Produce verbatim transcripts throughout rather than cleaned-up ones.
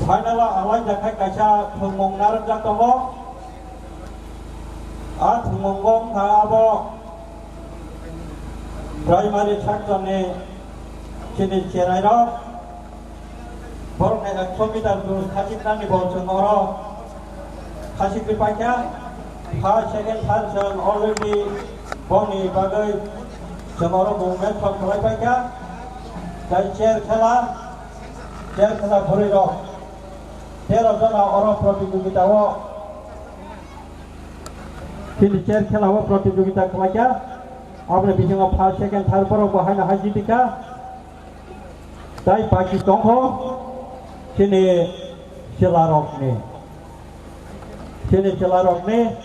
Final o alai jakha kaisa thwngmung narwkjak tongo. A thwngmungo wngkha abo primary section ni chini cherai rok. Borok ni ekso meter dur khachiknani bo chwng oro khachikri paikha. First, second, third chwng already boni bagwi chwng oro movement rok khlai paikha. Tai chair khela, chair khela bwrwi rok. Tero jona oro protijogita o, chini chair khela o protijogita khlaikha. Aboni bisingo first, second, third borok bo haino hai jitikha. Tai baki tongkho chini chwlarokni, chini chwlarokni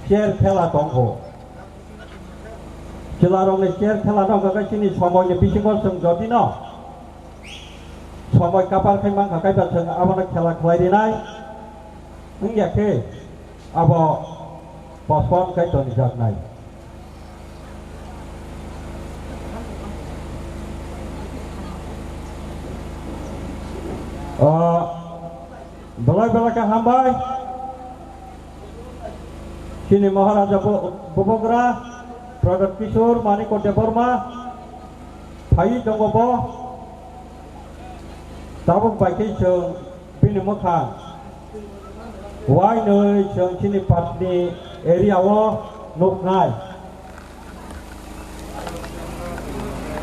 chair khela tongkho. Chwlarokni chair khela no hwnkha khe chini somoini bisingo chwng jotino somoi kapar khai mankha, kaiba chwng abono khela khlai rinai wngya khe abo postpone khai tonijaknai. Ah, belai belai khe hambai. Chini Maharaja Bo-, Bubagra, Pradyot Kishore Manikya Debbarma, phaiwi tongo bo. Tabuk bai khe chwng bini mwkhang uainwi chwng chini patni area o nuknai.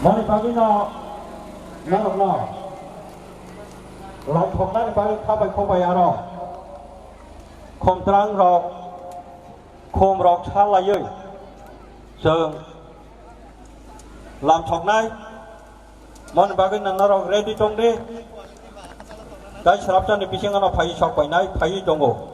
Mani bagwino norokno laithoknani bagwi kha bai kho bai aro khomtwrang rok, khum rok sa laiwi chwng lamsoknai. Moni bagwi nang norok ready tong di. Tai swrapsani bisingo no phaiwi sok painai, phaiwi tongo.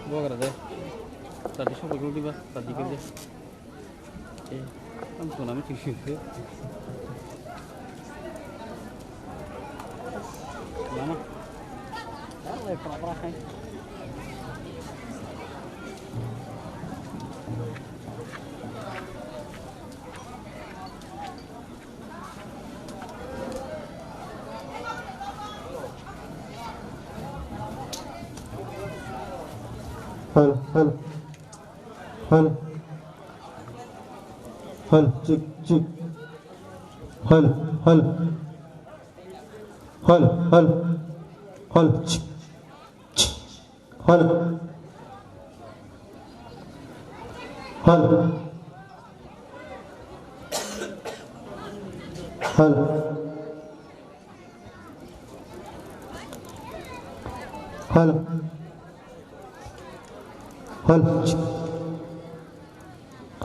Buagra de. Tadi sobo gulu diba, tadi gulu de. Eh, ang tuna mi ching ching de. Mama. Dale, pra, pra, kai. Hal, hal. Hal. Hal, chik, chik. Hal, hal. Hal, hal. Hal, chik, chik. Hal. Hal. Hal. Hal. Hal.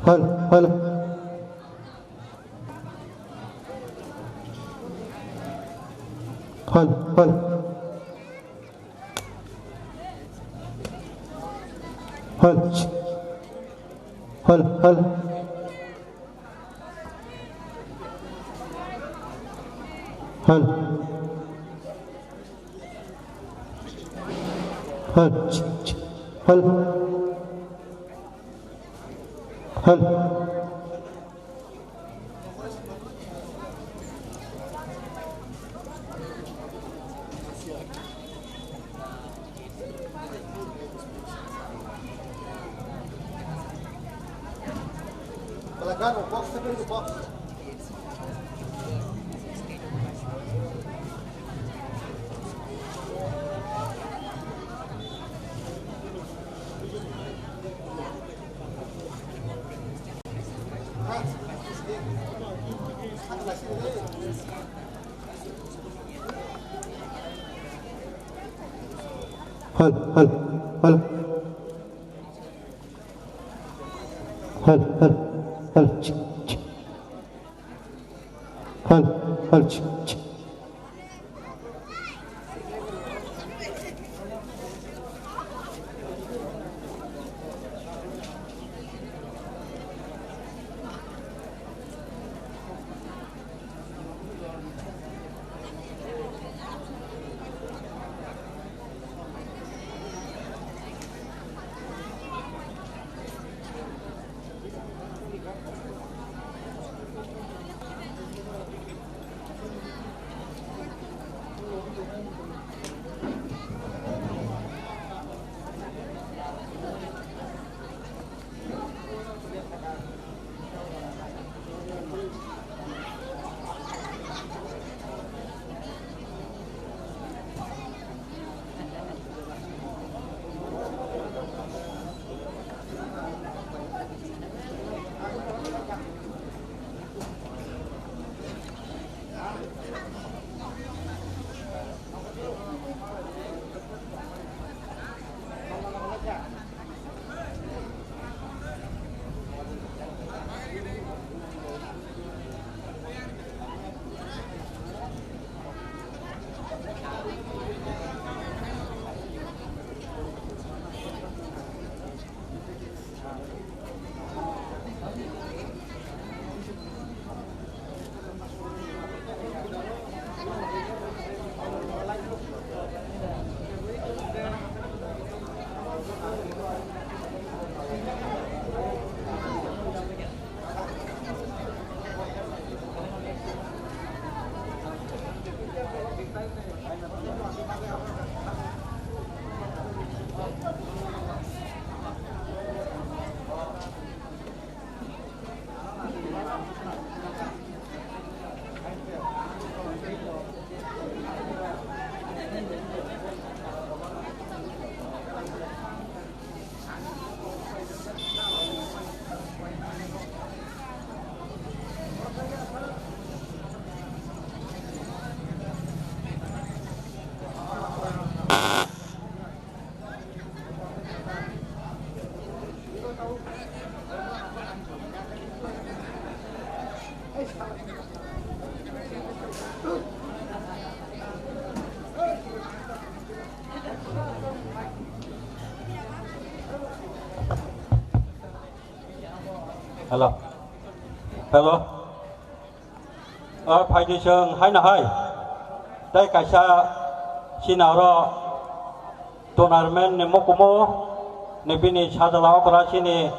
Hal, hal. Hal, hal. Hal. Hal, hal. Hal. Hal. Hal. Hal. Hal, hal, hal. Hal, hal, hal, chik, chik. Hal, hal, chik, chik. Hello. Hello. O phaidi chwng haino hai. Tei kaisa chini oro tournament ni mukumu ni bini sajla okra chini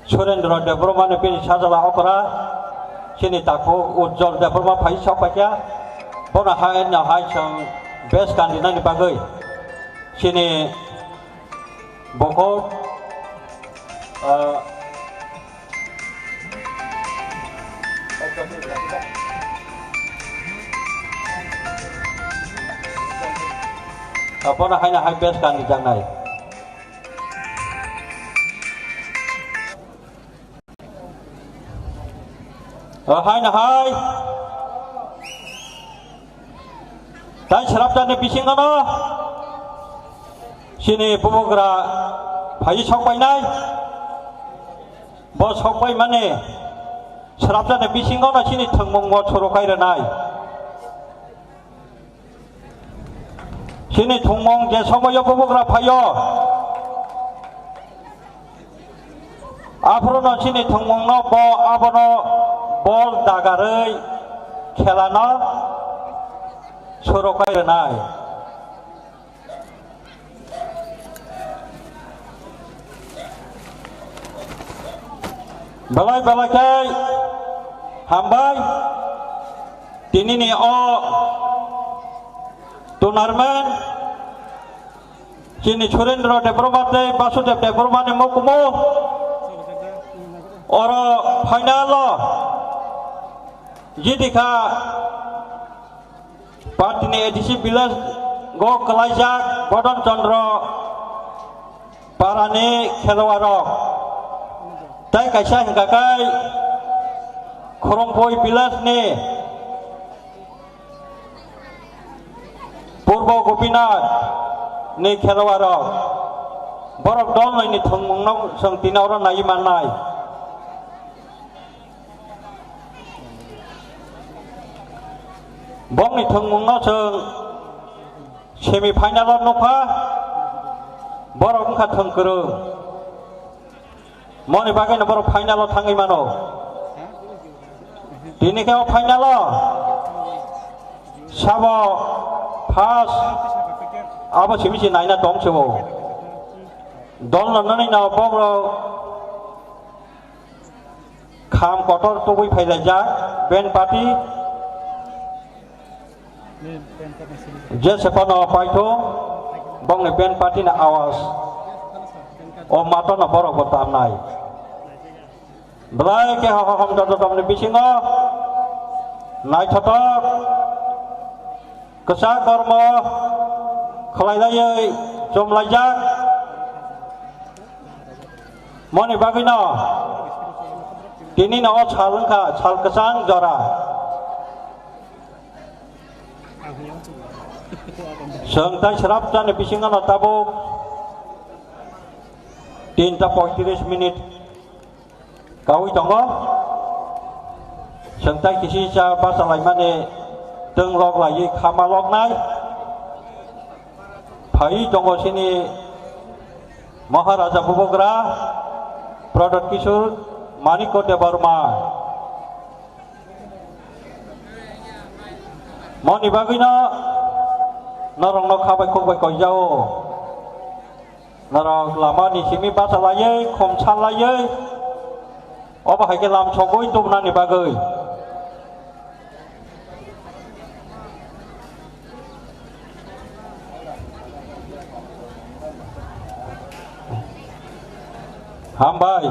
Surendra Debbarma ni bini sajla okra chini takhuk Ujjwal Debbarma phai sok paikha. Bono haino hai chwng best candidate ni bagwi chini Bokok, ah, abono haino hai best kan rijaknai. Ah, haino hai. Tai srapjani bisingono chini bubagra phai sok painai. Bo sok pai mani srapjani bisingono chini thwngmungbo choro kai rwnai. Chini thwngmung je somoio bubagra phaio, aphuru no chini thwngmung no bo abono bol dagarwi khelano sorokai rwnai. Belai belai khe hambai tinini o tournament. Chini Surendra Debbarma tei Basudev Debbarma ni mukumu oro final o jiti kha party ni A D C village go kwlaijak Bodon Chandra para ni khelowa rok tei kaisa hingka kai Khorongpui village ni Purbo Gopinath ni khelowa rok, borok dol nai ni thwngmung no chwng tini oro nai mannai. Bokni thwngmung no chwng semi final o nukha, borok wngkha thwng kwrwng. Moni bagwi no borok final o thangwi mano. Tini khe o final o sabo first abo simi se naina tong se bo. Dol no nani no bok rok kham kotor tubui phailaijak band party. Je sephano paithung, bongni band party ni awas. O matono borok bo tamnai. Belai khe ho-, ho-, homjak jotomni bisingo naithotok kwchak kormo khwlailaiwi chumlaijak. Moni bagwino tinino o sal wngkha sal kwchang jora. Chwng tai srap jani bisingo no tabuk tinta poitris minute kaui tongo. Chwng tai kisi cha bachalaimani twng lok laiwi khama loknai. Phaiwi tongo chini Maharaja Bubagra Pradyot Kishore Manikya Debbarma. Moni bagwino norokno khabai khukbai koijao. Norok lamani simi bachalaiwi, khum salaiwi, obo hai khe lam sogwi tubunani bagwi. Hambai.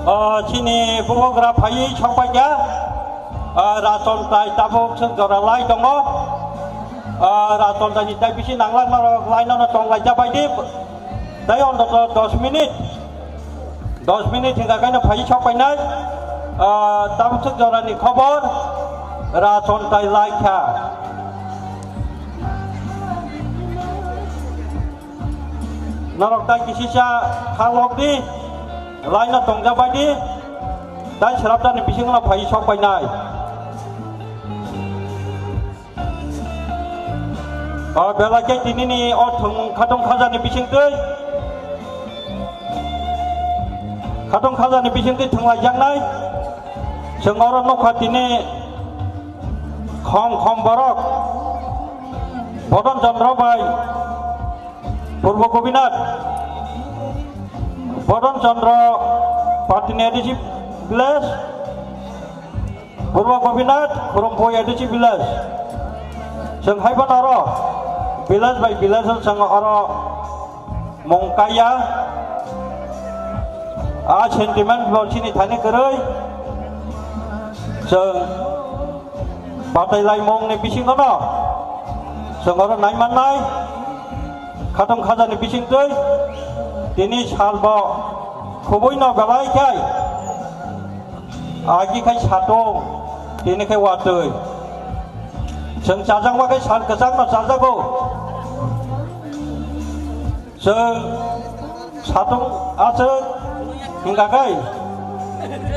O, chini bubagra phaiwi sokpaikha. O, rason tai tabuk se jora lai tongo. Ah, Ratondaini tai bisi nangla norok line-o no tonglaijak bai di. Tai ontoto dos minute. Dos minute hingka kaino phai sok painai. Ah, tabuk suk jorani khobor. Raton tai laikha. Norok tai kisisa khalok di. Line-o tongjak bai di. Tai sraptani bisingo no phai sok painai. O belai khe tinini o thwng khatong khajani bisingtwi, khatong khajani bisingtwi thwnglaijaknai. Chwng oro nukha tini khom khom borok Bodon Chandra bai Purbo Gopinath, Bodon Chandra Patini A D C village. Purbo Gopinath, Khurumphoi A D C village. Chwng hai phano oro village by village chwng oro mung kaiya. A sentiment bo chini thani kwrwi. Chwng batai laimungni bisingono chwng oro nai mannai. Khatong khajani bisingtwi tini salbo khubui no belai khai. Agi khai satung, tini khai watwi. Chwng chajakma khai sal kwchangno chajago. Chwng satung aswk hingka khai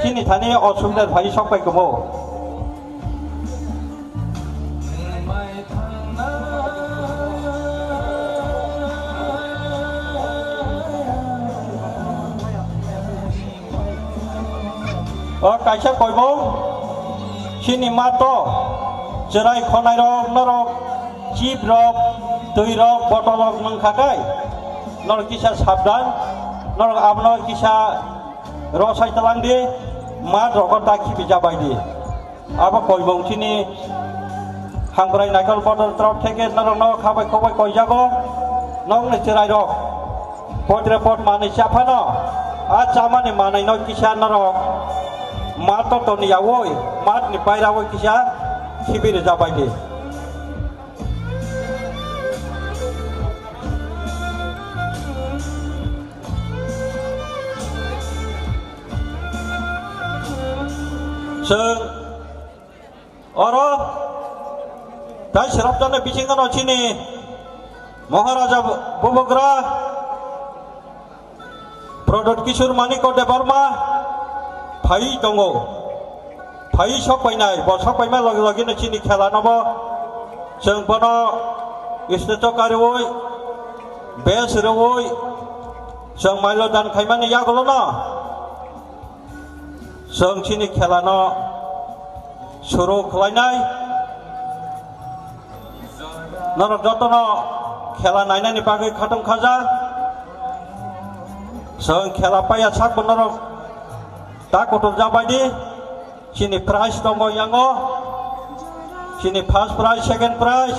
chini thani osubida phai sok pai kwbo. O kaisa koibong chini mato chwrai khonai rok norok chip rok twi rok botol rok nung kha kai norok kisa sabdan norok abono kisa rosai talang di mat rogo ta khibi jabai di. Abo koibong chini hangkrai naikol bodol trop theke norokno khabai khobai koijago. Nokni chwrairok potre pot manwi chaphano a chamani manwino kisa norok mat totoni yaui matni bairaui kisa khibi rwjabaidi. Chwng oro tai srapjani bisingono chini Maharaja Bubagra Pradyot Kishore Manikya Debbarma phai tongo. Phai sok painai, bo sok paima logi logi no chini khela no bo chwng bono stage o kariui, bes rwui, chwng mailo dan khaimani yagulo no. Chwng chini khela no suru khwlainai. Norok jotono khela nainani bagwi khatong khaja. Chwng khela paiya sakbo norok ta kotor jabaidi. Chini prize tongo yango. Chini first prize, second prize.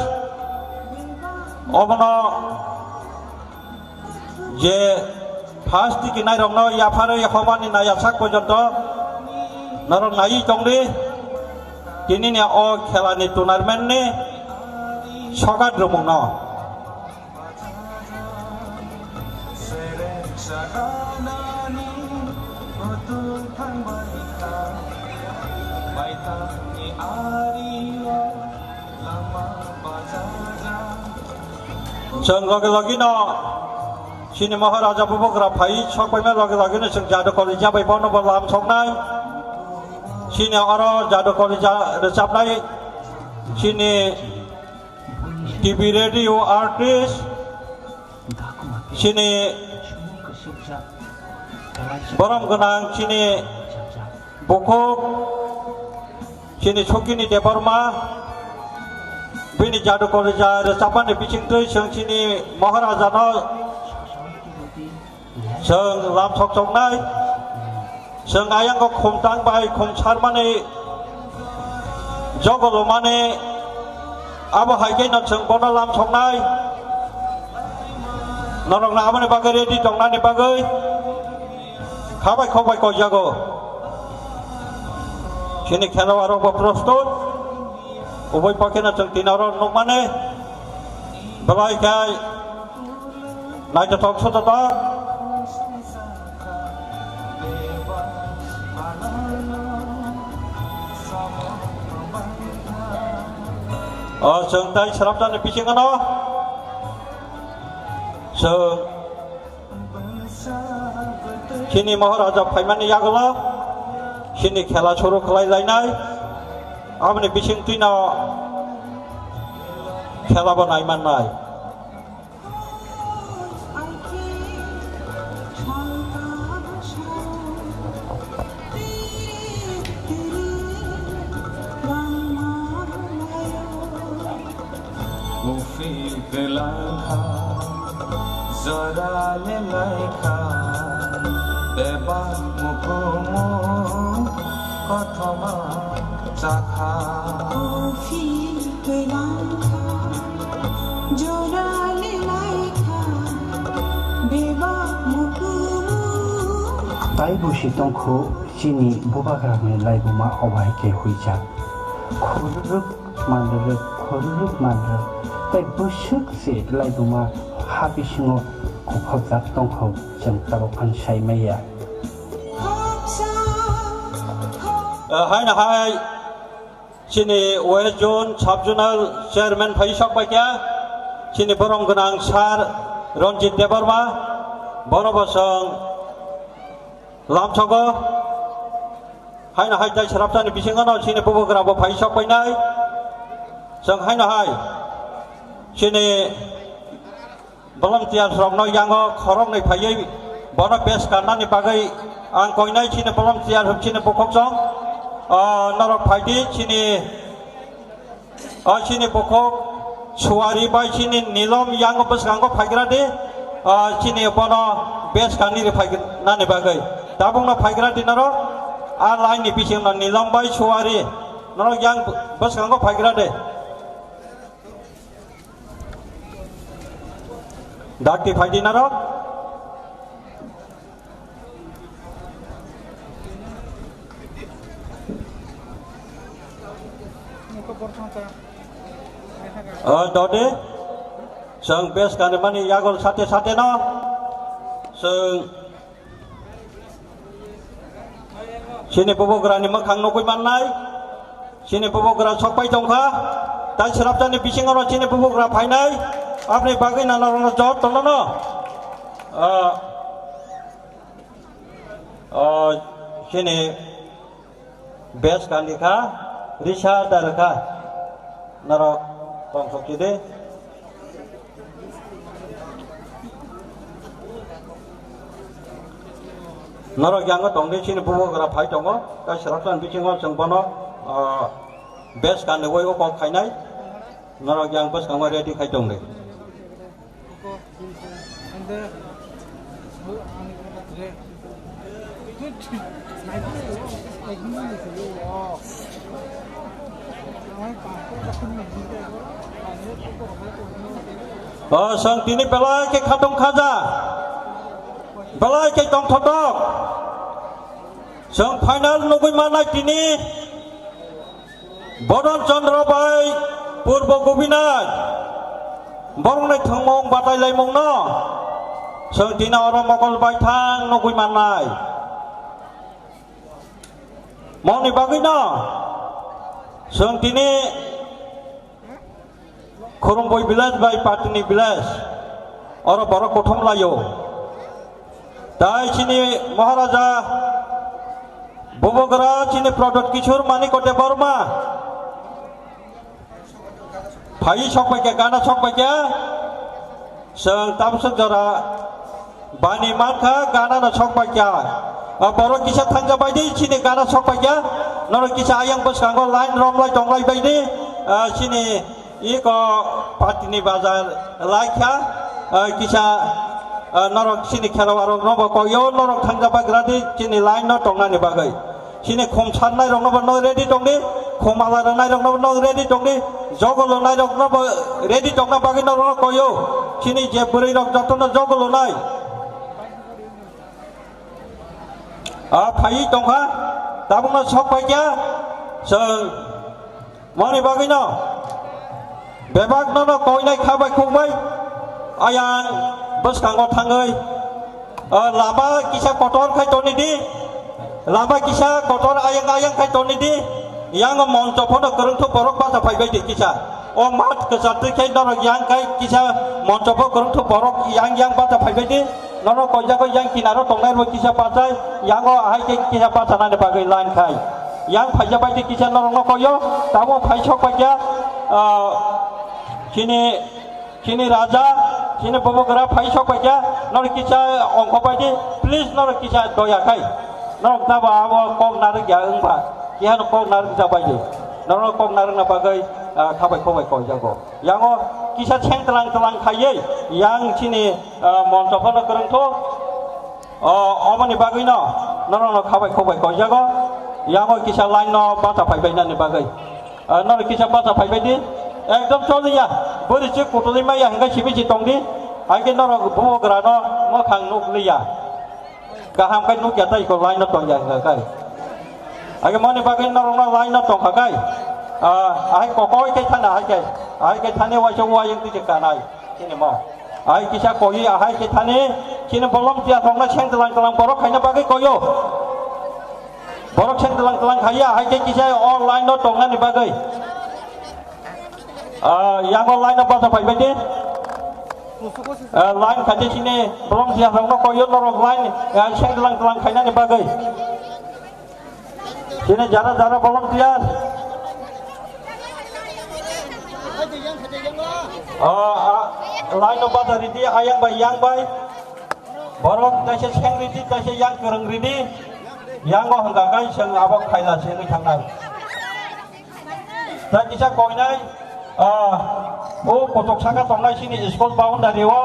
Obono je first tiki nairokno yapharwi hobani naiyasak porjonto norok naiwi tongdi. Tinini o khelani tournament ni sokat rwmungno. Chwng loge loge no chini Maharaja Bubagra phai sok paima loge loge no chwng Jadu College ya bai bono bo lam soknai. Chini oro Jadu College rwchapnai chini T V radio artist, chini borom gwnang chini bukhuk, chini Sokini Debbarma, bini Jadu College rwchapmani bisingtwi chwng chini Maharajano chwng lam sok choknai. Chwng ayang kok khum tang bai khum sarmani jogo lomani abo hai khe no chwng bono lam soknai. Norok no aboni bagwi ready tongnani bagwi khabai khobai koijago. Chini khelawai rok bo prostut. Ubui pokhe no chwng tini oro nukmani. Belai khe naithothok sothothok. O chwng tai srapjani bisingono chwng chini Maharaja phaimani yagulo chini khela suru khlai lainai, aboni bising twino khela bo nai mannai. Ufi belangkha, jora lelaikha, bebak mukumu kothoma chakha. Ufi belangkha, jora lelaikha, bebak mukumu. Tai busi tongkhu chini bubagrani laibuma obai khe huijak. Khururuk manrwk, khururuk manrwk, tei bwswk se laibuma ha bisingo kuphokjak tongkhu, chwng tabuk phano sai maya. Haino hai chini West Zone Sub Zonal Chairman phai sok bai kha, chini borom gwnang Sir Ranjit Debbarma, bono bo chwng lamsogo. Haino hai tai srapjani bisingono chini bubagra bo phai sok painai. Chwng haino hai chini volunteers rokno yango khoroknwi phaiwi bono base kannani bagwi ang koinai chini volunteer chini bukhuk chwng. O norok phaidi chini O chini bukhuk Suwari bai chini Nilom yango bwskango phaigra di. O chini bono base kanni ri phaignani bagwi. Tabukno phaigra di norok. A line ni bisingno Nilom bai Suwari norok yang bwskango phaigra di. Dakti phaidi norok. O dode, chwng base kanimani yagul sate sate no, chwng chini bubagrani mwkhang nugwi mannai, chini bubagra sokpai tongkha, tai srapjani bisingo no chini bubagra phainai, aboni bagwi nana rok jotono no, ah, O chini base kandi kha, risa da rwkha. Norok tongthok chidi. Norok yango tongdi, chini bubagra phai tongo. Tai srapjani bisingo chwng bono, o, base kandi oi o kok khainai. Norok yang bwskango ready khai tongdi. O, chwng tini belai khe khatong khaja, belai khe tongthotok. Chwng final nugwi mannai tini. Bodon Chandra bai Purbo Gobinath, borokni thwngmung batailaimungno chwng tini oro mokol baithang nugwi mannai. Moni bagwino chwng tini Khurumgwi village bai Patini village, oro borok kothom laio. Tai chini Maharaja Bubagra chini Pradyot Kishore Manik Debbarma phai sok bai kha, gana sok bai kha. Chwng tamsok jora bani mankha, gana no sok bai kha. O borok kisa thangja bai di, chini gana sok bai kha. Norok kisa ayang bwskango line romlai tonglai bai di. Ah, chini iko Patini bazar lai kha. Ah, kisa, ah, norok chini khelawai rok no bo koyo, norok thangja bai gra di, chini line no tongnani bagwi. Chini khum sarnai rokno bo no ready tongdi, khum ala rwnai rokno bo no ready tongdi, jogo lonai rokno bo ready tongna bagwi norokno koyo. Chini je bwrwi rok jotono jogo lonai. A phaiwi tongkha, tabukno sok paikha, chwng moni bagwino. Bebak nono koinai kha bai khuk bai, ayang bwskango thangwi, o, lama kisa kotor khai toni di, lama kisa kotor ayang ayang khai toni di, yang moncho phono kwrwngthuk borok bata phaibai di kisa. O mat kwchartwi khai norok yang khai kisa moncho pho kwrwngthuk borok yang yang bata phaibai di. Norok koijagwi yang kinaro tongnai rok kisa bachai, yango ahai khe kisa bachanani bagwi line khai. Yang phaija bai di kisa norokno koyo, tamo phai sok bai kya, ah, chini, chini raja, chini bubagra phai sok bai kya, norok kisa ongkho bai di, please norok kisa doya khai. Norok tabo abo kok narwk ya wngba, kihano kok narwk ja bai di. Norokno kok narwkna bagwi, ah, khabai khobai koijago. Yango kisa seng tlang tlang khaiwi yang chini, ah, moncho phano kwrwngthuk. O, oboni bagwino norokno khabai khobai koijago. Yango kisa line no bata phaibai nani bagwi. Ah, norok kisa bata phaibai di. Ekdom choliya. Bwrwi se kutulwi maya hwnkhe sibi si tongdi. Haikhe norok bubagrano mwkhang nukliya. Kaham khe nukya tei ko line no tongya hwnkha khe. Age moni bagwi norokno line no tongkha khe. Ah, ahai kokoi khe thana ahai khe. Ahai khe thani waisa uayung twi kanai. Chini mo. Ahai kisa koi ahai khe thani chini bolom tia tongna seng tlang tlang borok khaina bagwi koyo. Borok seng tlang tlang khaiya ahai khe kisa o line no tongnani bagwi. Ah, yango line no bata phaibai di. Ah, line khaide sini bolong sia rokno koyo norok line, ah, seng tlang tlang khainani bagwi. Sini jara jara bolong tiar. Ah, ah, line no bata ridi ayang bai yang bai. Borok taisa seng ridi taisa yang kwrwng ridi. Yango hwnkha kai seng abo khaila sengwi thangnai. Tei kisa koinai, ah, o kotok saka tongnai sini school boundary o.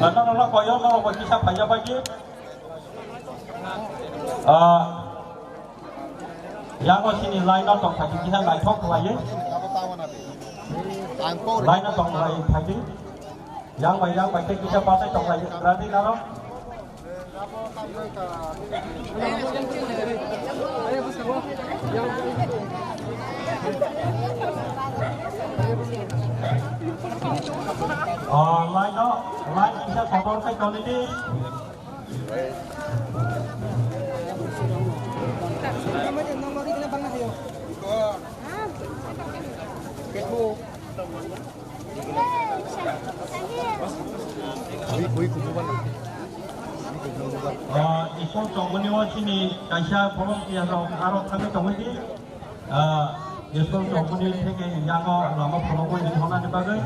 Nana nana koyo norok bai kisa phaiya bai di. Ah, yango sini line no tong phai di kisa naithok khlaiwi. Line no tong lai phai di. Yang bai yang bai tei kisa pasai tong lai rani naro. Oh, line no, line kisa kotor kai toni di. Ah, school tongmani o chini kaisa volunteer rok aro thangwi tongwi di. Ah, school tongmani theke yango lama phunugwi ri honani bagwi.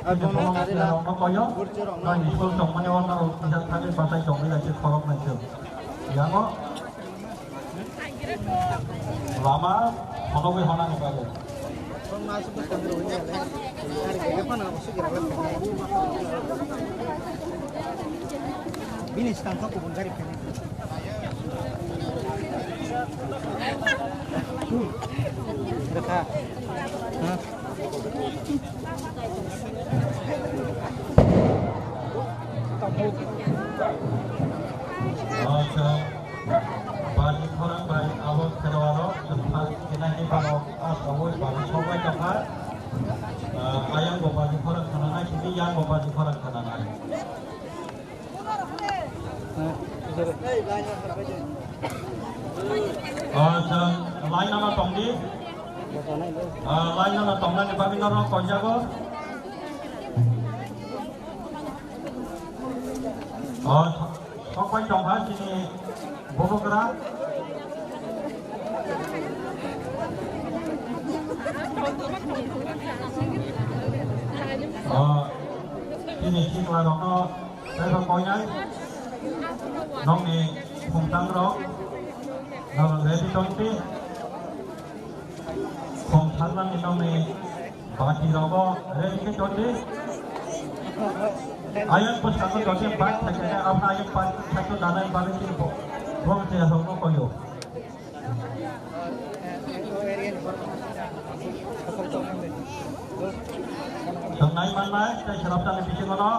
Chini volunteer rokno koyo. Nai school tongmani o norok kisa thangwi bachai tongwi lai se khorok nai se. Yango lama phunugwi honani bagwi. Bini swkang kha kubun gari phai. Rwkha. Ha? Acha, baji khorang bai abo kherwaro, khenani borok aswk abo baji sokbai tongkha. Ah, ayang bo baji khorang khananai, simi yang bo baji khorang khananai. Ah, chwng line no tongdi. Ah, line no tongnani bagwi norok koijago. Ah, sokbai tongkha chini bubagra. Ah, chini sikla rokno Tei bo koinai nokni khumtang rok norok ready tongdi. Khumtang nangni nokni bati rogo ready khe tongdi. Ayang bwskango jose bike thaisani aboni ayang bike thaisani danai bagwi chini bo, bo tei rokno koyo. Tongnai mannai tei saraptani bisingono.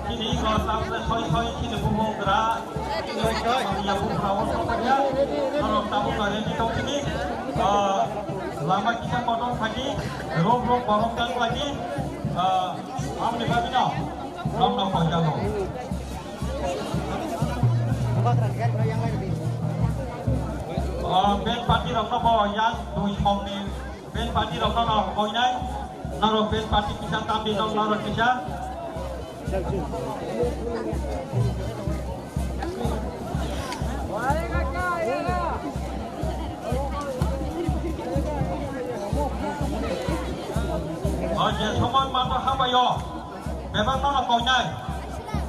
Chini o tamle soi soi chini bumung gra, chini ya bupha o tongya, norok tabuk na ready tong chini, ah, lama kisa kotor thani, rok rok borok tang lagi, ah, amni bagwi no, rok no koi jago. Ah, ben party rok no bo yang dui somni. Ben party rok no koinai, norok ben party kisa tamni nok norok kisa. O je somoi mato habayo, bebak no koinai.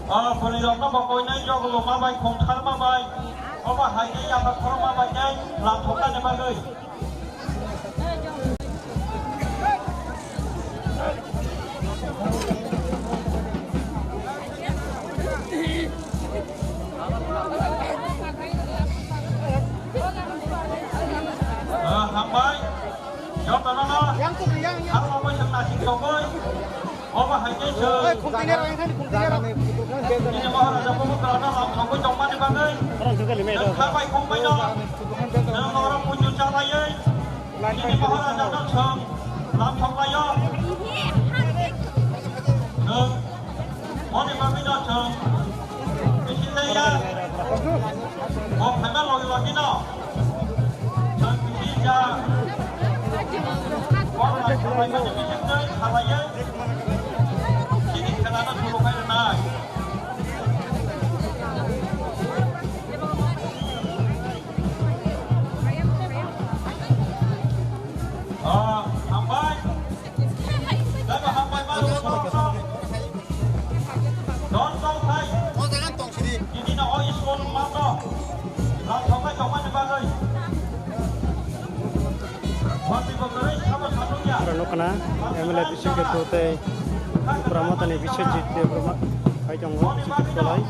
O bwrwi rok no bo koinai, jogolo ma bai, khongthar ma bai, obo hai khe yapha khoro ma bai khe lam thokna ni bagwi. Ah, hambai. Jotono no. Yang tu, yang, yang. Ang obo chwng nasing tongwi. Obo hai khe chwng. Oi, khumtini rok, yang thani khumtini rok. Nini Maharaja Bumukrano lam thangwi tongmani bagwi. Khakbai khumbai no. Nang oro puju chalaiwi. Nini Maharaja no chwng lam thanglaio. Nwng moni bagwi no chwng. Bisi leya. Bo phaima logi logi no. Chwng bisi ja. Bo lam thanglaimani bisingtwi khalaiwi. Chini khelano suru khai rwnai. Ah, hambai. Daibo hambai ma rw tong tong. Don tong khai. Tini no o school ma to. Lam thok khai tongmani bagwi. Khna M L A Bishnu Ketu tei Tipra Mothani Biswajit Debbarma hai tongo, Biswajit Kolai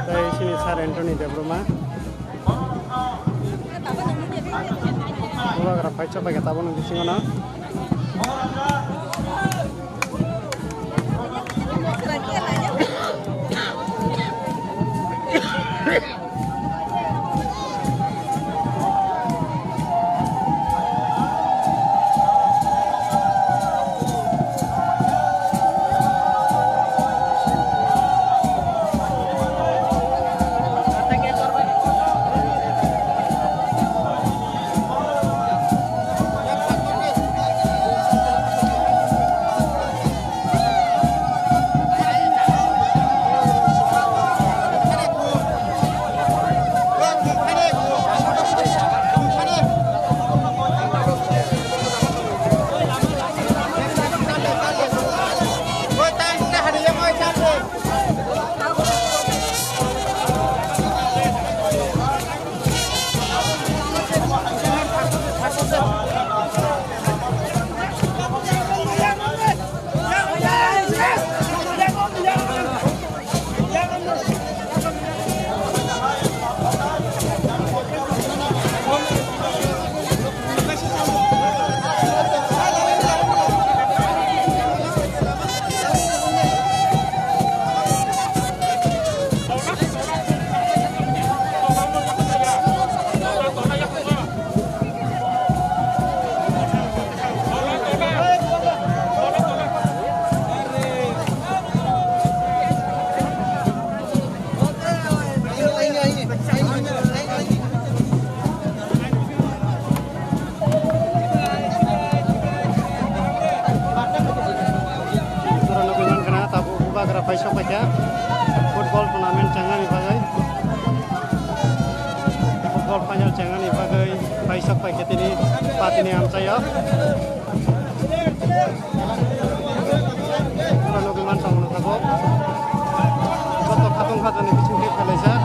tei chini Sir Anthony Debbarma. Bubagra phaicha paikha tabukni bisingo no. Tabuk bubagra paisok paikha football tournament changnani bagwi. Football final changnani bagwi paisok paikha tini patini amchaio. Oro nugwi mansong nukjago. Joto khatung khatung ni bising khe khelaijak.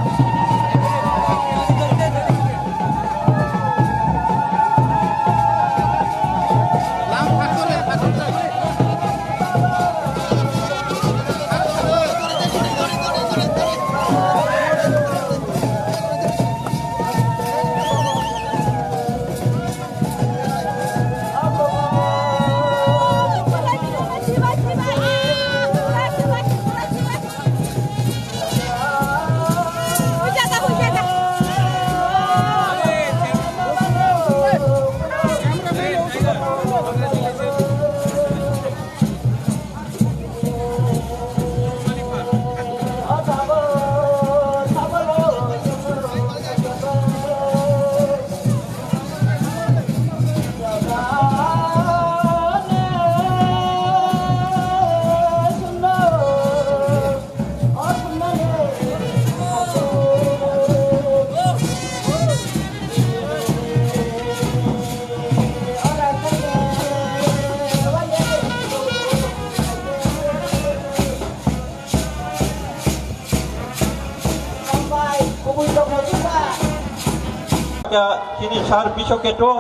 Chini sir Bisok Keto,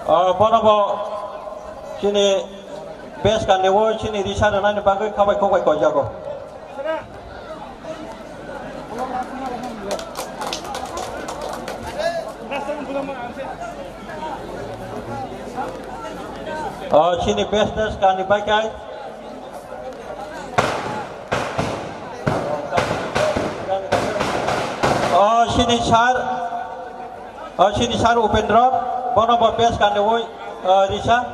ah, bono bo chini best kandiwo chini risa rwnani bagwi khabai kokbai koijago. Ah, chini best dance kanwi bai khe. Ah, chini sir, ah, chini sir Upendra, bono bo best kanwi, ah, risa.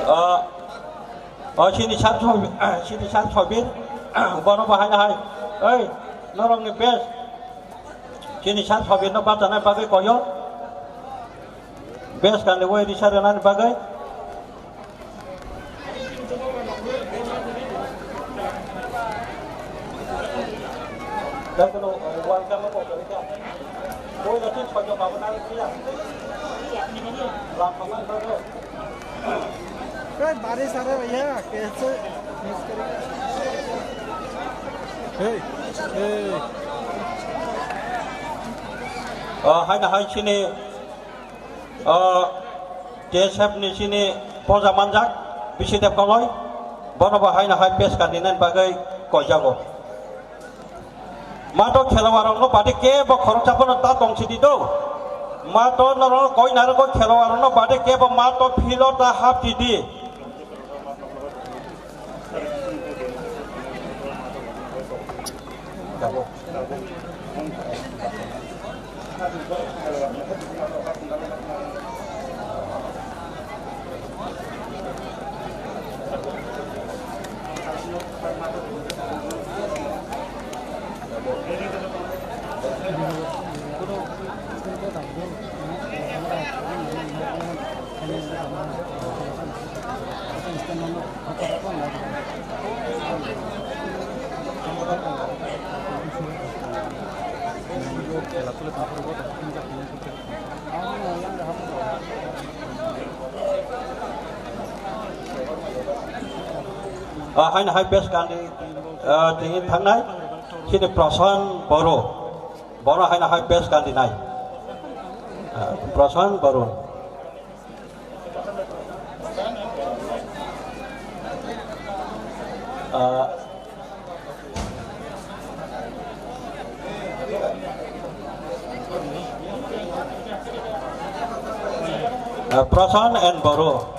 Ah, oh, chini sir Sobi-, chini sir Sobir, bono bahai hai. Oi, norokni best. Chini sir Sobirno bachanai bagwi koyo. Best kanwi risa rwnani bagwi. ए, बारिश आ रहा है भैया, कैसे मिस करेंगे? ए, ए। O, hai na hai chini, o, T S F ni chini poja manjak, Bisi Dev Koloi, bono bo hai na hai pes kandinani bagwi koijago. Mato khelawai rokno bade kebo khoroksa phano ta tong sidi do. Mato norok koi narwgo khelawai rokno bade kebo mato philo ta hap sidi. Ah, hai na hai best kandi, ah, tini thangnai, sini Prashan Boro. Boro hai na hai best kandi nai. Ah, Prashan Boro. Ah, ah, Prashan and Boro.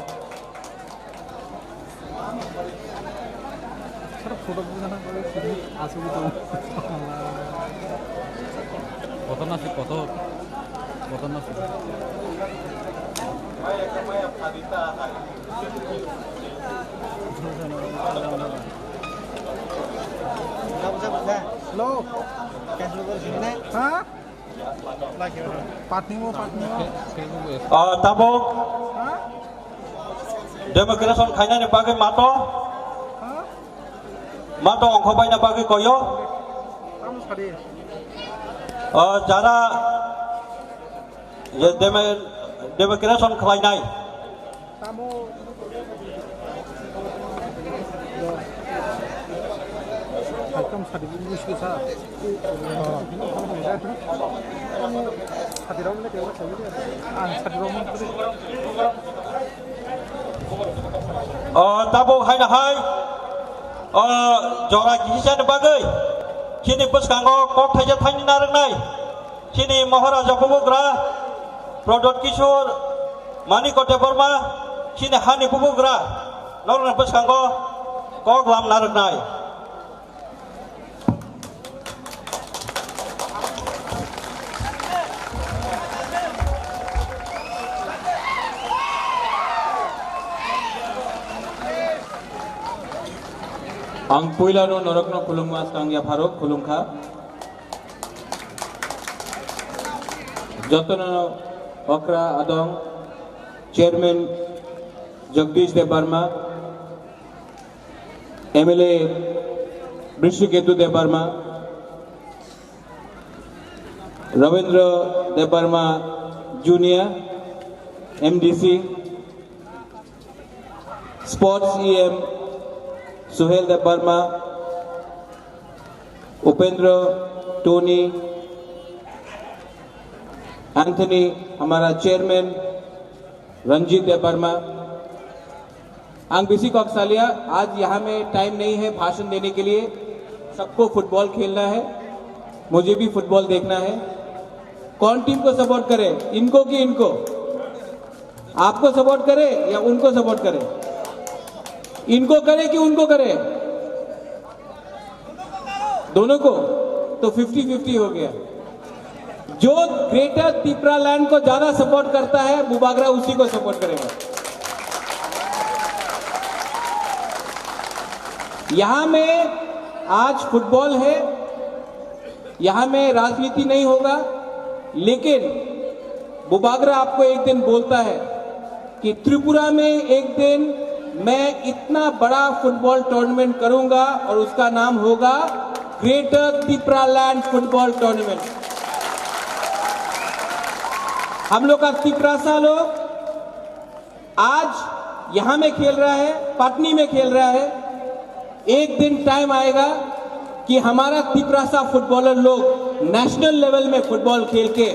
Sir, photo buja na pare, sir, asuk to. Kotor na sir, kotor. Kotor na sir. Hello. Ha? Patni mo, patni mo. Ah, tabuk. Ha? Demonstration khainani bagwi mato. Ha? Mato ongkhobaina bagwi koyo. Tamo sadi. Ah, jara je demo-, demonstration khlainai. Tamo. Ekdom sadi, English ke sa. Sadi rok ne, ang sadi rok ne. O, tabuk hai na hai. O, jora kisa ni bagwi. Chini bwskango kok thaisa thaini narwknai. Chini Maharaja bubugra, Pradyot Kishore, Manikya Debbarma, chini hani bubugra, norokni bwskango kok lam narwknai. Ang puilano norokno khulumma swkang yapharo khulumkha. Jotono okra adong, Chairman Jagdish Debbarma, M L A Brishaketu Debbarma, Ravindra Debbarma Junior, M D C, Sports E M Suhel Debbarma, Upendra, Tony, Anthony, हमारा chairman Ranjit Debbarma. Ang bisi kok salia, आज यहाँ में टाइम नहीं है भाषण देने के लिए। सबको फुटबॉल खेलना है, मुझे भी फुटबॉल देखना है। कौन टीम को सपोर्ट करे, इनको कि इनको? आपको सपोर्ट करे या उनको सपोर्ट करे? इनको करे कि उनको करे? दोनों को। तो फिफ्टी फिफ्टी हो गया। जो ग्रेटर तिपरालैंड को ज्यादा सपोर्ट करता है, बुबागरा उसी को सपोर्ट करेगा। यहां में आज फुटबॉल है, यहां में राजनीति नहीं होगा, लेकिन बुबागरा आपको एक दिन बोलता है कि त्रिपुरा में एक दिन मैं इतना बड़ा फुटबॉल टूर्नामेंट करूंगा और उसका नाम होगा ग्रेटर तिपरालैंड फुटबॉल टूर्नामेंट। हम लोग का तिपरासा लोग आज यहाँ में खेल रहा है, पटनी में खेल रहा है। एक दिन टाइम आएगा कि हमारा तिपरासा फुटबॉलर लोग नेशनल लेवल में फुटबॉल खेल के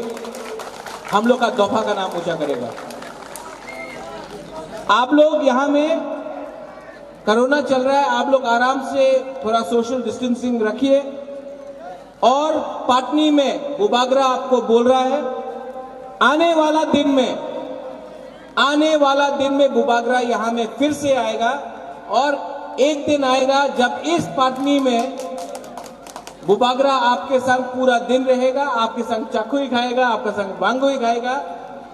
हम लोग का दोफा का नाम ऊंचा करेगा। आप लोग यहाँ में कोरोना चल रहा है, आप लोग आराम से थोड़ा सोशल डिस्टेंसिंग रखिए। और पटनी में बुबागरा आपको बोल रहा है, आने वाला दिन में, आने वाला दिन में बुबागरा यहाँ में फिर से आएगा। और एक दिन आएगा जब इस पटनी में बुबागरा आपके संग पूरा दिन रहेगा, आपके संग चखुई खाएगा, आपके संग बांगुई खाएगा।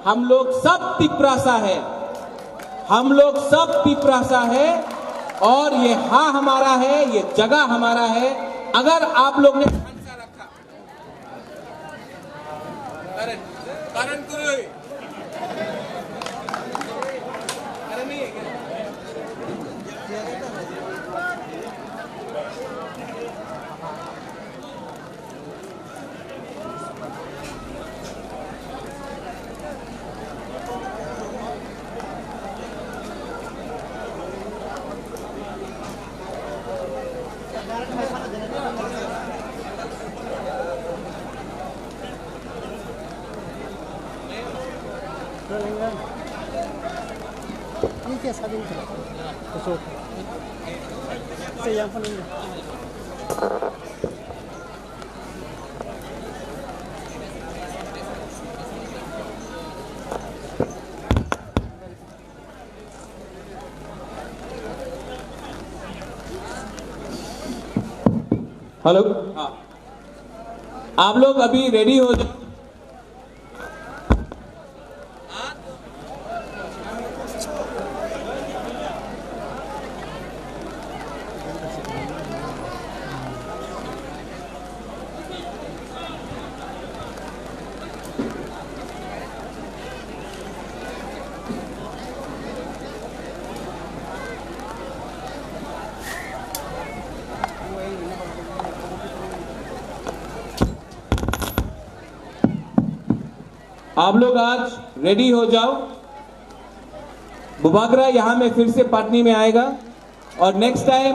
हम लोग सब तिपरासा है, हम लोग सब तिपरासा है और ये हा हमारा है, ये जगह हमारा है। अगर आप लोग ने हेलो, हाँ। आप लोग अभी रेडी हो जाओ। आप लोग आज रेडी हो जाओ, बुबागरा यहाँ में फिर से पटनी में आएगा और नेक्स्ट टाइम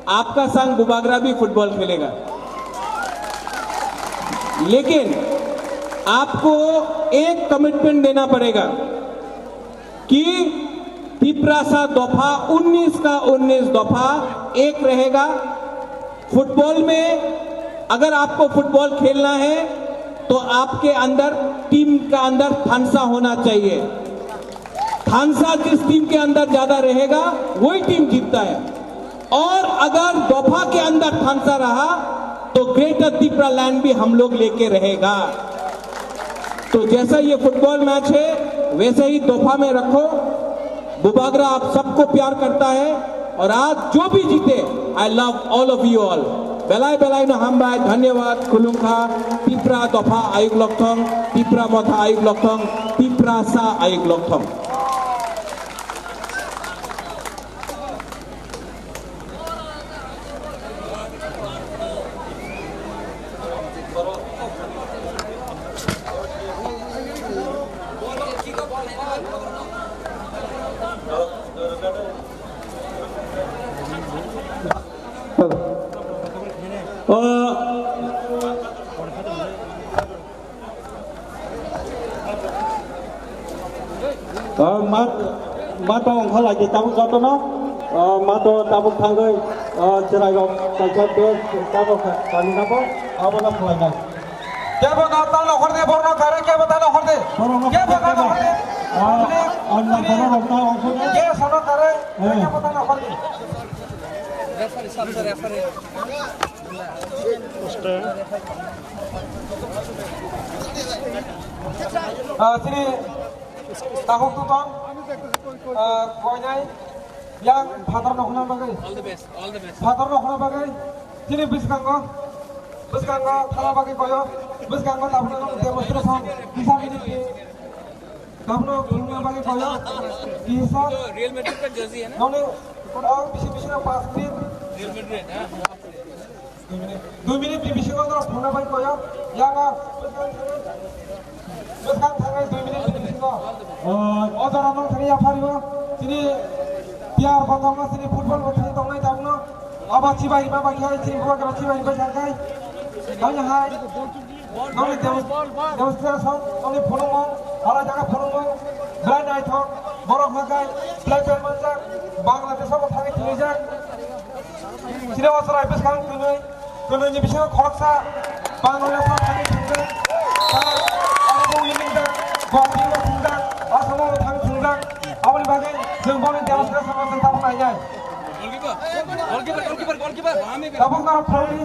आपका संग बुबागरा भी फुटबॉल खेलेगा। लेकिन आपको एक कमिटमेंट देना पड़ेगा कि तिपरासा दफा उन्नीस का उन्नीस दफा एक रहेगा। फुटबॉल में अगर आपको फुटबॉल खेलना है तो आपके अंदर, टीम का अंदर थानसा होना चाहिए। थानसा जिस टीम के अंदर ज्यादा रहेगा, वही टीम जीतता है। और अगर दफा के अंदर थानसा रहा तो ग्रेटर तिपरा लैंड भी हम लोग लेके रहेगा। तो जैसा ये फुटबॉल मैच है, वैसे ही दफा में रखो। बुबागरा आप सबको प्यार करता है और आज जो भी जीते, I love all of you all. Belai belai no hambai, dhanyawad, khulumkha, Tipra dopha ayuk lokthong, Tipra motha ayuk lokthong, Tiprasa ayuk lokthong. Ah, mat, mato ongkha lagi tabuk jotono, ah, mato tabuk thangwi, ah, chwrairok kaisa bag tabuk kanina bo, abono khlainai. Kebo no tano horde, borno kare, kebo tano horde. Borno kebo tano horde. Ah, anda borno tano horde. Ke sono kare, eh, kebo tano horde. Referee, sab se referee. Ah, sini tahuk tu ton, ah, koinai yang phatar no huna bagai. All the best, all the best. Phatar no huna bagai. Sini biskango, biskango thala bagai koyo, biskango tabuk no demonstration kisa minute ni tabuk no khulumna bagai koyo. Kisa. तो real Madrid का जर्सी है ना? Noni, oh, bisi bisi no pas minute. Real Madrid, हाँ। Dui minute ni bisingo norok thangna bai koyo. Yanga bwskang thangnai dui minute ni bisingo. O jora nong thani yaphario. Chini player bo tongo, chini football bo thani tongnai tabukno. Abo chibai rima bai khai, chini bubagra chibai rima bai khai. Hai hai. Nongni demos-, demonstration, nongni phunukmung, alai jaga phunukmung, belai naithok, borok hakai, player manjak, Bangladesh o thangwi thwinijak. Chini o chwrai bwskang twnwi, twnwini bisingo khoroksa Bangladesh o thangwi thwngjak, abo winning jak, Guwahati o thwngjak, Assam o thangwi thwngjak, aboni bagwi chwng boni demonstration o chwng tabuk nainai. Goalkeeper, goalkeeper, goalkeeper. Tabuk norok phalwi,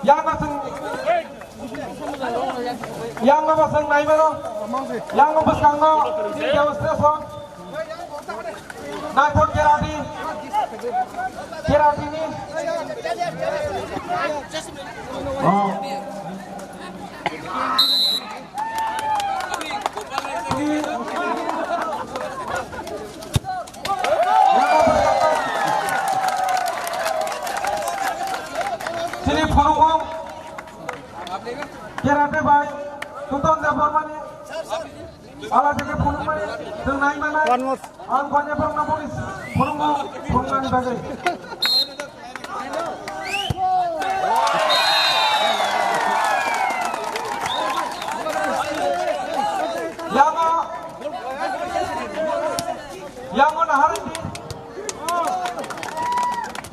yang no chwng Yang no bo chwng nai mano. Yang no bwskango demonstration. Naithok karate. Karate ni. Oh. Chini phunukmung. Karate bai Tuton Debbarmani. Ala theke phunukmani. Chwng nai manai. One more. Ang bani borokno boni phunukmung phunuknani bagwi. Yama. Yama naharidi.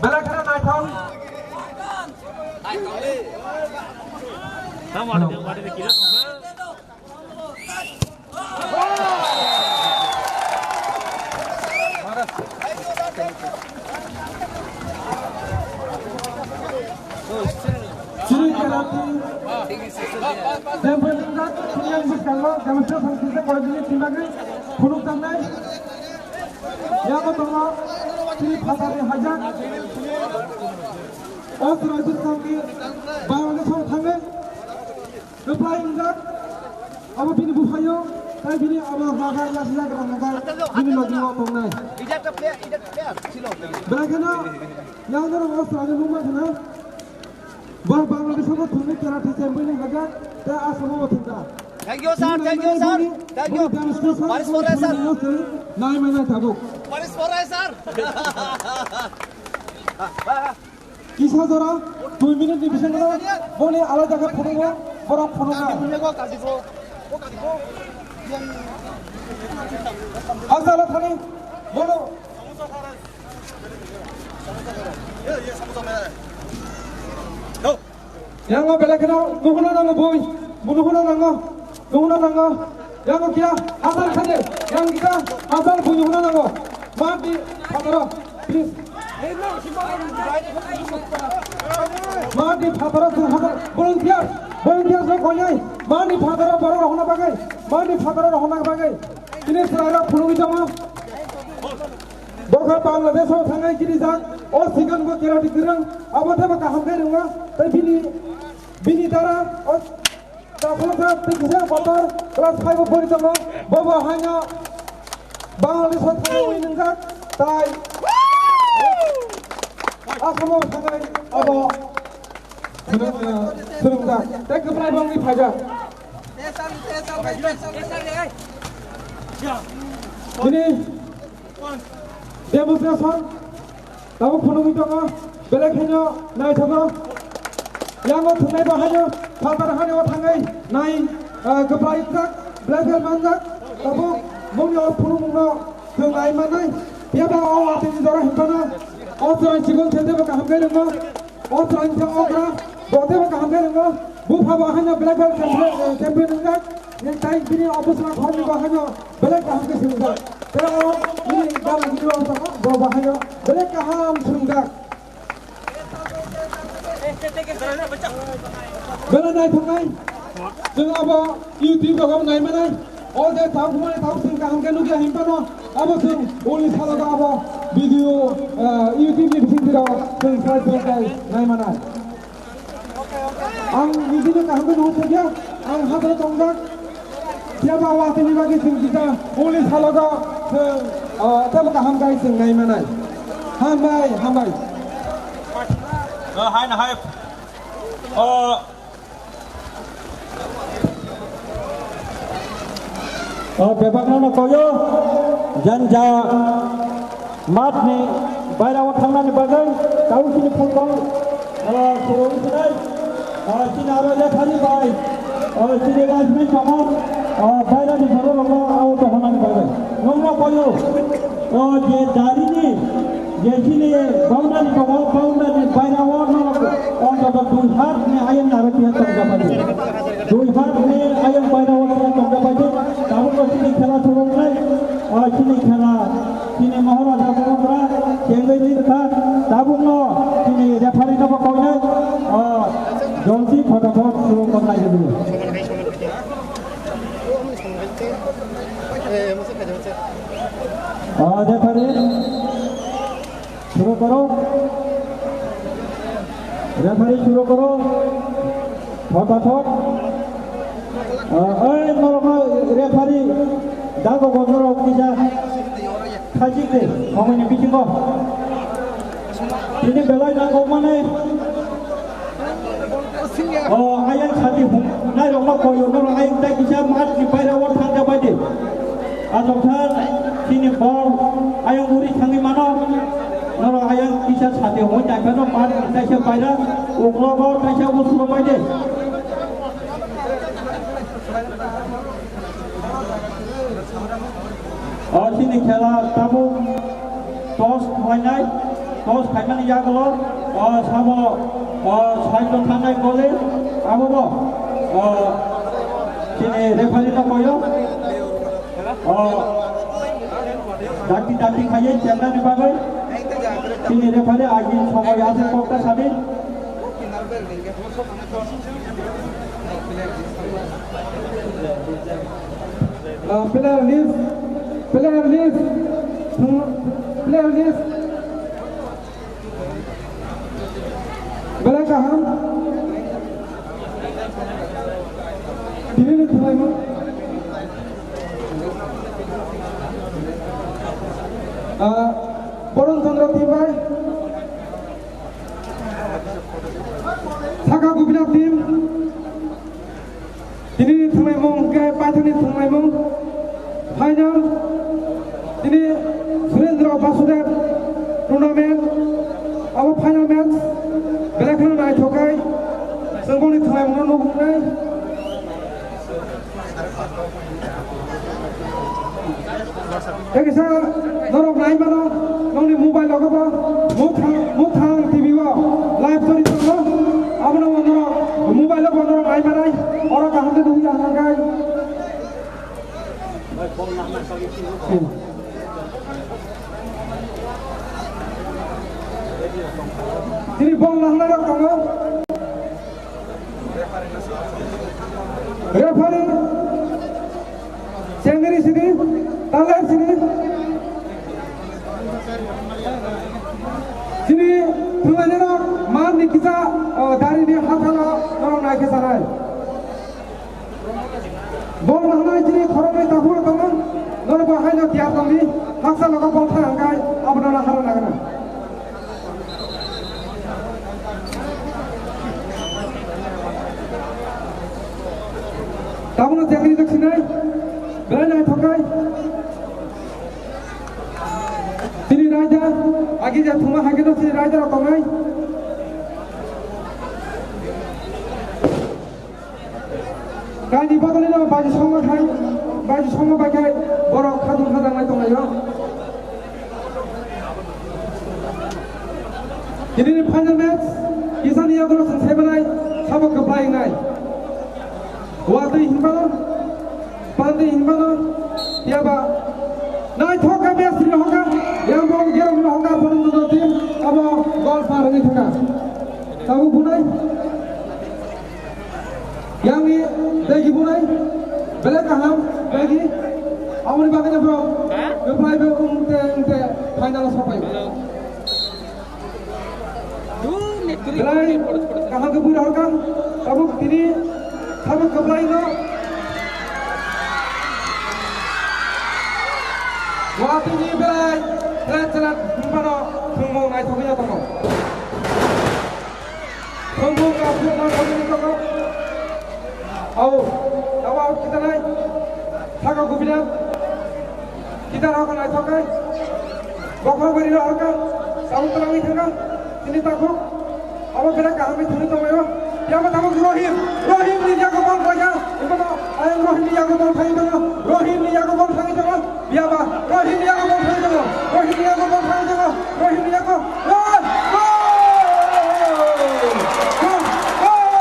Belai kheno naithok. Chini karate champion wngkha, chini yang bwskango demonstration kisa koidini timagwi phunuk tangnai. Yago tongo chini phatarni hajak. O chwrai bwskangni Bangladeshor thangwi kwplai wngjak. Abo bini buphayo, tai bini abo jaga yasijak rang jaga bini logi o tongnai. Belai kheno yang norok o chwraino nukma kheno. Bo Bangladesh o thwngwi karate champion ni hajak, tei Assam o thwngkha. Thank you, sir. Thank you, sir. Thank you. Paris Foray, sir. Nai mano tabuk. Paris Foray, sir. Kisa jora, dui minute ni bisingo boni alai jaga phunukgo, borok phunukna. Asala thani, bono. Yango belai kheno nuhuna nango bui, nuhuna nango, nuhuna nango. Yango kia hasal khade, yang kita hasal bui nuhuna nango. Mati phataro, please. Mati phataro sing hasal volunteer, volunteer sing koyai. Mati phataro borok rohona bagai, mati phataro rohona bagai. Ini serara phunugwi tongo. Bokha Bangladesh o thangnai kirijak, o sigan bo karate kwrwng, abo tebo kaham khe rwngo, tei bini, bini dara o Chakhusa tei kisa kotor class five o pori tongo, bobo haino Bangladesh o thangwi wngjak, tai Assam o thangwi abo phunuk, eh, phunukjak, tei kwplai bangwi phaijak. Bini demonstration tabuk phunugwi tongo, belai khaino naithogo. Yango thwngnai bo haino phatar hani o thangwi nai, ah, kwplai wngkha, belai khe manjak. Tabuk bongni o phunukmungno chwng nai mannai. Phiya ba o watini jora hinphano o chwrai chikon se tebo kaham khe rwngno. O chwrai khe okra, bo tebo kaham khe rwngno. Bupha bo haino belai khe champion, champion wngjak. Tei bini office rok khoroknwi bo haino belai kaham khe swrwngjak. Tei o bini gana gini rok tongma bo bo haino belai kaham swrwngjak. Belai naithoknai. Chwng abo YouTube rok nai manai. O je tabuk mani tabuk chwng kaham khe nukya hinphano abo chwng uni salo abo video, ah, YouTube ni bising twi rok chwng sai chwng kai nai manai. Ang nijino kaham khe nuhur thangya, ang hathai tongjak. Phiya ba watini bagwi chwng kisa uli salogo chwng, ah, tebo kaham khe chwng nai manai. Hambai, hambai. Ah, hai na hai. O, o bebakno no koyo, janja matni bairao thangnani bagwi tau chini phungkol, o, surung sinai, o, chini aro lekhani bai, o, chini linesman tongo, o, bairani bororokno auto hwnani bagwi. Nungno koyo, o, je darini, je chini boundary tongo, boundary bairao norok ontoto dui hat ni ayang naro tiya tongjapaidi. Dui hat ni ayang bairao tiya tongjapaidi. Tabukno chini khela thurungnai, o, chini khela, chini Maharaja Bubagra, chengwi lirkha, tabukno chini referee no bo koinai, o, joldi photophot surung tongnai. Ah, referee, shuru karo. Referee, shuru karo. Photophot. Ah, oi, norok referee, dago bo norok kisa. Khajik de, khongoi ni bisingo. Tini belai nangkok mani. O, ayang sati hum, nai rok no koyo, no ayang tai kisa mat ni paira o thang jabai de. Asok thar, tini bol, ayang uri thangi mano. No ayang kisa sati hum, tai phano mat ni tai se paira, uklo bol tai se usuro bai de. O chini khela tabuk toss khlainai, toss khaimani yagulo, o samo, o side o thangnai goli, abobo, o chini referee no koyo, o dakti dakti khaiye chengnani bagwi, chini referee agi somoi aswk kokta sadi. Uh, player list, player list, hmm, player list. Belai kaham. Tini ni thulaimung. Uh, Boron Chandra team bai. Saka Gopinath team. Tini ni thwngnaimung hwnkhe paithakni thwngnaimung. Final. Tini Surendra Basudev tournament. Abo final match. Belai kheno naithok khai. Chwng boni thwngnaimungno nuhuknai. Tei kisa norok nai mano, nongni mobile rogo bo muthang, muthang T V o live choli tongo. Abono bo norok mobile o bo norok nai manai. Oro kaham khe nukya hwnkhai. Tini bol nahnai rok tongo. Referee, chengri sidi, taler sidi. Chini thwnglainirok manni kisa, o, darini hathalo norok naikhe sanai. Bol nahnai chini khoroknwi takhuk rok tongo, norok bo haino tiyar tongdi, haksa logo bol thang hwnkhe abono nahara nagana. Tabukno chengri rok sinai, belai naithok khai. Chini raida, agi je thuma hagi no chini raida rok tongnai. Kaini bodolino baji songma khai, baji songma bai khai borok khadung khadang lai tonglaio. Tini ni final match, kisani yagulo chwng saimanai, sabo kwplai wngnai. Watwi hinmano, Pandi hinmano, yaba naithok khe match ri hoka, yambo gerong ri hoka, Boron Chandra team, abo goal par ri thaka. Tabuk bunai, yangni degi bunai, belai kaham, degi, aboni bagwi no bro, kwplai bo wngte, wngte, final o sopai. Belai kaham khe bui rohorkha, tabuk tini sabo kwplai no. Watwi ni belai thlet thlet hinmano thwngmung naithokya tongo. Bumung ka bumung ka bumung ka bumung. Au, tawa au kita nai. Saka gubina. Kita rok nai thokai. Bokhok bari rok ka. Tawa tolangwi thangka. Sini takhuk. Abo berak kaham ni thani tonglaio. Yama takhuk Rohim. Rohim ni yago bol khlaika. Ibono ayang Rohim ni yago bol thani tongo. Rohim ni yago bol thani tongo. Biyaba, Rohini yago bol thangwi tongo. Rohini yago bol thangwi tongo. Rohini yago. Gol! Gol! Gol! Gol!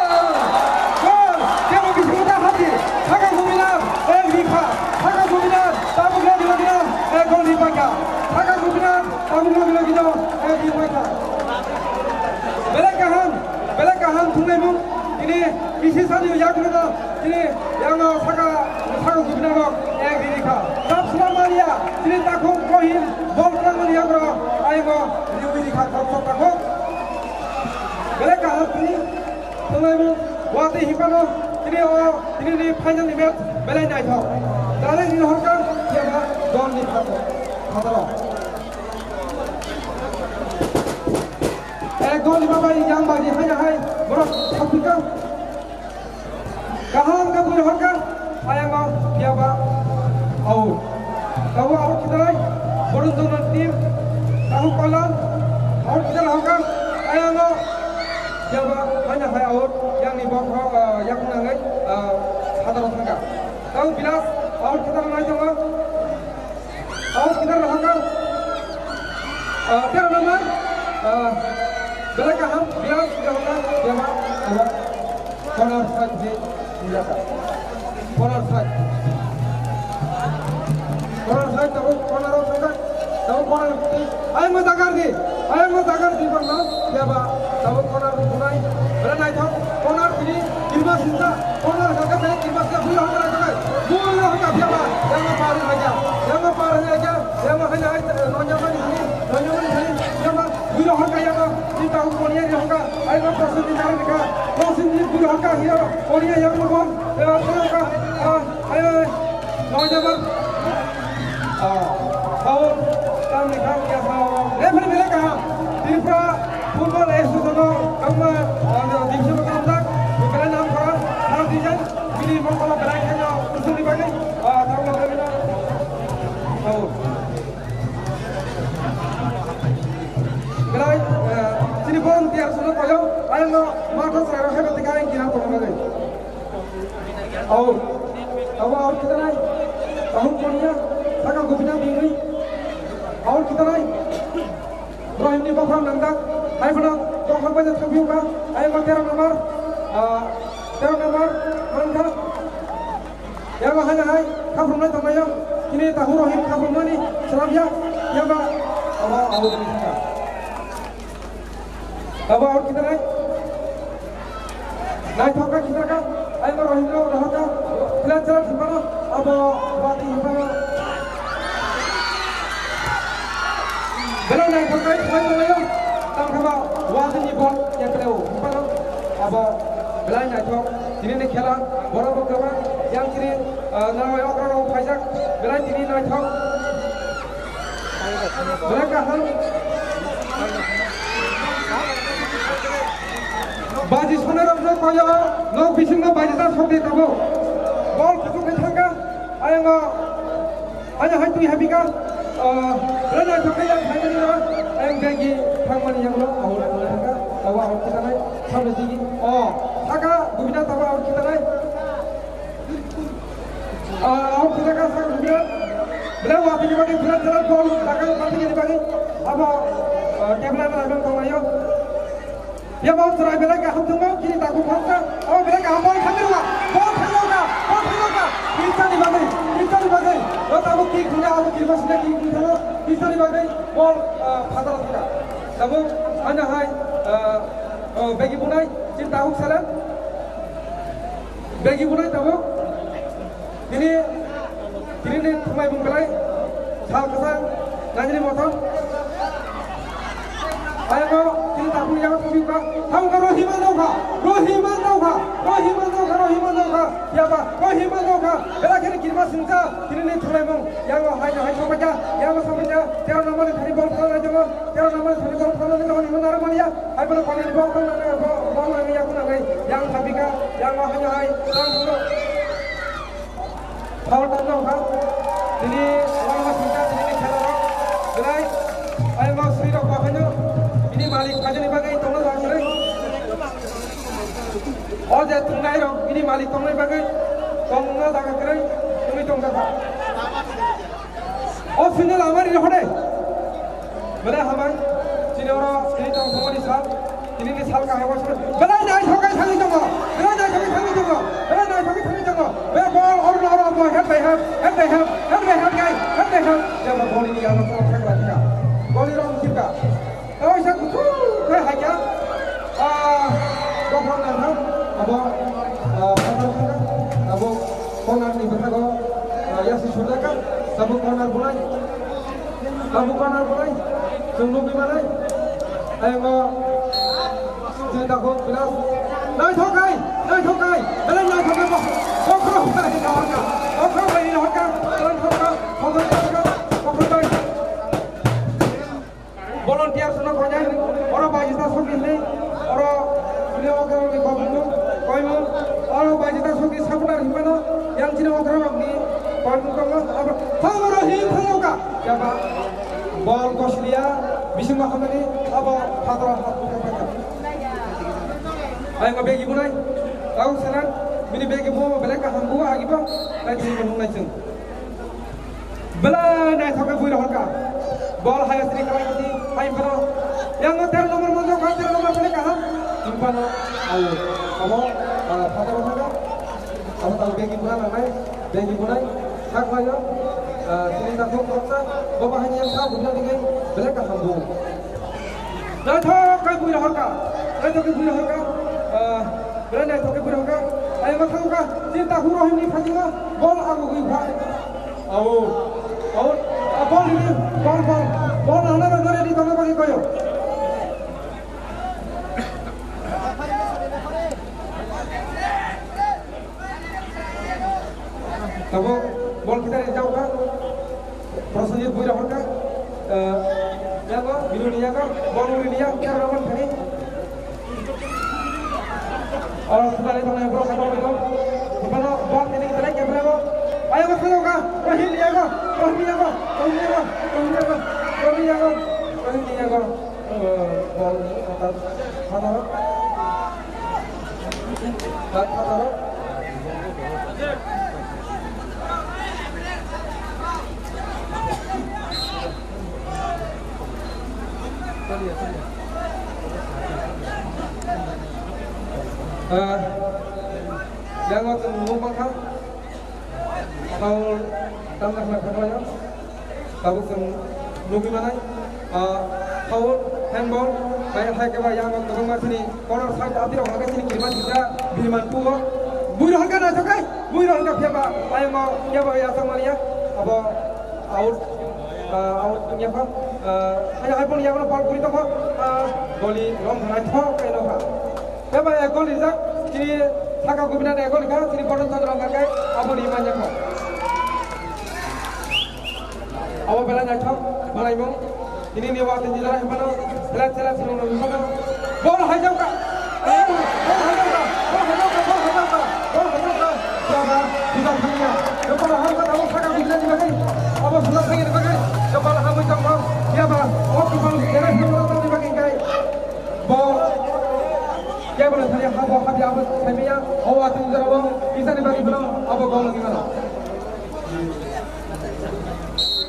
Gol! Kebo bisingo ta hati. Saka gubina, ek rikha. Saka gubina, tabuk ya dilogina, ek gol ripaka. Saka gubina, tabuk ya dilogina, ek ripaka. Belai kaham, belai kaham thungnaimung. Ini bisi sani yakno. Chini yang saka, saka gubina rok ek riri kha. Tap sila mania, chini takhuk Rohim, bol klang mania bro, aimo riwi ri kha khok khok takhuk. Belai kaham chini, tonglaimo, wati himano, chini o, chini ni final ni match, belai naithok. Dalai ni horka, yama, don ni kha, kha. Ek don ni babai, yang baji, hai, hai, borok, thapika. Kaham khe bui horka, ayang o phiya ba out. Tabuk out khitai, Borondon team, Rahul Palan, out khitai horka, ayang o phiya ba haina hai out, yang ni bok rok, ah, yakung nangwi, ah, sadaro thangka. Tabuk Bilas out khitai nai tongo. Out kita rohaka. Ah, tero number. Ah, belai kaham, Bilas rohaka, Bilas, Bilas. Corner side je, Bilas. Corner side. Corner side, tabuk corner of side. Tabuk corner. Ayang mo jagar di. Ayang mo jagar di, bang, no? Bilas. Tabuk corner bunai. Belai naithok. Corner ini, Kirma sinta. Corner kaka belai Kirma sinta. Bui rohaka naithok. Bui rohaka, Bilas. Yang mo par rohaka. Yang mo par rohaka. Yang mo hai hai, nonya mani hai. Nonya mani hai. Yang mo bui rohaka, yang mo. Sinta hu konia rohaka. Ayang mo prosin di jaga dikha. Prosin di bui rohaka, yang mo. Konia yang mo bon. Yang mo rohaka. Ah, hai hai. Nonya mo. Ah, foul, tamni kha kya foul. Referee belai kaham. Tripura Football Association o kangma, ah, division o kalamjak. Belai nam khorang, third division. Bini mokolo belai kheno usuni bagwi, ah, thangma bagwi no. Foul. Belai, ah, chini volunteer sono koyo, ayang no matha chwrai rok haiba tikha ayang kina tongma bagwi. Out. Abo out khitanai. Tahun konia. Saka gubina bingwi. Out khitanai. Rohimni bokhorok nangjak. Hai phano bokhorok bai thangphiu kha. Ayang tero number. Ah, tero number. Mankha. Yang hai hai. Khaprumnai tongmai yang. Kini tahu Rohim khaprumnani. Selam ya. Yang ba. Abo out ni thangka. Abo out khitanai. Naithok kha khitanai. Ayang Rohim no rohor kha. Philan chala thangmano. Abo wati himano. Belai naithok kha, thangmano. Tangkhama wati ni bol kepleo. Himano. Abo belai naithok. Tini ni khela. Borok bo kwbang. Yang tini, ah, narwai okra rok phaijak. Belai tini naithok. Belai kaham. Baji sonai rok no koyo, nok bisingo baji ta sokni tabo. Bol kuchuk ni thangka, ayang o, ayang hai twi habika, ah, belai naithok khe yang phaimani no, ayang begi thangmani yang no, ahura thangka, tawa ahur khitanai, samne digi, o, saka gubina tawa ahur khitanai. Ah, ahur khitanai ka saka gubina. Belai watini bagwi, belai belai bol, takai watini bagwi. Abo, ah, tebla belai bang tonglaio. Ya bol chwrai belai kaham tongmo, kini takhuk khoksa. Abo belai kaham bol thangwi rwma. Bol thangwi rwma, bol thangwi rwma. Kinsani bagwi, kinsani bagwi. O tabuk kick thangna, abo kirma sina kick thangna. Kinsani bagwi bol, ah, phataro thangna. Tabuk, ano hai, ah, oh, begi bunai, chini takhuk sala. Begi bunai tabuk. Tini, tini ni thumai bung belai. Sal kwchang, nangni mothom. Ayang o, tini takhuk yang thumai ba. Thang ka Rohima nokha, Rohima nokha, Rohima nokha, Rohima nokha. Ya ba, Rohima nokha. Belai khe ni kirma singsa, tini ni thumai bung. Yang o hai no hai sobaja, yang o sobaja. Tero number ni thani bol thang lai tongo. Tero number ni thani bol thang lai tongo. Hima naro mania. Hai bono koni bol thang lai tongo. Bol nangwi yakung nangwi yang thabika, yang o haino hai, yang phano. Foul tam nang kha. Tini wngma singkha tini ni khela rok. Belai, ayang o sui rok ba haino. Bini malik phaijani bagwi tongna jaga kwrwi. O je thwngnai rok bini malik tongnai bagwi tongna jaga kwrwi wngwi tongjakha. O final amari rw hode. Bole hamai, chini oro, chini tong thangmani sal, chini ni sal kaham o sal. Belai naithok khe thangwi tongo, belai naithok khe thangwi tongo, belai naithok khe thangwi tongo. Be bol oro oro bo head by head, head by head, head by head guys, head by head. Jeba bol ni yago sal thangla thika. Bol ni rong thika. Kaisa kuthuk khe haikha. Ah, bokhorok naithok, abo, ah, phatar thangkha, abo corner ni bwkhago, ah, yasi sujaka, tabuk corner bulai, tabuk corner bulai, chwng nugwi manai. Ayang o, chini takhuk bilas, naithok kai, naithok kai, belai naithok kai, bokhorok bai rohorkha, bokhorok bai rohorkha, bokhorok bai rohorkha, bokhorok bai. Volunteers no khainai, oro baijita sokni hinwi, oro chini ograni koimung, koimung, oro baijita sokni supporter hinmano, yang chini ograrokni koimung tongo, abo thangmano hin thangoka, yaba bol kosliya, bisingo hamani, abo phataro hapkha. Ayang begi bunai, tau senan, bini begi bu belai kaham bu agibo, tai tini nungnai chwng. Belai naithok khe bui rohorkha. Bol haya sini kalai kiti, hai phano. Yang tero number monjo kha, tero number pele kaham. Himpano, au, abo, ah, phataro thangkha. Abo tau begi buna nangnai, begi bunai. Thak layo, ah, sini takhuk koksa, boba hani yang sa buna dingin, belai kaham bu. Naithok khe bui rohorkha. Naithok khe bui rohorkha. Ah, belai naithok khe bui rohorkha. Ayang thangkha, sini takhuk rohini phasingo, bol agugwi phai. Au, au, a, bol ridi, bol, bol, bol rana rana ridi tongna bagwi koyo. Tabo, bol kita ridi jauh ka, Prosenjit bui rohorka, eh, yago, bini yago, bol ridi ya, kita rohor thani. Oro sudari tongnai borok khatang bai tong. Bupano bol tini belai kebra bo. Ayo bo thangok ka. Rohini yago. Rohini yago. Rohini yago. Rohini yago. Rohini yago. Rohini yago. Eh, bol khatang. Khatang. Khatang. Ah, yang waktu nunggu bangkha, foul tamna kena kena ya, tabuk yang nunggu mana, ah, foul, handball, bayar hai keba yang waktu bangkha sini, corner side abdi rok hakai sini kiriman kita, biriman tuo, bui rohorka na jokai, bui rohorka keba, ayang mau keba ya sama ya, abo, Out, ah, out wngya kha. Ah, hai, hai, boni yago bal puri tongkha. Ah, goli rom thangna thok kai nokha. Eba ek gol rijak. Chini saka gubina ek gol kha. Chini Bodon Chandra wngkha khe abo ri manya kha. Abo belai naithok, malaimung. Ini ni wa tini jara himbano, selat selat sini ulo himbano. Bol haijauka. Eh, bol haijauka, bol haijauka, bol haijauka, bol haijauka. Baba, sudah thangya. Kepala hamka tahu saka gubina ni bagai. Abo sudah thangya ni bagai. Kepala hamka tahu. Ya ba, oh kepala, ya ba, kepala tahu ni bagai kai. Bol. Ya ba, thangya habo habi abo thangya. Oh, wa tini jara bo, isa ni bagai bano, abo gol ni mano.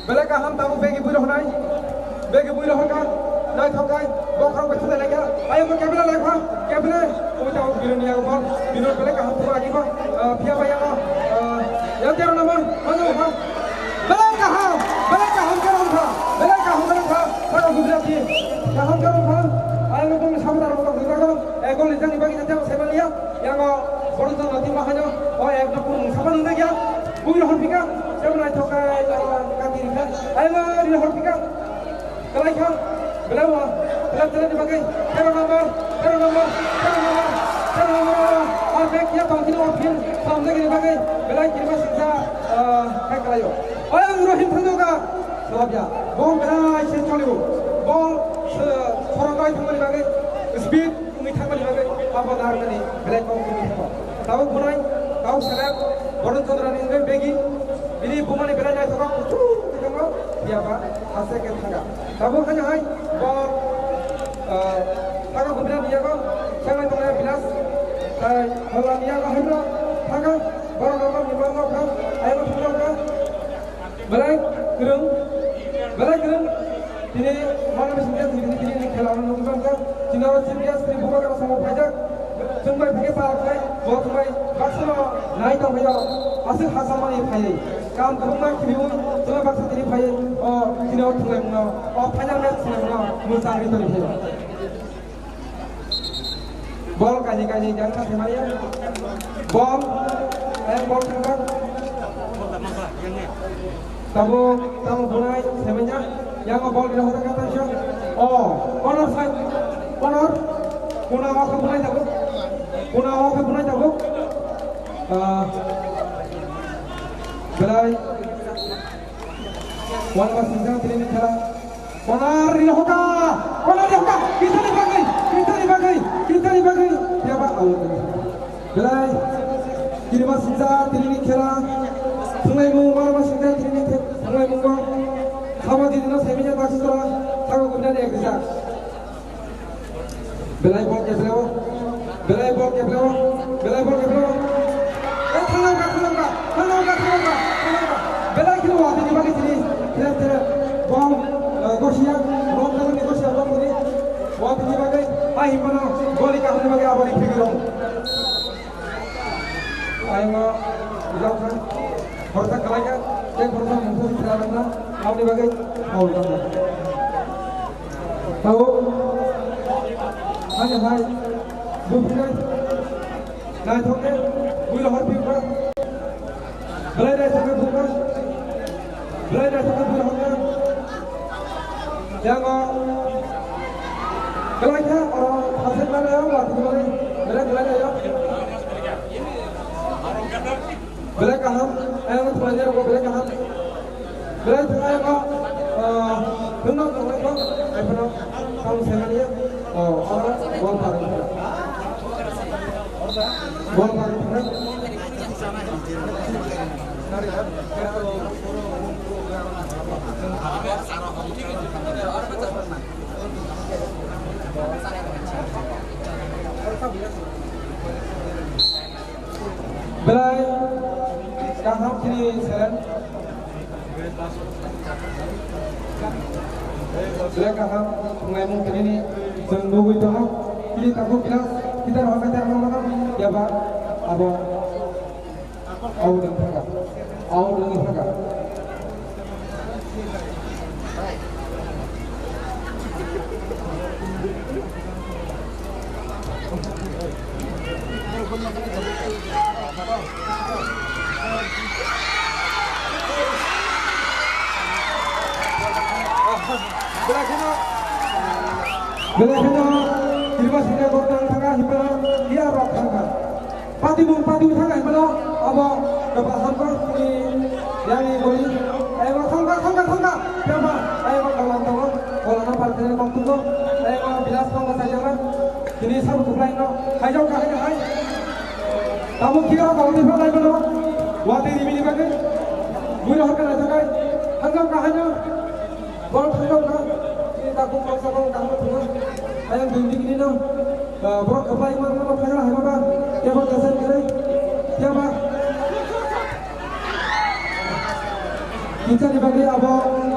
Belai kaham tabuk begi bui rohornai. Begi bui rohorkha. Naithok kai. Bokhorok bai thudai laikha. Ayang bo kebele laikha. Kebele. Oi tabuk bini yago bol. Bini belai kaham tabuk agi ba. Ah, phiya bai yago. Ah, yang tero number. Mano ha. Belai kaham. Belai kaham khe romkha. Belai kaham khe romkha. Saka Gujarati. Kaham khe romkha. Ayang bo sabda romkha. Gujarati. Eh, gol rijak ni bagi jatiya saiman liya. Yang o, Bodon Chandra team bahai no. O, ek number mung saba nung ya. Bui rohor pika, jemon naithok kha, kati rikha, ayma ri rohor pika. Kalai kha, belai wa, belai tele ni bagai, tero number, tero number, tero number, tero number, ar bek ya tong kini option, samjak ni bagai, belai kirma singsa, ah, khai kalai o. Ayang Rohim thangjoka, sabab ya, bol belai se cholibo, bol se, khorok bai thangmani bagai, speed, wngwi thangmani bagai, Armani belai kok tumi thangma. Tabuk bunai, tabuk selek, Boron Chandra ni wngwi begi, bini bumani belai naithogo, kuchuk khe thangma, phiya ba, haste khe thanga. Tabuk haino hai, bo, ah, thanga gubina niyago, thangnai tongnai bilas, tai, hola niyago haino, thanga, borok rok ni ma ma kha, ayang thangma kha. Belai kwrwng, belai kwrwng. Tini mano bising khe tini, tini ni khela no nugwi mankha. Chini o serious ni bubagra samung phaijak. Chwng bai phikhe palak khai, bo chwng bai baksa no nai tong phai o. Aswk ha samani phaiwi. Kam kwbangma khibiwi, chwng bai baksa tini phaiwi. O tini o thwnglaimung no, o final match thwnglaimung no mwchangwi tongwi phai o. Bol kaini kaini jang kha semaya. Bol, eh, bol thangkha. Tamo, tamo bunai semanya. Yang bol dia hoda kata siya. Oh, corner side. Corner. Kuna wa kha bunai tabuk. Kuna wa kha bunai tabuk. Ah. Belai. Wan ba sinjang tini khela. Konar ri hoka, konar ri hoka, kitani bagwi, kitani bagwi, kitani bagwi, yaba out. Belai, kirima singsa, tini ni khela, thunglai mung, marma singsa, tini ni khe-, thunglai mung bo, khama di dino, semija, taksura, thago gumnani ek rijak. Belai bol kepleo. Belai bol kepleo. Belai bol kepleo. Eh, thanglangka, thanglangka, thanglangka, thanglangka, thanglangka. Belai kheno watini bagwi tini. Ther, ther. Bol, eh, gosia, bol tangni gosia, bol tini. Watini bagwi, ai himbano, goli kahani bagwi aboni phigirong. Ayungo, jokhan, horsa kalaika, tei horsa mungsa sitra langna, aboni bagwi, aul tangna. Tao, hai hai, bupinai, naithok khe, bui rohor pipra, belai naithok khe bupra, belai naithok khe bui rohor khe, yango, belai khe, oro, thasek nai nayo, watini bagwi, belai belai nayo. Belai kaham, ayang thwngnairokbo belai kaham. Belai thwng ayang, ah, thwngno thwngnairok, ai phano tamo saimani, oh, oro bol parwi thwng. Bol parwi thwng. Belai kaham khini seren. Belai kaham wnglaimung tini ni chwng nugwi tongo. Tini takhuk kila, kita rohor kaitor rok mano, yaba abo. Au dang thaka. Au dang thaka. Belai kheno, belai kheno, kirima singsa gok nang thaka, himba, iya rok thangkha. Patimung, patimung thangkha, himba no, abo, dopa hamkha, ni, yang ni boli, ayo, thangkha, thangkha, thangkha, pema, ayo, kalam tongo, kolam no, parkhe, kok tongo, ayo, bilas tongo, sajama. Tini sabo kuplai no, haijok ka haino hai. Tamo kira ko ni phalai mano. Wati ni bini bagwi. Mui rohor ka na jagai. Hanjok ka haino. Bol hanjok ka. Tini ta kum bangsa bol ka haino thuma. Ayang dun dikini no. Borok kuplai man mano phagla hai baba. Kebo jasen kere. Keba. Kisa ni bagwi abo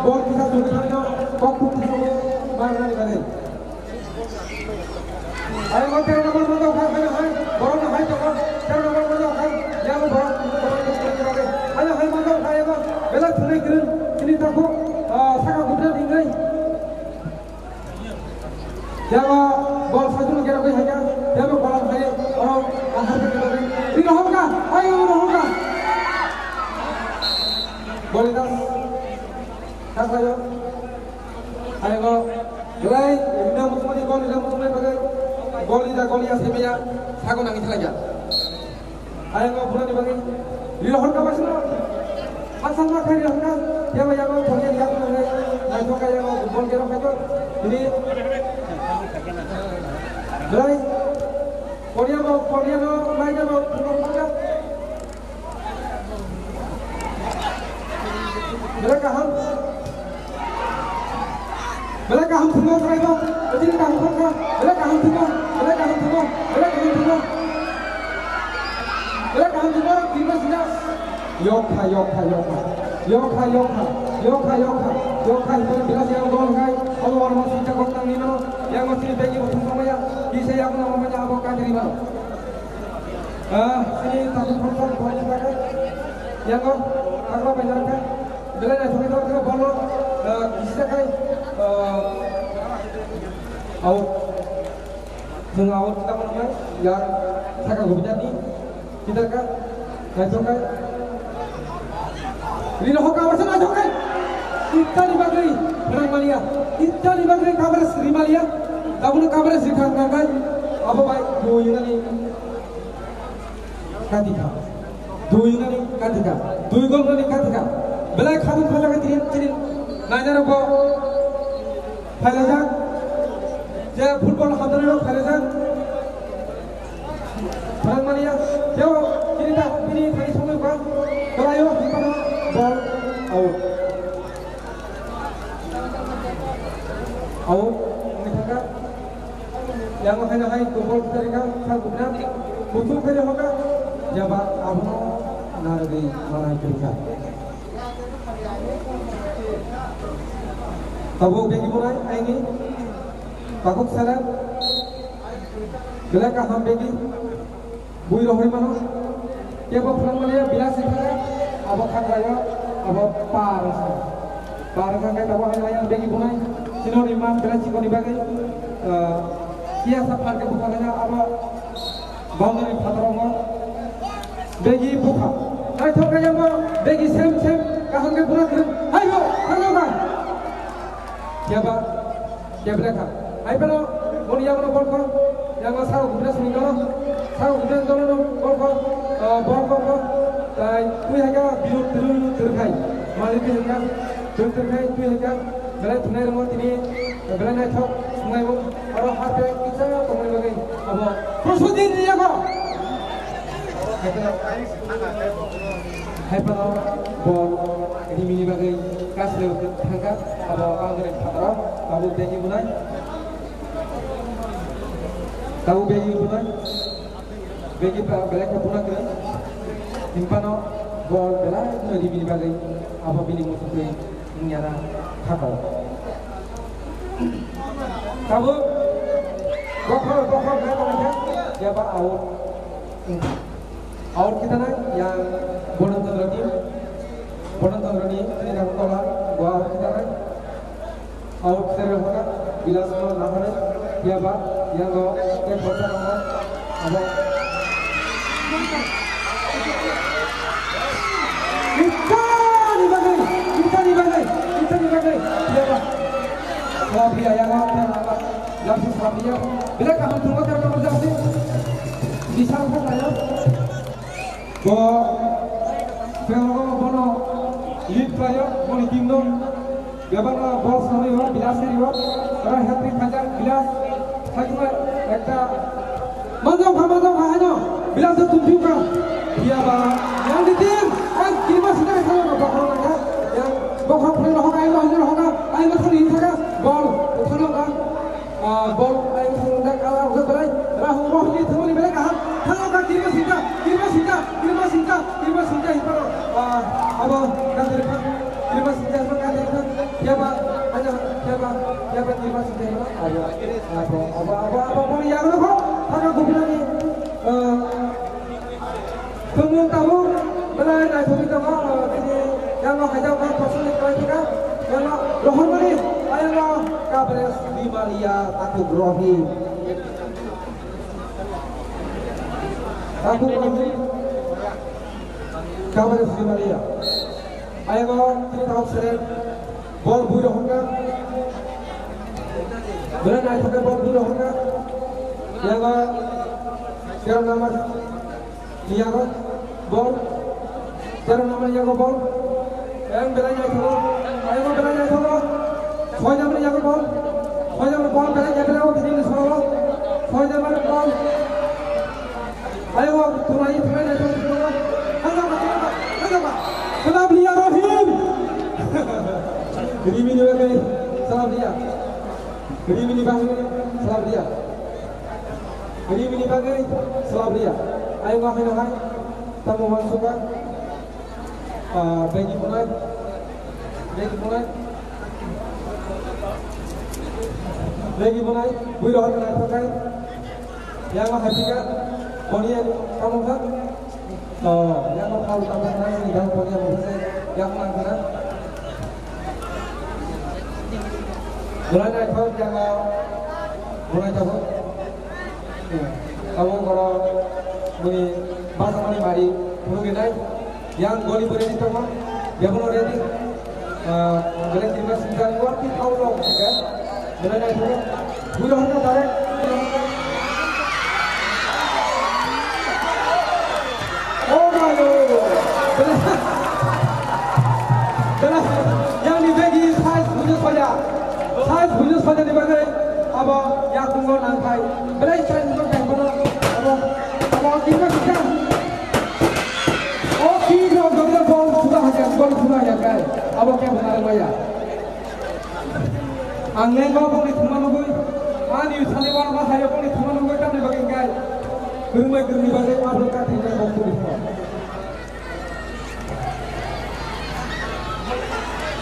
bol kisa suri haino. Kok kuk kisa mar nani bagwi. Ayang o tero number mano kha, hai, hai, borok no hai tongo, tero number mano kha, yang borok, borok ni bagwi. Hai, hai, mano kha, yang belai thwnai kwrwng, tini takhuk, ah, saka gubna ringwi. Yang o bol sajwk no gerogwi hai kha, yang o kolam hai, oro ahar khe gerogwi. Ri rohor kha, hai, ri rohor kha. Bolidas, kha khlaio. Ayang o, belai, rina muchungmani gol, rina muchungmani bagwi, gol rida, gol ya, semiya, sago nangwi thalaiya. Ayang o, bunani bagwi, rina hor kaba sino, hasang ma khai rina hor ka, yaba yaba, thongya rida, thongya, naithok ka yaba, gol gero khai to, ini, belai, Korea no, Korea no, naina no, phungo phungo. Belai kaham. Belai kaham phungo, belai kaham phungo, belai kaham phungo, belai kaham phungo, belai kaham phungo. Belai kaham phungo, phungo sida. Yokha, yokha, yokha. Yokha, yokha, yokha, yokha. Yokha, yokha, belai yang gol hai. Abo warma sida kok tang ni mano. Yang masih bagi phungo maya. Bisa yang nama maya abo kadri mano. Ah, sini satu persen boleh pakai. Yang kau, aku apa yang pakai? Belai naithok naithok khe bolo, ah, kisa khai, ah, out. Chwng out kita mana mai? Yang saka gubjani. Kita ka? Naithok khai. Rino hoka warsa naithok khai. Ittani bagri, Rang Malia. Ittani bagri coverage Rang Malia. Tabunu coverage rikha kai. Abo bai, dui nani. Katika. Dui nani katika. Dui gol nani katika. Belai khatun khajaga tini, tini nainarok bo phailajak. Je football hamjani rok phailajak. Phrang mania. Teo tini ta, tini thani songwi ba. Kalayo, hipano ball out. Out. Wngwi thangkha. Yang haino hai kubol kwthari kha, kha kubna, kuthuk khe hoka, jaba abono narwgwi manai kwrwi kha. Tabuk begi bunai aini, tabuk sala, belai kaham begi, bui rohorwi mano. Kebo phwrwng mani ya, bilas wngkha, abo khakrayo, abo par wngkha. Par wngkha khe tabuk hai ayang begi bunai, chino rimma belai chikoni bagwi, ah, kiyasa phan khe bukha khe abo boundary phataro wngkha. Begi bukha. Naithok khe abo begi sem sem kaham khe buna kwrwng. Hai bo, thangno ba. Kebo. Keble kha. Hai phano boni yago no bol kho. Yago sao gubra sini dolo. Sao gubra dolo no bol kho. Ah, bol kho kho. Tai twi hai kha biru tru tru khai. Malik twi hai kha. Tru tru khai twi hai kha. Belai thunai rwngo tini. Belai naithok sungai bo. Oro harpe kisa tongmani bagwi. Abo. Prosodin ni yago. Hai phano bol rimini bagwi kasle thangkha, abo boundary phataro, tabuk begi bunai. Tabuk begi bunai. Begi ba belai khe buna kwrwi. Himpano bol belai no rimini bagwi abo bini muchungtwi wngya na thangkha. Tabuk bokhor, bokhor khe tongkha, jeba out. Out khitanai yang Bodan Chandra ni, Bodan Chandra ni tini nang tola, bo out khitanai. Out khitanai hoka, bilas no nahare, yaba, yang go, ke bota no, abo. Itani bagai, itani bagai, itani bagai, yaba. Wah, biya yang go, yang go. Jaksi Sabia, belai kaham thwngwi tei tongmani jaksi. Bisal kha khlaio. Bo, Sengno bono lead khlaio, boni team no. Bebakno bol sanwi o, Bilas ri o. Ora hat-trick khaijak, Bilas. Khaikuma ekta. Manjak kha, manjak kha, haino. Bilas o tumpiu kha. Phiya ba, yang di team. Ai, kirima sida kha, bokhorok nangkha. Yang bokhorok phai rohok, ai rohok, rohok. Ai, ma thani thaka. Bol, thano kha. Ah, bol ai thangda kala hwnkhe belai Rahul Rohini thangmani belai kaham. Thango kha kirima singka, kirima singka, kirima singka, kirima singka hinphano, ah, abo gandari kha, kirima singka hinphano gandari kha. Phiya ba, aja, phiya ba, phiya ba kirima singka hinphano abo, abo, abo, abo, abo, abo, yagno kho, thangka gubinani, ah, Tumung tabuk belai naithokwi tongo, tini yango haijak ma thosoni kwlai thika, yango rohormani, ayano Kabres Bimalia takhuk rohi. Takhuk rohi, Kabres Bimalia. Ayano tini takhuk seren, bol bui rohorkha. Belai naithokwi bol bui rohorkha. Yango tero number. Yago bol. Tero number yago bol. Yang belai naithogo. Yang belai naithogo. Soi number yago bol. Soi number bol belai naithogo. Tini soro. Soi number bol. Salabria. Rimini bagwi salabria. Rimini bagwi salabria. Ayung ahai no hai. Tamo mansuka. Ah, begi bunai. Begi bunai. Begi bunai. Bui rohor kanai pakai. Yang ahai pika. Koni yang kamu kan? Oh, yang mau tahu tambah nasi dan punya mau saya yang mana? Mulai naik kau jangan mulai jauh. Kamu kalau muni bahasa muni mari, mungkin naik yang goli boleh di tempat, dia pun ready. Ah, boleh terima singkat, luar kita tahu loh, kan? Boleh naik dulu. Guru Hanta direct. Oh my God. Belai, belai, yang ni begi size bujo soja. Size bujo soja ni bagai. Abo yang tunggu nangkai. Belai size bujo tengkono. Abo, abo kita kita. Oh, kita, kita, kita, bol sudah aja, bol sudah aja, kai. Abo kya benar maya. Ang lengma bongni thwngma nugwi, ani thani uanama hayo bongni thwngma nugwi tamni bagwi hwnkhe, kwrwngbai kwrwngni bagwi abro kathwi hwnkhe bong tubui thwng.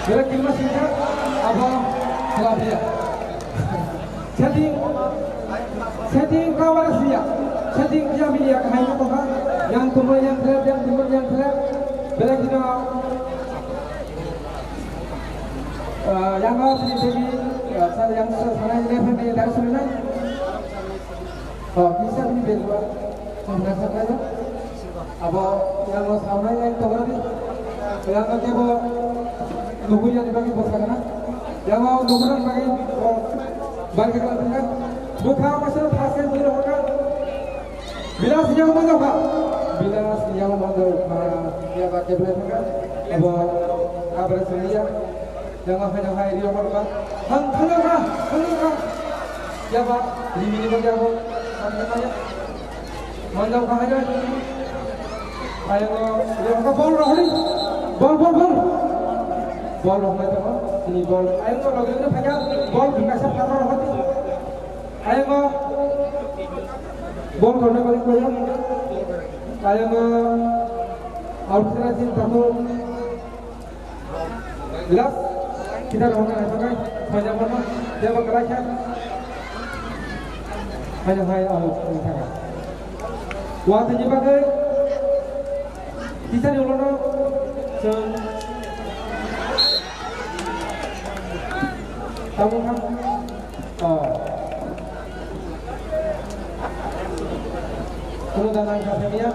Belai kilma singkha, abo khlapiya. Setting, setting kawara siya. Setting kiya miya kahai no tongkha. Yang tumui yang thlep, yang tumui yang thlep. Belai kheno Ah, yang mau sini sini, ah, sa-, yang sa-, sana ini pun di dari sana. Oh, bisa ini berdua. Sana sana ya. Abo yang mau sama yang itu lagi. Yang mau kebo nunggu yang dibagi bos sana. Yang mau nunggu yang bagi, oh, bagi kan. Buka apa sih, pasien dulu kan. Bilas yang mana, Pak? Bilas yang mana, Pak? Ya, Pak, kebelai, Pak. Abo, kabar selia. Yang mana, hai, dia mana, Pak? Hang, hang, hang, hang, hang. Ya, Pak, ini, ini, Pak, ya, Pak. Hang, hang, hang, ya. Mana, Pak, hai, hai. Ayo, dia mana, bol, rohani. Bol, bol, bol. Bol, rohani, Pak. Ini bol. Ayo, lagi, ini, Pak, ya. Bol, buka, siapa, rohani. Ayang o bol korna balik koyo. Ayang o outside jin tamu. Last kita rohna nasakai. Saja mana? Dia bakal aja. Hanya hai out nasakai. Waktu ni bagai. Kita ni ulono. Seng. Tamu kan? Oh. Kuno danang kathania.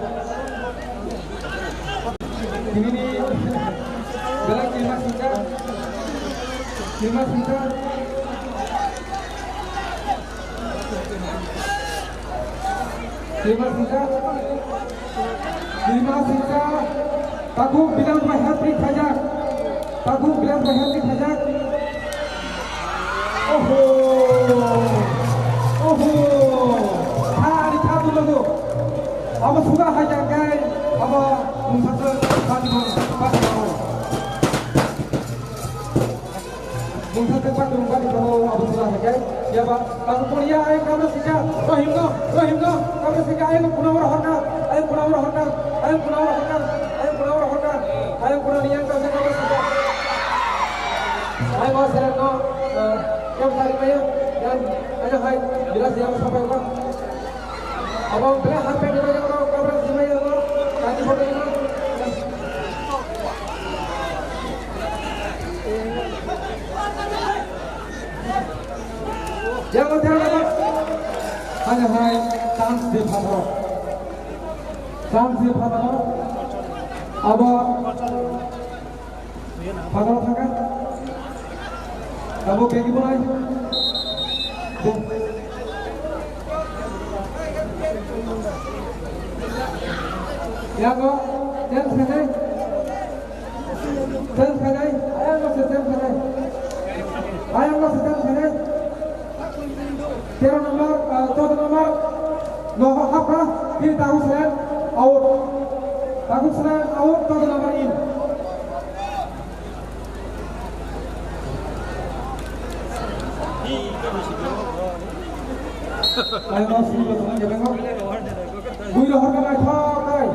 Ini ni belak lima singka. Lima singka. Lima singka. Lima singka. Takhuk bilang bai hat-trick khaijak. Takhuk bilang bai hat-trick khaijak. Oho. Oho. Kha ani kha tu lagu. Abo suga khaijak kai. Abo mungsa tu bati bati. Mungsa tei patwrwng bani tongo abo chwla hai khe. Yaba, tamo poriya ayang kamra sika, Rohim no, Rohim no, kamra sika, ayang kuna oro horna, ayang kuna oro horna, ayang kuna oro horna, ayang kuna oro horna, ayang kuna ni yang kamra sika. Ayang ma selek no, eh, yang tari maya, yang ayang hai, bila siang sampai apa? Abang bela hape di mana orang kamera sini ya lo, tadi foto ini. Yang hotel apa? Hanya hai chance di phatro, chance di phatro. Abo Pagalo thangkha. Abo begi bolai. Bo. Yago, ten sanai. Ten sanai. Ayang masih ten sanai. Ayang masih ten sanai. Tero number, ah, chaudo number, no hapra, phi Takhuk Seren out. Takhuk Seren out, chaudo number in. Ayang no sini bo tongna kebeng no. Bui rohor ka naithok kai.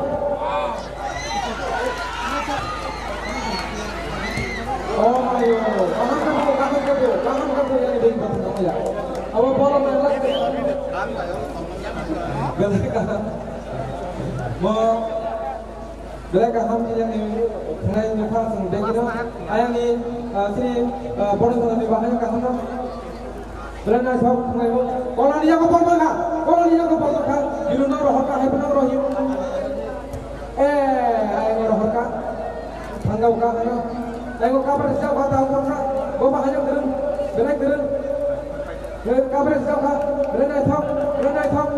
Oh my God. Kaham ka bo, kaham ka bo, kaham ka bo, yani beng ka bo ya. Abo bolo na la. Belai kaham. Mo Belai kaham ni yang ni khnai nukha chwng begino. Ayang ni, ah, chini, ah, bono thani bahai kaham no. Belai naithok khnai bo. Kola ni yago bordo kha. Kola ni yago bordo kha. Biru no rohor kha, hai bono rohi. Eh, ayang rohor kha. Thangau kha, hai no. Ayang kabra jao kha, tau kha. Bo bahai no gerung. Belai gerung. Kabra jao kha, belai naithok, belai naithok,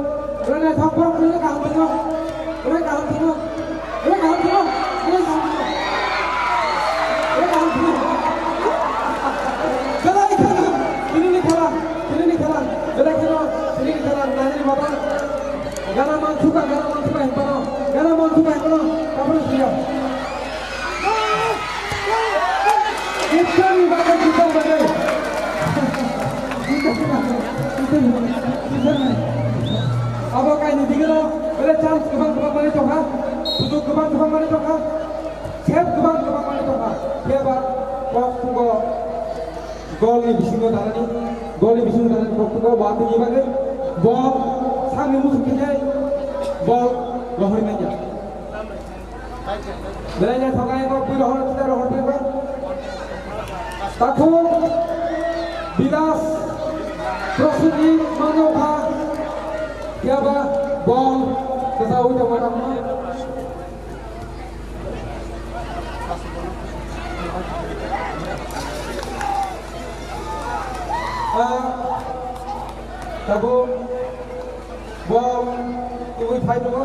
belai naithok, borok belai kaham thwino, belai kaham thwino, belai kaham thwino, belai kaham thwino, belai kaham thwino. Belai kheno, tini ni khela, tini ni khela, belai kheno, tini ni khela, nani baba. Gana man thuka, gana man thuka himpano, gana man thuka himpano, kabra jao. Kitani bagwi, kitani bagwi. Abo kaini digino, bele chance kwbang kwbang manwi tongkha, sujuk kwbang kwbang manwi tongkha, sep kwbang kwbang manwi tongkha. Phiya ba kok thugo, gol ni bisingo danani, gol ni bisingo danani kok thugo, watwi ni bagwi, bol sakni muchung khe bol rohorwi manya. Belai naithok khe bo bui rohor, sida rohor twi ba. Takhuk Bilas Prosenjit manjao kha. Phiya ba bol kwchaui tongma tongma. Ah, tabuk. Bol tubui phai tongo.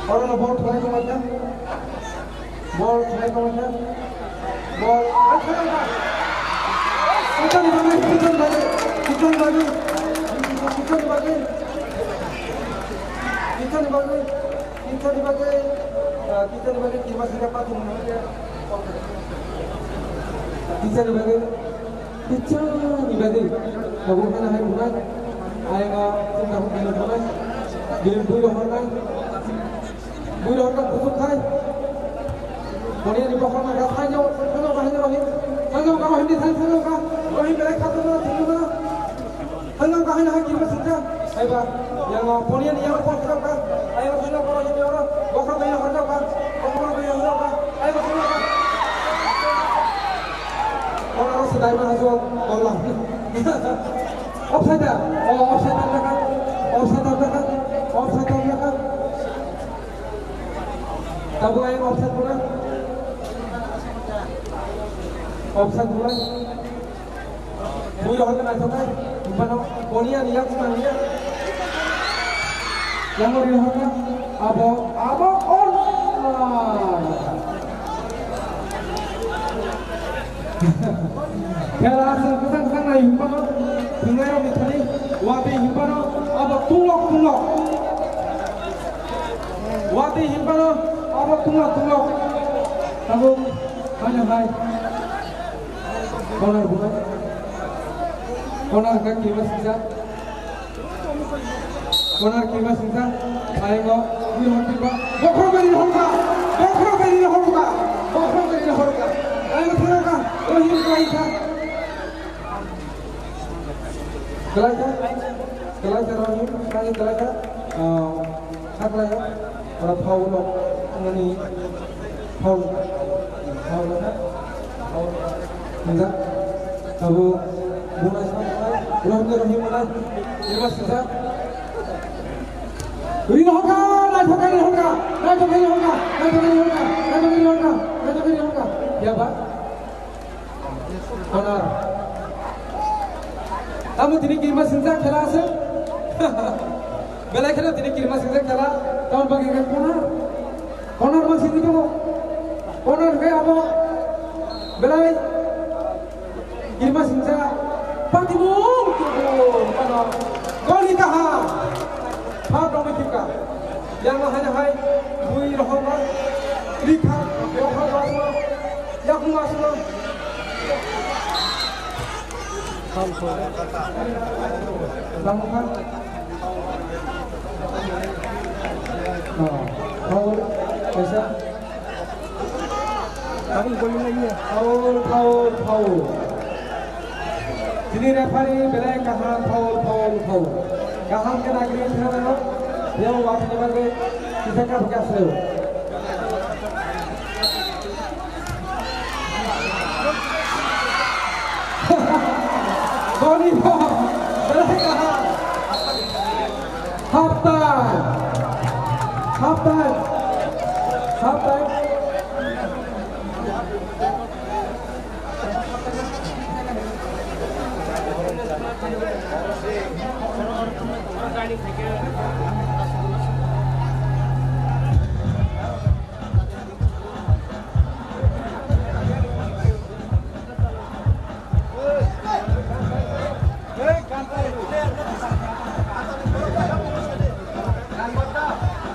Orono bol thwlai tonglaikha. Bol thwlai tonglaikha. Bol, ah, thwlai tonglaikha. Kitani bagwi, kitani bagwi, kitani bagwi, kitani bagwi, kitani bagwi, kitani bagwi, ah, kitani bagwi, kirma singcha pathum nangkhe. Kitani bagwi. Kichani bagwi tabuk haino hai bunai. Ayang o chwng tabuk bini bunai. Bini bui rohornai. Bui rohorna kuchuk khai. Boni ani bokhorna kha thangjao, thangjao kha haino Rohim. Thangjao kha Rohim ni thang, thangjao kha. Rohim belai kha tongma, thangjao kha. Thangjao kha haino hai kirma singcha. Haiba, yang o boni ani yang o phone kha. Ayang o thangjao kha Rohim ni oro. Bokhorok bai rohorjao kha. Bokhorok bai rohorjao kha. Ayang o thangjao kha. Oro se daima hajo, bola. Offside da? Oh, offside da, da, offside da, da, offside da, da. Tabuk ayang offside bola. Offside bola. Bui rohor khe naithok khe, bano boni ani yak swnam ya. Yang ori rohor khe, abo, abo, oh. Khela aswk kwchang kwchang nai hinkhe phano, thwngnairokni thani watwi hinphano abo tunglok tunglok. Watwi hinphano abo tunglok tunglok. Tabuk haino hai. Corner bunai. Corner hwnkha kirima singcha. Corner kirima singcha. Ayang o bui rohor kirima. Bokhorok bai rohor kha. Bokhorok bai rohor kha. Bokhorok bai rohor kha. Ayang o thangkha. Rohim kwlai kha. Kwlai kha. Kwlai kha Rohim. Kwlai kha. Ah, Saklai, ora foul no, ani foul, foul na, foul, enggak, abo, bunai saklai, rohim rohim mana, lima sisa. Ri rohorka, naithok ri rohorka, naithok ri rohorka, naithok ri rohorka, naithok ri rohorka, naithok ri rohorka. Ya, Pak? Corner. Tamo tini kirma singsa khela ase. Belai khela tini kirma singsa khela. Tamo bagi ke corner. Corner ma sini to. Corner ke abo. Belai kirma singsa. Pati mo. Gol ni kaha. Hap dong tika. Yang hai hai. Bui rohok. Rikha. Rohok. Yakung aswk. Tamo kha? Oh, foul, kaisa. Foul, foul, foul. Tini referee belai kaham, foul, foul, foul. Kaham khe nagri thangno, yang wapni bagwi kisa kap kap se. Doni bo, belai kaham. Half time. Half time. Half time.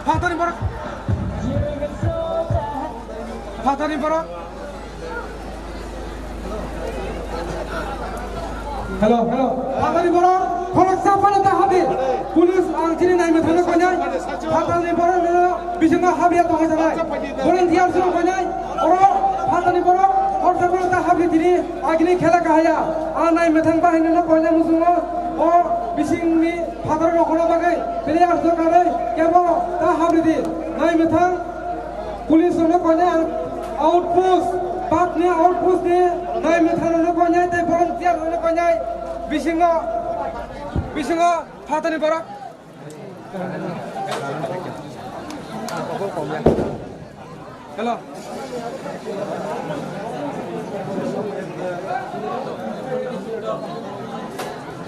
Phatani borok. Phatani borok. Hello, hello. Phatani borok, khoroksa phano ta habi. Police ang chini naimwi thangna koinai. Phatani borok no bisingo habiya tongwi sanai. Volunteer sino koinai. Oro phatani borok, khoroksa phano ta habi tini agini khela kahaya. Ang naimwi thang bahai no koinai musungo. O bisingni phatar rok hona bagwi. Player rok kare kebo ta habi di. Naimwi thang. Police rokno koinai ang outpost, patni outpost ni nai metha rokno koinai tei volunteer rokno koinai bisingo, bisingo phatani borok. Hello.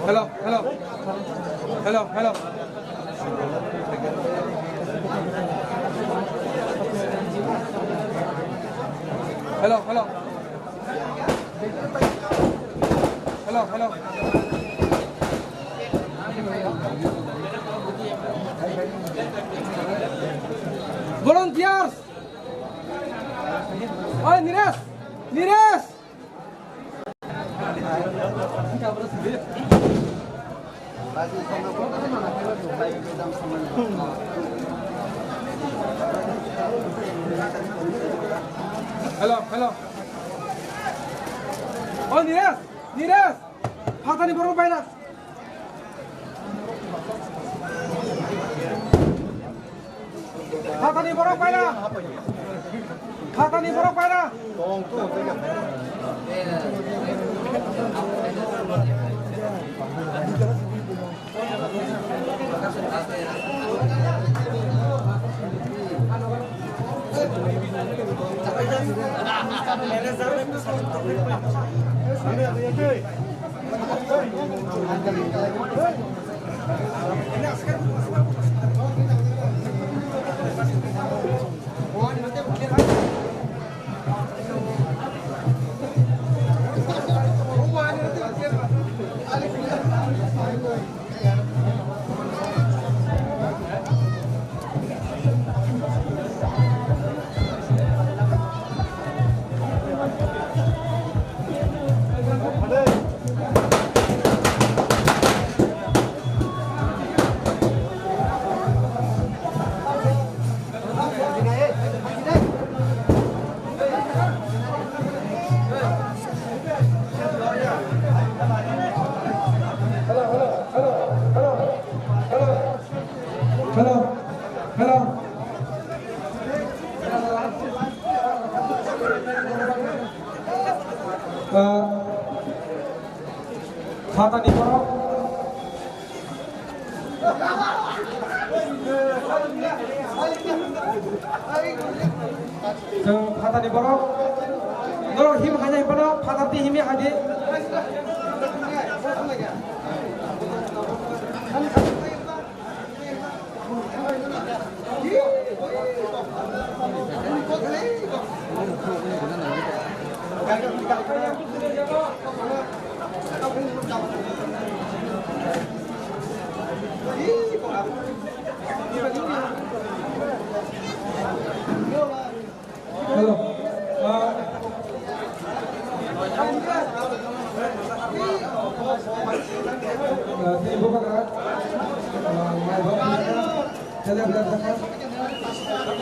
Hello, hello. Hello, hello. Hello, hello. Hello, hello. Volunteers! Oi, Niresh! Niresh! Hello, hello. Oh, Niresh, Niresh. Phatani borok baira. Phatani borok paina. Phatani borok paina. Hello, hello, hello, hello. Hello, hello. Ah, phatani borok. Chwng phatani borok. Norok him hainai phano phatarti himwi haidi. Hello. Ah. Tini bubagra, ah, mai bok, tele bela thaka.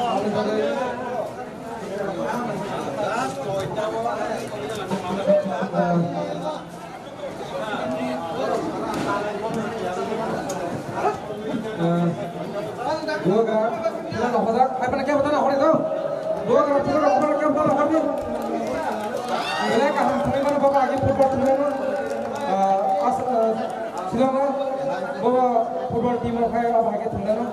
Aboni bagwi, ah, ah, bubagra, tele no hoda, hai pala kya bata na hore do. Bubagra, tele no hoda, kya bata na hore do. Belai kaham thangwi mano, baba agi football thangwi mano. Ah, as, ah, Sila ma, bo football team rok hai abo hai khe thangnaino.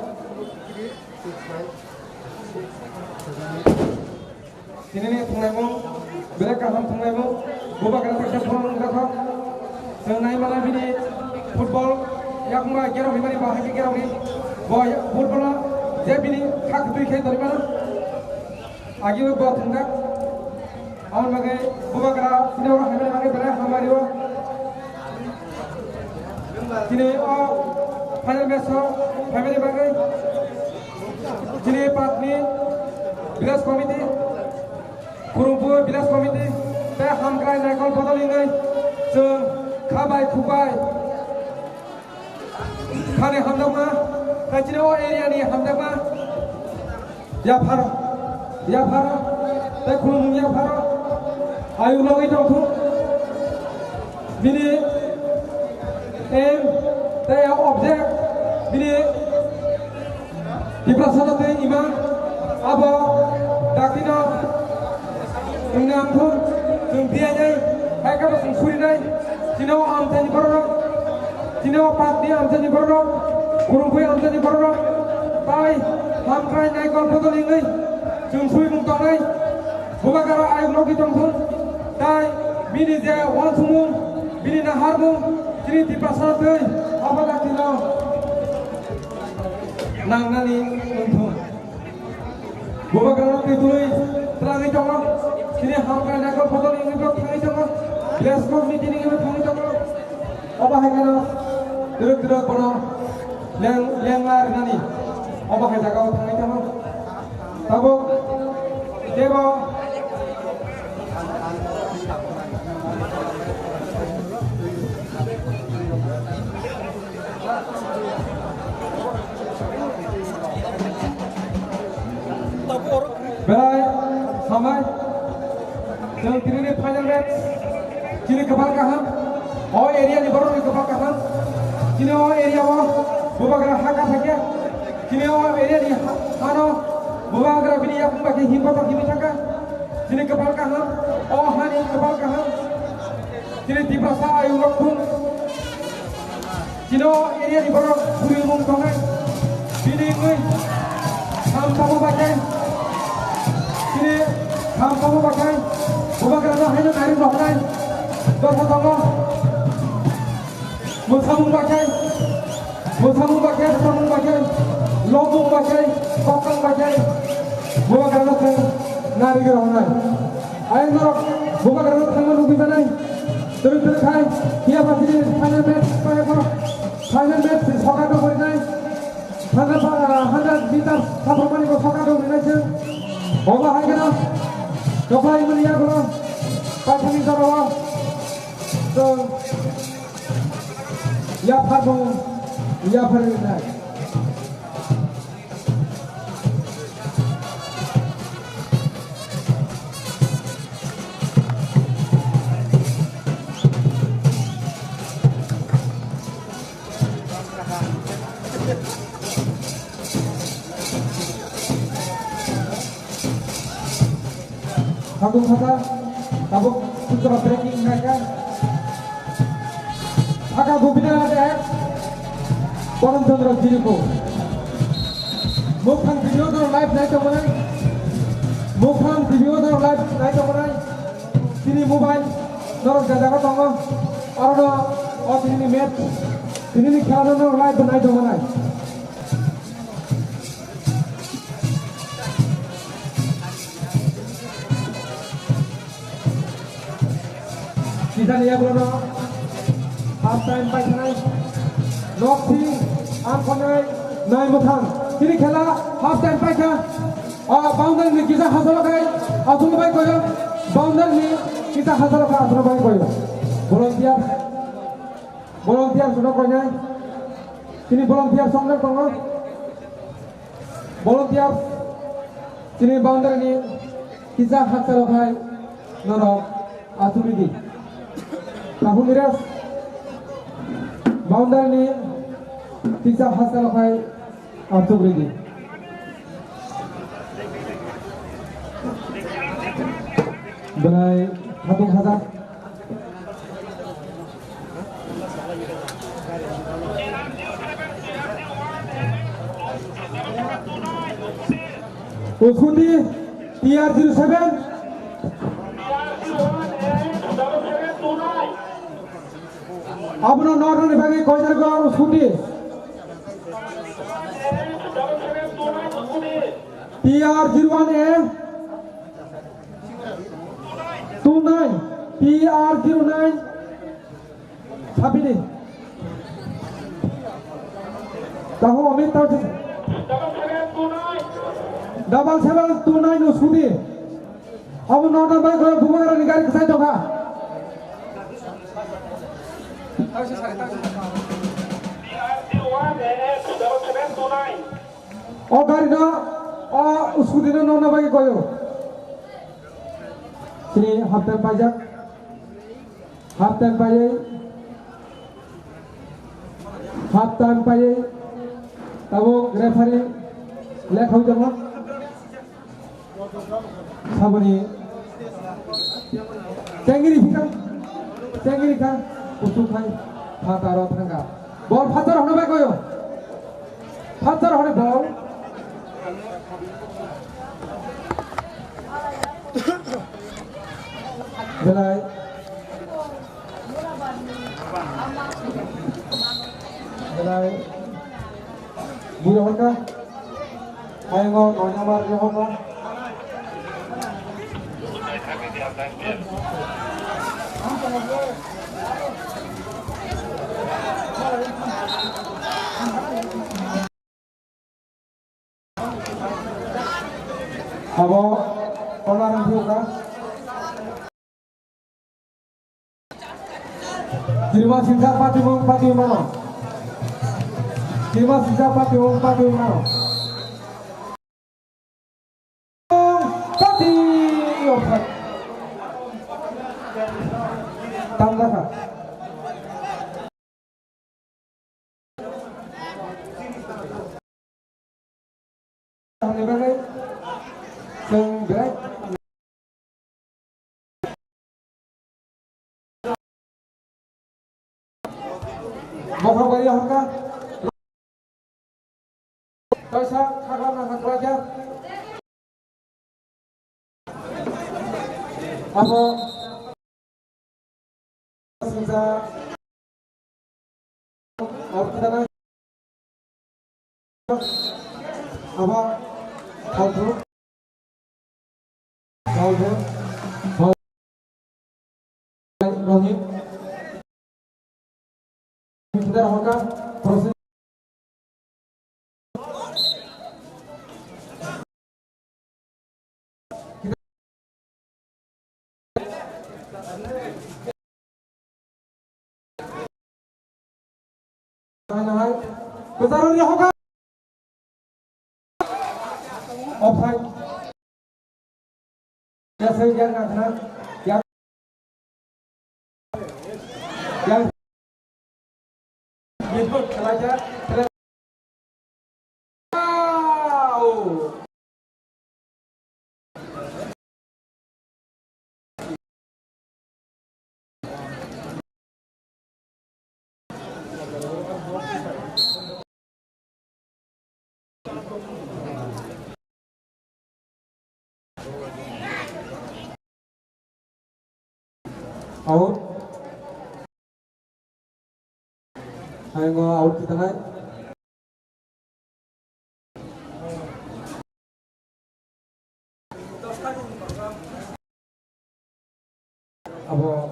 Tinini thangnaimung belai kaham thangnaimung. Bubagra kaisa phone wngkha. Chwng nai mano bini football yakungma gerok himani ba hai khe gerok ni. Bo football o je bini khak twi khe tongwi mano. Agi bo thangkha. Aboni bagwi bubagra sini o hamya ni bagwi belai hamari o. Chini o final match o phaimani bagwi chini patni village committee, Khurumpu village committee tei hamkrai naikol bodol wngwi chwng khabai khukbai. Thani hamjakma, tei chini o area ni hamjakma, yapharo, yapharo, tei khulumung yapharo, ayuk logwi tongthung. Bini aim tei object, bini Tiprasa no tei ima abo dakti no wngna amthung chwng diyainai, hai khe bo chwng surinai, chini o amchaini bororok, chini o patni amchaini bororok, khurumphwi amchaini bororok, tai hamkrai naikol bodol wngwi chwng suimung tongnai, bubagra ayuk logwi tongthung, tai bini je uansukmung, bini naharmung, chini Tiprasa no tei abo dakti no nangnani wngthung. Bubagrano twi twi twlangwi tongo. Chini hamkrai naikol photo ni wngwi thangwi tongo. Dress code ni tini wngwi thangwi tongo. Obo hai kheno twrwk twrwk bono leng-, lengma rwnani. Obo hai jagao thangwi tongo. Tabuk teibo Belai hambai. Chwng tini ni final match. Chini kwpal kaham. O area ni borok ni kwpal kaham. Chini o area o bubagra ha ka thakya. Chini o area ni ha-, hano bubagra bini yakung bai khe himba tok himwi thangkha. Chini kwpal kaham. O hani kwpal kaham. Chini Tiprasa ayung rok thung. Chini o area ni borok bwrwi mung tongnai. Bini wngwi Khamtamo bai khe, chini Khamtamo bai khe bubagrano haino naiwi rohornai dopha tongo. Mwsamung bai khe, mwsamung bai khe, bwsamung bai khe, lomung bai khe, koktang bai khe bubagrano chwng naiwi rohornai. Ayang norok bubagrano thangma nugwi manai. Twrwk twrwk khai, phiya ba chini final match, final match soka do borinai. Hundred, ah, hundred meter sapromani bo soka do borinai se. Oba hai kheno, dophai mani yagulo, paithani jorao. To, yaphar bo, yaphar rinai. Khakung khata, tabuk putra breaking naikha. Saka Gobinda Nath ek, Param Chandra Jiriko. Mukhang video doro live nai tongmani. Mukhang video doro live nai tongmani. Chini mobile norok jajago tongo. Orono o chini match, chini khela norok live nai tongmani. Kisani yagulono half time paikhanai. Noksing, Angkhonai, Nai Mwthang. Chini khela half time paikha. Ah, boundary ni kisa hasalo khai, aswk bai koyo. Boundary ni kisa hasalo khai, aswk bai koyo. Volunteer. Volunteers no koinai. Chini volunteers song tongo. Volunteers chini boundary ni kisa haksa rok hai norok achuk ridi. Tahun ni rest boundary ni kisa haksa rok hai achuk ridi. Belai khatung khajak. O scooty T R zero seven. Abono nornani bagwi koijar go o scooty. T R zero one A two nine, T R zero nine, Sabini. Tahu Amit tahu sih. Double seven two nine o scooty. Abo norna bai koi bubagra ni gari kesai tongkha. O gari no, o scooty no norna bai koyo. Sini half time paijak. Half time paiwi, half time paiwi, tabuk referee lekha ui tongo. Saboni chengiri phika, chengiri kha, kuchuk khai, phataro thangkha. Bol phatar hwnwi bai koyo. Phatar hwnwi bol. Belai. Belai. Bui rohorkha. Ayang o noina mar rohorkha. Abo tola rang phiyok kha. Kirima singsa pati mung pati mano. Kirima singsa pati mung pati mano. Pati opat. Tanda kha. Ani bagwi chwng belai bokhorok bai hwnkha. Kaisa khakla nang khlaijak. Abo singsa. Abo kita nang. Abo. Abo. Abo. Rohit. Kita rohorkha. Proses. Hai, hai. Kwcharo ri hokha. Offside. Ya, saya yang nak kena. Yang, yang. Midfield, kelajar. Wow. Out. Hai, ngo out kita nai. Abo.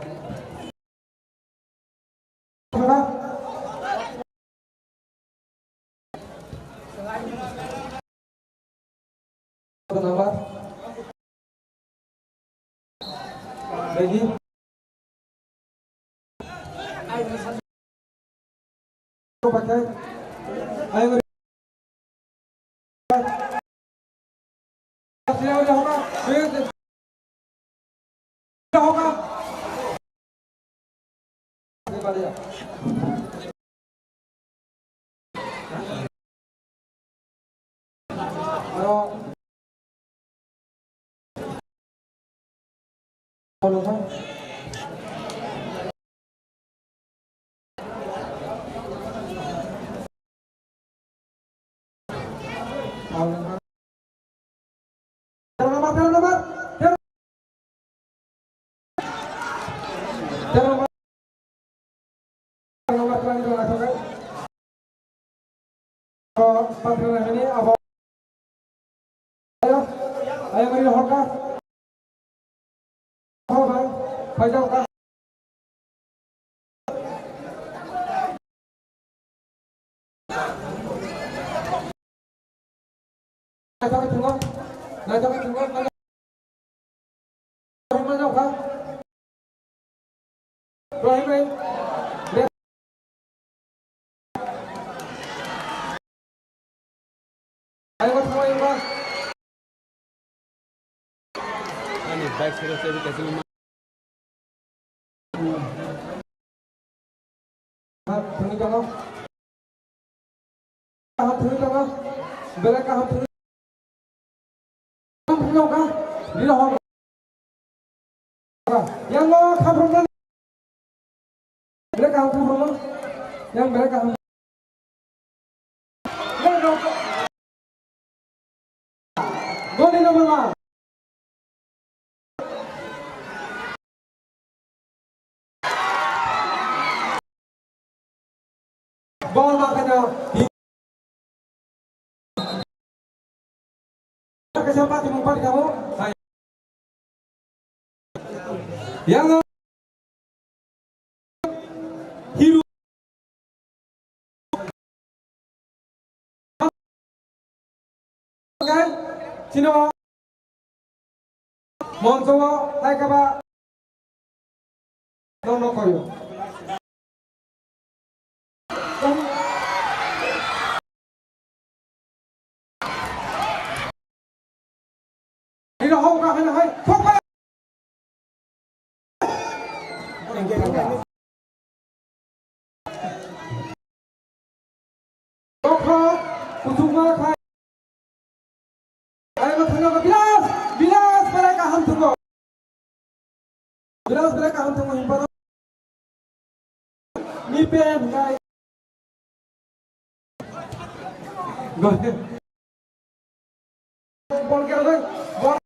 Number. Ready? Tero number, tero number, tero. Tero number. Tero number, tero number, tero number. Abo, pathra nani, abo. Ayo, ayo, mari hokka. Ho, bhai, phai jao ka. Naithok thungo, naithok thungo, naithok thungo. Rohit bhai. Ayo, thungo, ayo. Ani bike sero sebi kasi ma. Thangwi tongo. Kaham thangwi tongo. Belai kaham thangwi. Kaham thangwi tongo. Dino hor. Yang no khaprom na. Belai kaham khaprom na. Yang belai kaham. Goli number one. Bol ma kanya. Kaisa pati mung pati kamu. Yang hero. Chino. Moncho o hai kaba. Nono koyo. Ino hau ka hai hai. Thok ba. Tokha, kuchukma khai. Ai, ma thangna ba, bilas, bilas, belai kaham thungo. Bilas, belai kaham thungo, himpano. Ni pen, ngai. Bol kira dai. Bol.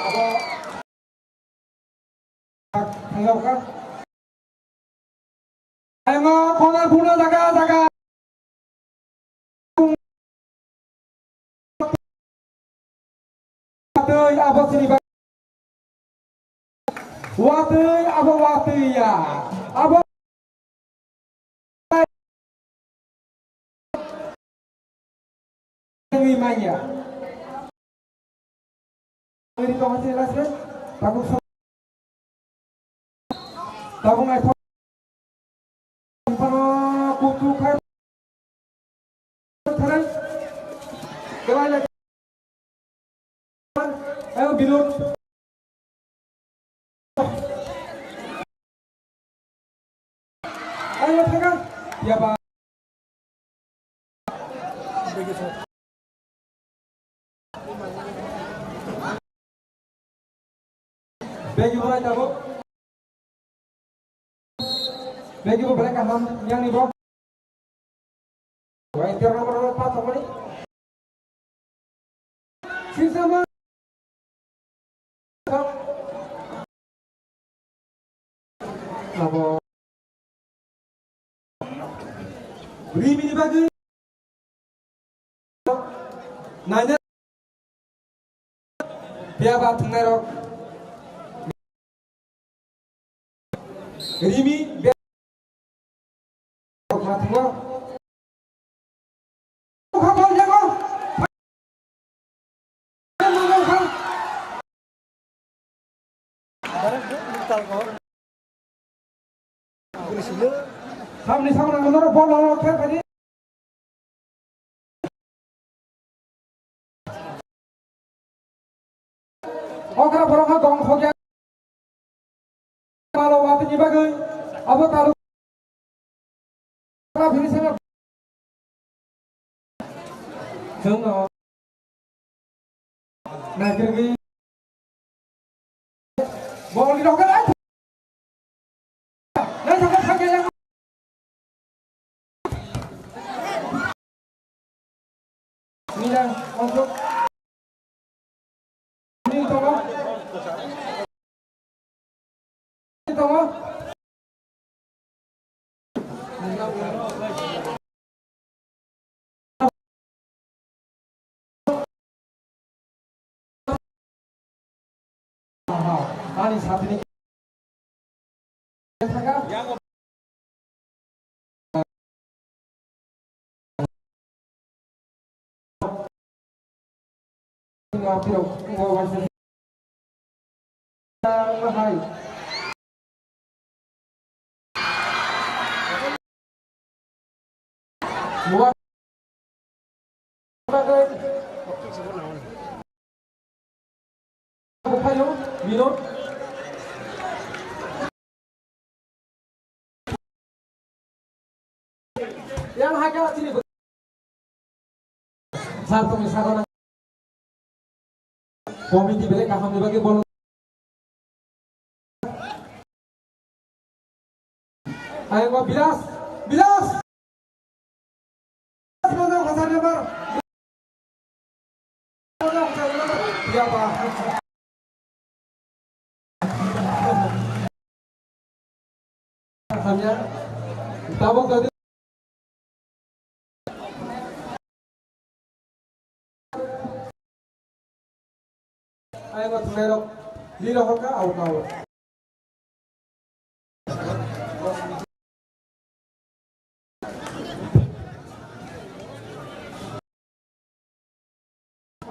Abo. Thanglaukha. Ayma corner phunukna jaga jaga. Watwi abo sini ba-, watwi abo watwi ya. Abo Tangwi manya. Tangwi tongma se last match. Tabuk so-, tabuk nai thok. Phano kutu khai. Tharai. Kewai lai. Ayo, bilun. Ayo, thaga. Yaba. Begi bo nai tabuk. Begi bo belai kaham yang ni bo. Wai ter nomor nomor pat tongmani. Sisa ma. Abo. Rimi ni bagwi. Naina. Phiya ba thwngnairok. Rimi be-, ma thwngo. Samni samna norok bol no kher kadi. Okra borok ha gong thokya. Malo watini bagwi abo talu. Okra phiri sena. Chwng no. Naikirgi. Bol ni rokhe lai. Lai thangkhe thangkhe yang. Nila, masuk. Ini tolong. Ini tolong. Ani satni Yang hai kala chini. Sar tongni sagona. Committee belai kaham ni bagwi bol. Ayang bilas, bilas. Tabuk tadi. Ayang thunai rok, lilo hokha, au kau.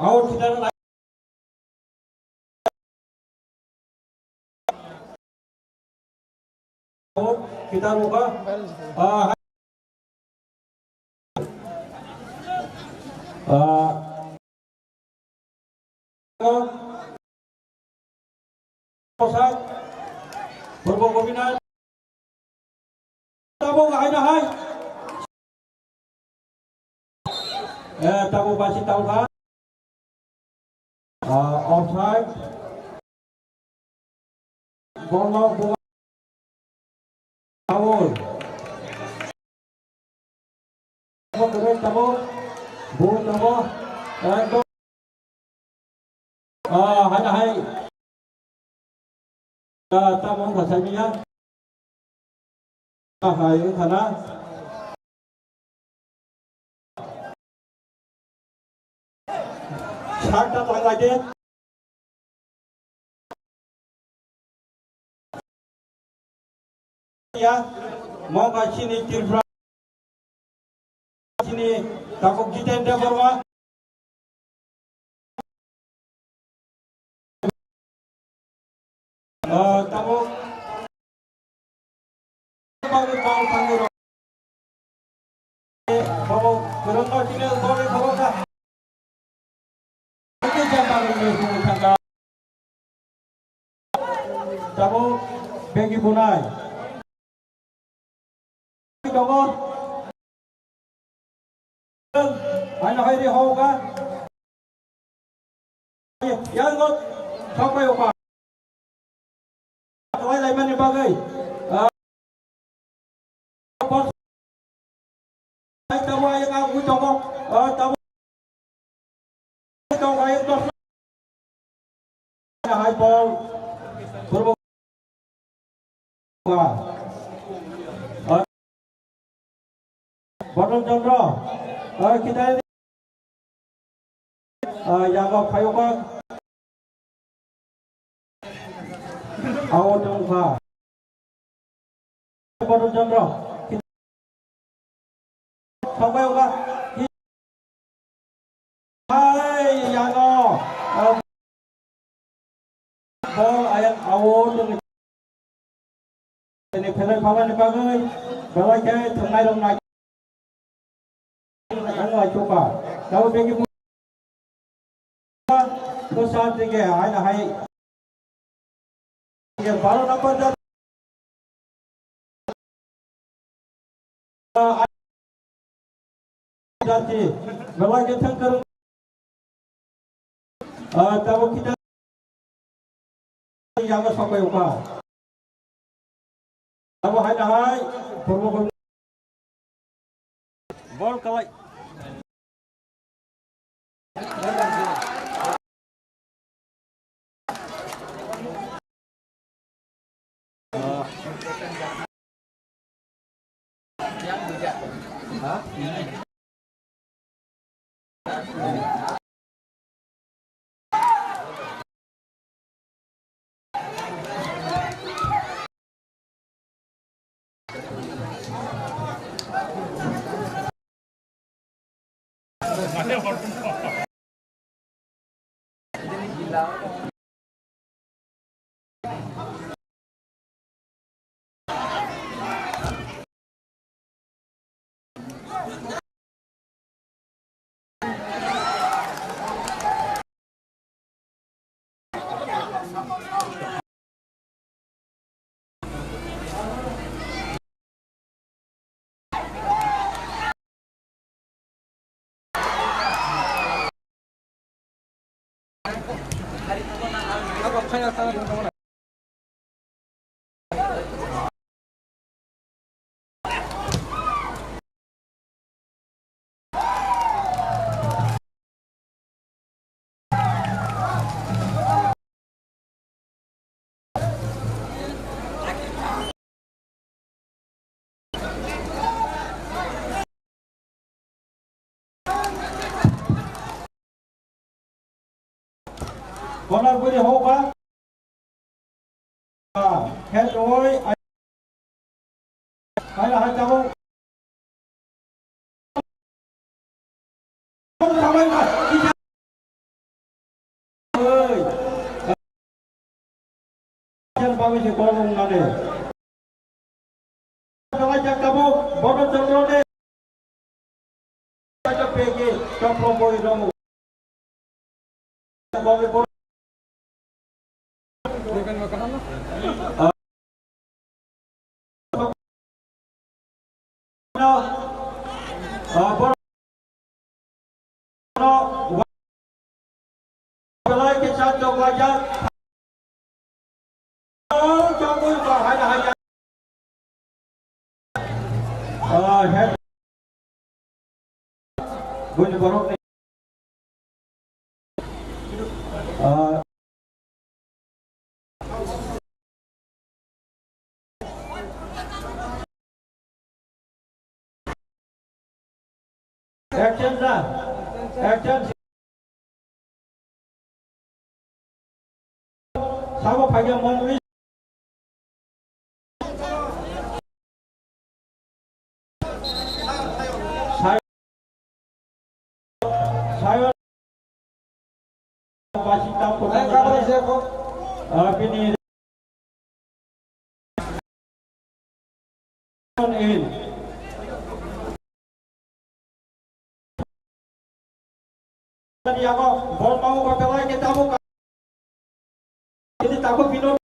Out, kita na. Out, kita buka. Ah, ah, Kosak, Purbo Gopinath. Tabuk hai na hai. Eh, tabuk basi tabuk ha. Ah, offside. Ball no, ball. Foul. Tabuk, tabuk. Ball tabuk. Ekdom. Ah, hai na hai. Ah, tamo wngkha saimanya. Ah, hai wngkha na. Sakta tanglai de. Ya, mokha chini Tripura. Chini tabuk Jiten Debbarma. Ah, tabuk. Bagwi ball thangwi rw-, tabuk kwrwngno chini ball rw-, tabuk ka. Ini jambang ini sini thangka. Tabuk begi bunai. Tongo. Haino hairi hoga. Yango sapai oka. Tawai laimani bagwi. Ah, tamo ayang ang tongo. Ah, tamo. Hai ball. Purbo. Botol Chandra. Hai, kita ini. Ah, yang kau kayu kau. Awal dong kau. Botol Chandra. Sampai oka. Hai, yango. Ball ayang awo dong. Tini phelai phalani bagwi belai khe thwngnai rok nai. Ang lai chuka. Tabo begi mu-, Prasad dige hai na hai. Dige baro number jar. Jati belai khe thang karung. Ah, tabo kita yang sokai uka. Abo hai na hai, purbo bol kalai. Konar buri hoba. Head oi. Hai hai tabo. Oi. Jan bagwi se kolong nane. Jalai jak tabuk, Bono Chandra de. Pegi, Chopro boi romo. Buini borok ni, ah, action da, action. Sabo phaiya mondoli. Sai-, sai-, basi tam ko. Ah, bini. Yago, bol mau ko pelai ke tabuk. Ini tabuk pino.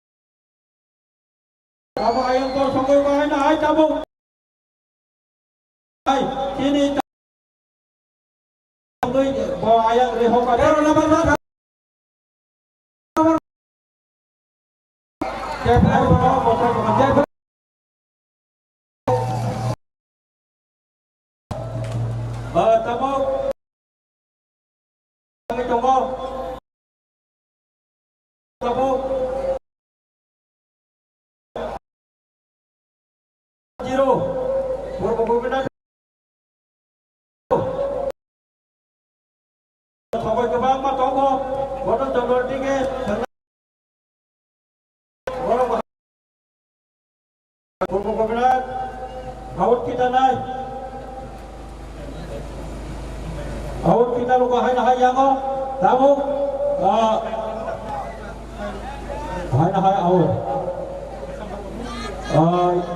Abo ayang bol songoi ko hai na hai tabuk. Hai, ini tabuk bo ayang reho ka. Tero na ba. Ah, tabuk. Kami tunggu. Tabuk. Zero. Purbo Gopinath. Sokoi kwbangma tongo. Bono jongol dige. Borok Purbo Gopinath, out kita nai. Out kita luka hai na hai yango. Tabuk. Ah. Hai na hai out. Ah.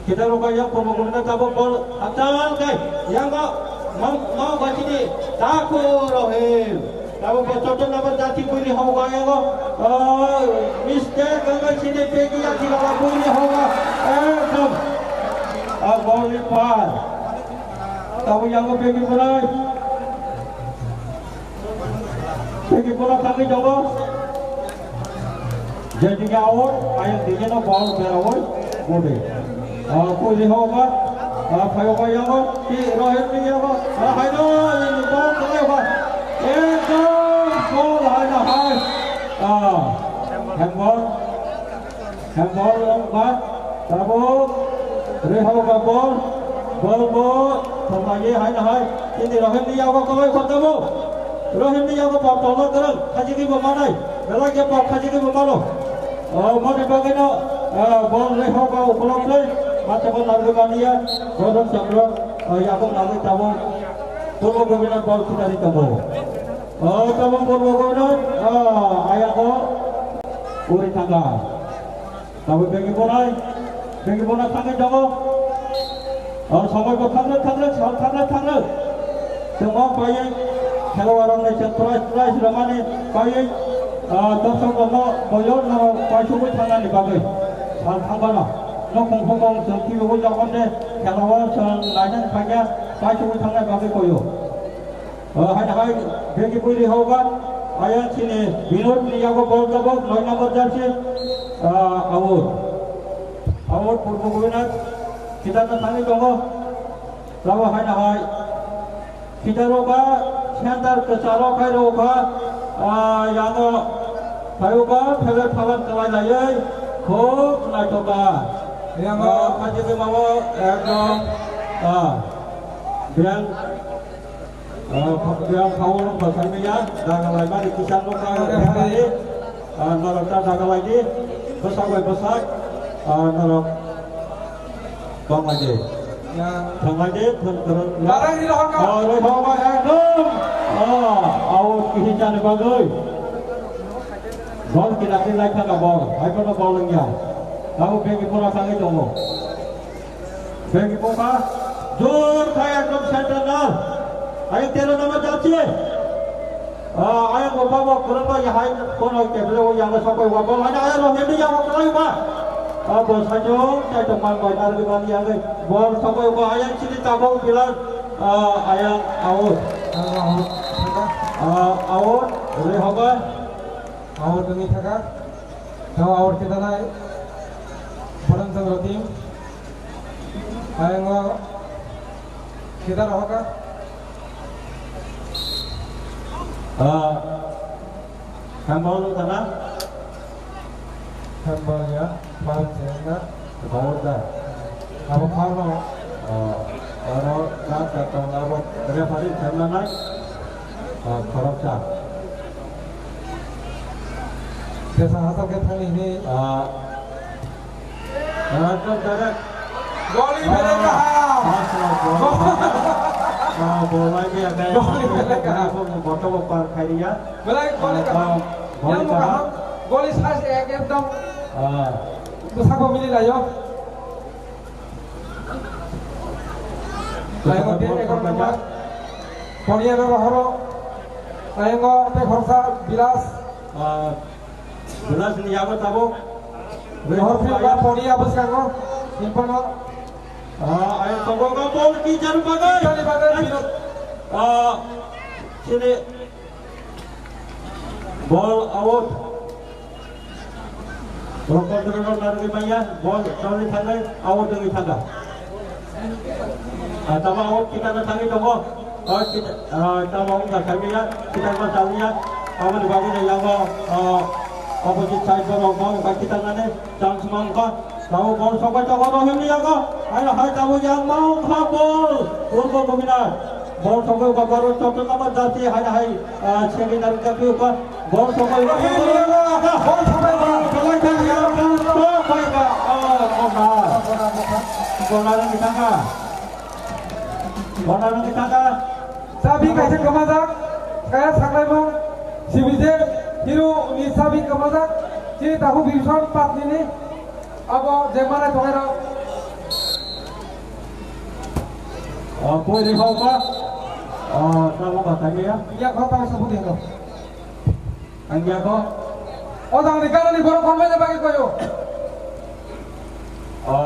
Kita roka yang purbo guna tabuk bol atal kai yang ba mau mau bachini taku Rohim. Tabuk bol chotto number jati bui Rihok ba yang ba. Oh, mistake ganga sini pegi yang tidak ba bui Rihok ba. Ekdom. Ah, bol ni par. Tabuk yang ba pegi mulai. Thank you, bola kami jogo. Jadi awal, ayah dia na bol berawal, mode. Ah, kuli hoga, ah, phayo ba yang ba, ki Rohit ni yang ba, ah, hai do, ini bol kami ba. Ekdom bol hai na hai. Ah, handball. Handball wngkha, tabuk Rihok ba bol, bol bo thwnglaio hai na hai. Chini Rohim ni yago kwlai kho tabuk. Rohim ni yago bol tolna kwrwng, khajigwi bo manai, belai khe bol khajigwi bo mano. O moni bagwi no, ah, bol Rihok ba ukolog khlai, macha bo narwgwi mania, Gautam Chandra, ah, yago narwgwi tabuk. Purbo Gobinath bol khitari tongo. O tabuk Purbo Gobinath, ah, ayago uri thangkha. Tabuk bengi bonai, bengi bona thangwi tongo. O somoi bo thangrwk, thangrwk, sal thangrwk, thangrwk. Chwng o paiwi khelowa rokni chwng prize, prize rwmani paiwi, ah, dorsok rokno boyo norok paisugwi thangnani bagwi sal thangbano. Nokhung khokong chwng kibiwi jokhon de khelowa chwng nainani phaikha paisugwi thangnani bagwi koyo. O hai hai begi bui Rihok ba. Ayang chini Binod ni yago bol tabuk noi number jersey. Ah, out. Out Purbo Gobinath. Kita na thangwi tongo. Labo hai hai. Kita roka center kwcharo khai roka. Ah, yango phayoka phele phalan kalai laiwi. Khub naitoka. Yango. Ah, khaji mamo ekdom. Ah, biang. Ah, yang power rok bwsai maya, daga lai mani kisa nokha, ah, norok ta daga lai di, bwsak bai bwsak, ah, norok tong lai di. Ya. Tong lai di, tong, tong, ya. Barang di rohor ka. Oh, rohor ka, ekdom. Ah, out kisi jani bagwi. Bol kina kina lai thang bol, hai kono bol wngya. Abo begi pura thangwi tongo. Begi pura jor khai ekdom center na. Ayang tero number jersey. Ah, ayang bo babo kurang ba ya hai kono keble o yang sokoi wa bol hai ayang ro hindi yang ko lai ba. Ah, bol sanyo tai to man bai nar bi man yang bol sokoi ba ayang sini tabok pilar. Ah, ayang out. Out. Ah, out. Re hoba. Out wngwi thaka. Tamo out khe tanai. Bharat Chandra team. Ayang o khe ta rohor ka. Ah, handball wng thana. Handball ya, foul se wngkha. Foul da. Abo foul no. Ah, oro na ta tong abo referee khamna nai. Ah, khoroksa. Tesa hato khe thani hini. Ah, ah, to direct. Goli belai kaham. Ah, ah, goli. Ah, bolai dia, guys. Goli belai kaham. Boto bo par khai dia. Belai goli kaham. Ah, goli kaham. Goli size ek ekdom. Ah. Bwsakbo mili laio. Laimo ten ekor number. Poniya no rohoro. Laimo tei khoroksa Bilas. Ah, Bilas ni yago tabuk. Rohor philba Poniya bwskango. Simpano. Ah, ayo tongo ka bol kichar bagai. Kichar bagai, Bilas. Ah, sini. Ball out. Rokon rokon narwgwi manya, ball tangwi thangnai, out wngwi thangkha. Ah, tamo out kita na thangwi tongo. Oh, kita, ah, tamo wngkha thangwi ya, kita ma thangwi ya. Aboni bagwi no yango, ah, opposite side borok ma wngkha kita nani. Chance mankha. Tamo bol sokbai tongo Rohim ni yago. Hai hai tamo yang mankha bol. Purbo Gobinath. Bol sokbai ba baro chotto nama jati hai hai, ah, secondary ka piu ka. Bol sokbai ba Rohim ni yago. Bol sokbai ba. Sokbai ka yang bol sokbai ka. Oh, corner. Corner ni thangkha. Corner ni thangkha. Chabi kaisa kwmajak, kaya saklaimung, C B J, Hero ni chabi kwmajak, chini takhuk Bibison Patni ni, abo je manai tongnai rok. O, poi ri hokma. O, tabuk kha thangya. Ya, kho, tang sabuk ya, kho. Thangya kho. O, tang ni kanani borok kon bai bai koyo. O,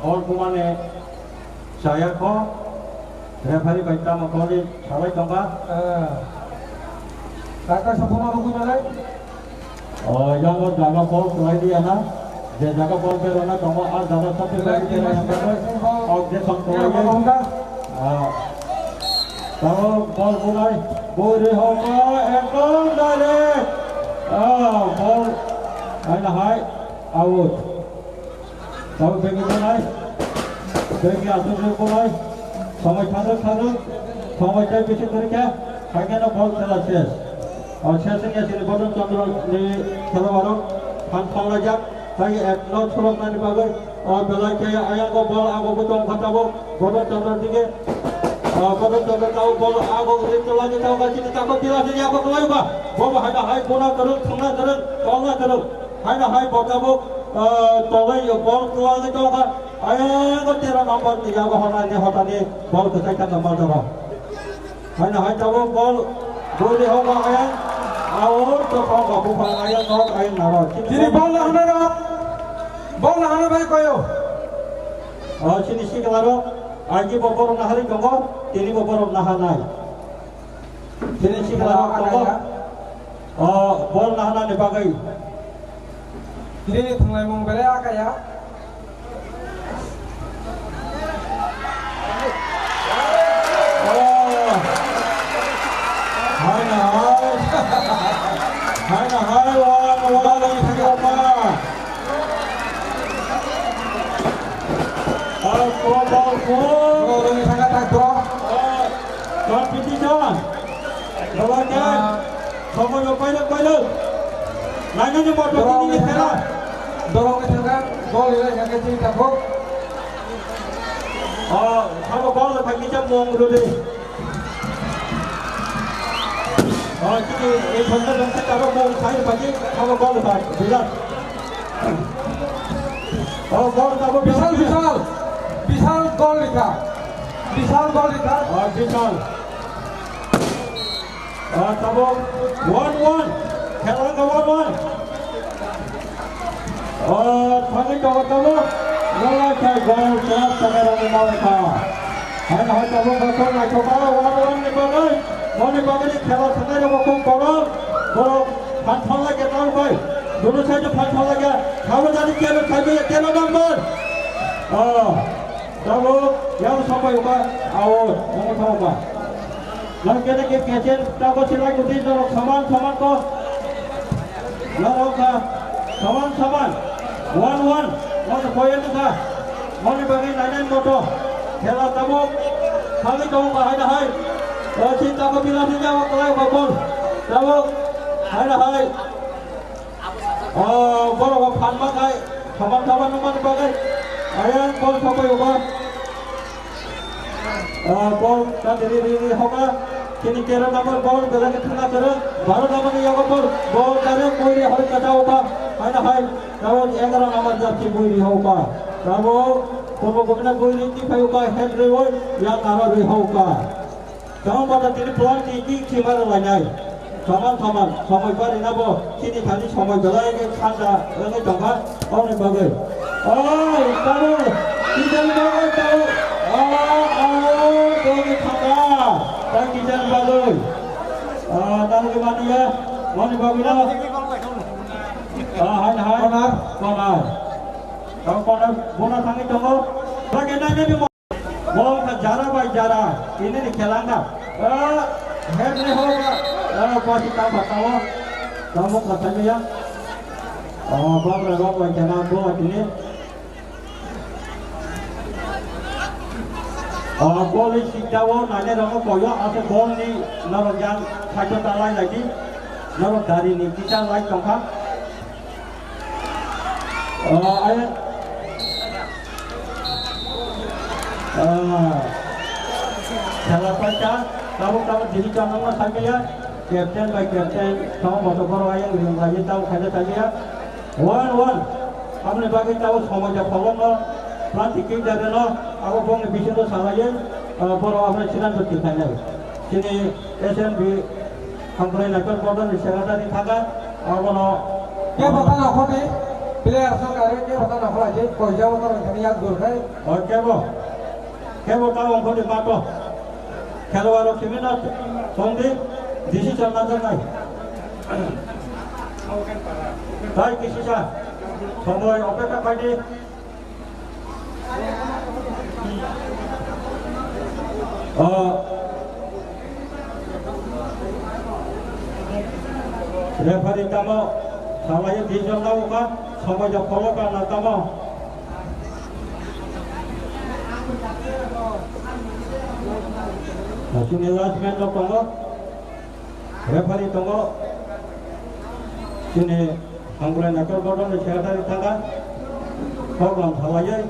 bol kumane saya kho. Referee bai tamo kho ni salai tongkha. Eh. Kaka sabuk ma rukui malai. O, yang o jaga bol kwlai di ana. Je jaga bol berana tongo, a jaga sab kwlai di ana. Objection kwlai di. Ah. Tamo bol kunai. Bori homa ekdom direct. Ah, bol. Haina hai. Out. Tamo bagi kunai. Bagi asuk kunai. Samai thangro thangro. Samai tai bisi kwrwi khe. Haikhe no bol khela ses. O, seseng ya sini Bodol Chandra ni khela warok phan phan lajak, tai ek no surok nani bagwi, o, belai khe ayang o bol ago bo tong kha tabuk Bodol Chandra dige, o, Bodol Chandra tau bol ago ri tola ni tau ka sini tako tila sini ago kelai ba, bo bo hai hai bona keruk, thangna keruk, tolna keruk, hai na hai bo tabuk, o, tolai bol tola ni tong kha, ayang o tera number ni ago hona ni hota ni bol kesai tang ma jaro. Haina hai tabuk bol boli hokma ayang. Aur to kong ba buphang ayang nok ayang naro. Chini bol na hana ro. Bol na hana bai koyo. O chini sikla ro. Aji bo borok na hari tongo. Tini bo borok na hanai. Chini sikla ro tongo. O bol na hana ni bagwi. Chini thwnglai mung bere akaya. Competition. Somoi rok pailok, pailok. Nainani motor tini ni thela. Dorong ni thela, gol ni lai khe chini tabuk. O, sabo gol thang kisa mong rode. O, chini e thangna dong se tabuk mong sai bagi, sabo gol thang, birat. O, gol tabuk Bishal, Bishal. Bishal gol ni kha. Bishal gol ni kha. O, Bishal. Ah, tabuk one one. Khela wngkha one one. Ah, thangwi tongo tabuk. Nalai khai gol, kerak thangwi rwngwi ma wngkha. Haino hai tabuk bosor naithoka one one ni bagwi. Moni bagwi ni khela thangwi rwngkha khub borok. Borok phan phan lai khe tabuk bai. Duno side phan phan lai khe. Khabo jani kero thangwi kero number. Ah. Tabuk yang sampai uka out, omo tha uka. Nang kene ke kechen tabuk silai kuti norok saman saman ko. Norok ka saman saman. One one. Mon koyen ka. Moni bagi nai nai moto. Khela tabuk. Khali kau ka hai hai. Ochi tabuk bila sini awak lai uka bol. Tabuk hai hai. O, borok o phan ma khai, saman saman nukmani bagwi. Ayang bol sopai uba. O, bol ta diri diri hoka. Kini kero number bol belai ke thuna kero. Baro number ni yago bol. Bol kare koi ri hori kata uba. Hai na hai. Tabuk egaro number jersey bui ri hoka. Tabuk purbo gopina bui ri ti phai uba. Head ri oi. Yang aro ri hoka. Tamo bata tini plan ki ki ki mara lainai. Saman saman, somoi pari nabo, chini thani somoi belai ke khanda, wngwi tongkha, oboni bagwi. Oi, tamo, kijani bagwi tamo. Ah, ah, tamo khanda, ta kijani bagwi. Ah, tamo ke mania, moni bagwi na. Ah, hai, hai. Konar. Konar. Tamo konar, bona thangwi tongo. Lagi nai nai. Bo wngkha jara bai jara, tini ni khela wngkha. Ah, head ni ho ba, ah, bosi ta phatao. Tamo khathai ya. Oh, bang ra rok bai jana bo tini. Oh, bol ni sikdao nane rok koyo ase bol ni norok yang khaito ta lai lagi. Norok dari ni kita lai tongkha. Oh, ayo. Ah. Khela paita, tabuk tabuk diri kanang ma sai kaya. Captain by captain, tamo boto boro ayang ring lagi tamo khaja tagi ya. One one. Aboni bagwi tamo somoi ja phalokno, planti kick da reno, abo bongni bisingo salaiwi. Borok operation bo tikhainai. Chini S N B Hamkrai Naikol Bodol ni secretary thaka, abono kebo ta nokho di, player song kare kebo ta nokho aje, koija bo ta nokho yak dur khai. O kebo, kebo ta nokho di mato. Khelwaro kimina tongdi, decision najaknai. Tai kisisa, somoi opekha khaidi. O referee tamo salai di jong na uka, somoi ja follow ka na tamo. Chini last man no tongo. Referee tongo. Chini Hamkrai Naikol Bodol ni secretary thaka. Program salaiwi.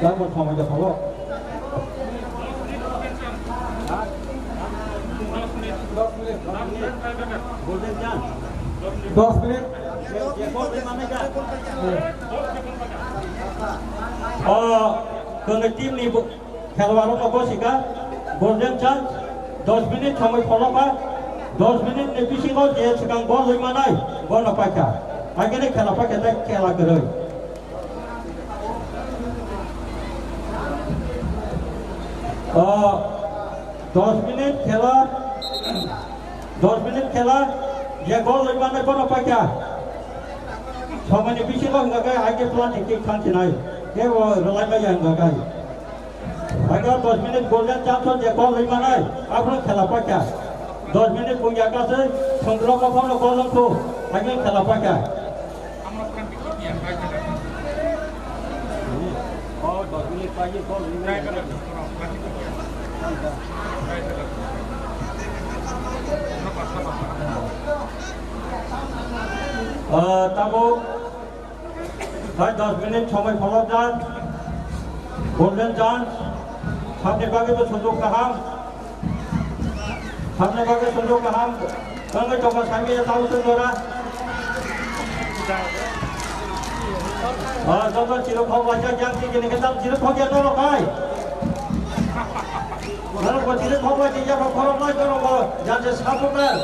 Tamo somoi ja follow. Dos minute. O, kwnwi team ni bo-, khelwaro no bosika, golden chance, dos minute somoi pholoka, dos minute ni bisingo je swkang gol rwi manai, bono paikha. Agini khela paikha tei khela kwrwi. O, dos minute khela, dos minute khela, je gol rwi manai bono paikha. Somoini bisingo hwnka khe, ai khe penalty kick thang sinai. Kebo rwlai maya hwnka khe. Paikha dos minute golden chance je gol rwi manai, aphuru khela paikha. Dos minute bung yakaswi, songkro kophano gol wngkhu, ai khe khela paikha. Ah, tabuk, hai dos minute somoi pholokjak. Golden chance. Sabni bagwi bo sujok kaham. Sabni bagwi sujok kaham. Tangwi tongma sami ya tahu tu dora. Ah, joto chirok hok wacha jang ti kini kita chirok hok ya doro kai. Norok bo chirok hok wacha ya bo khorok lai doro bo jang je sapu kan.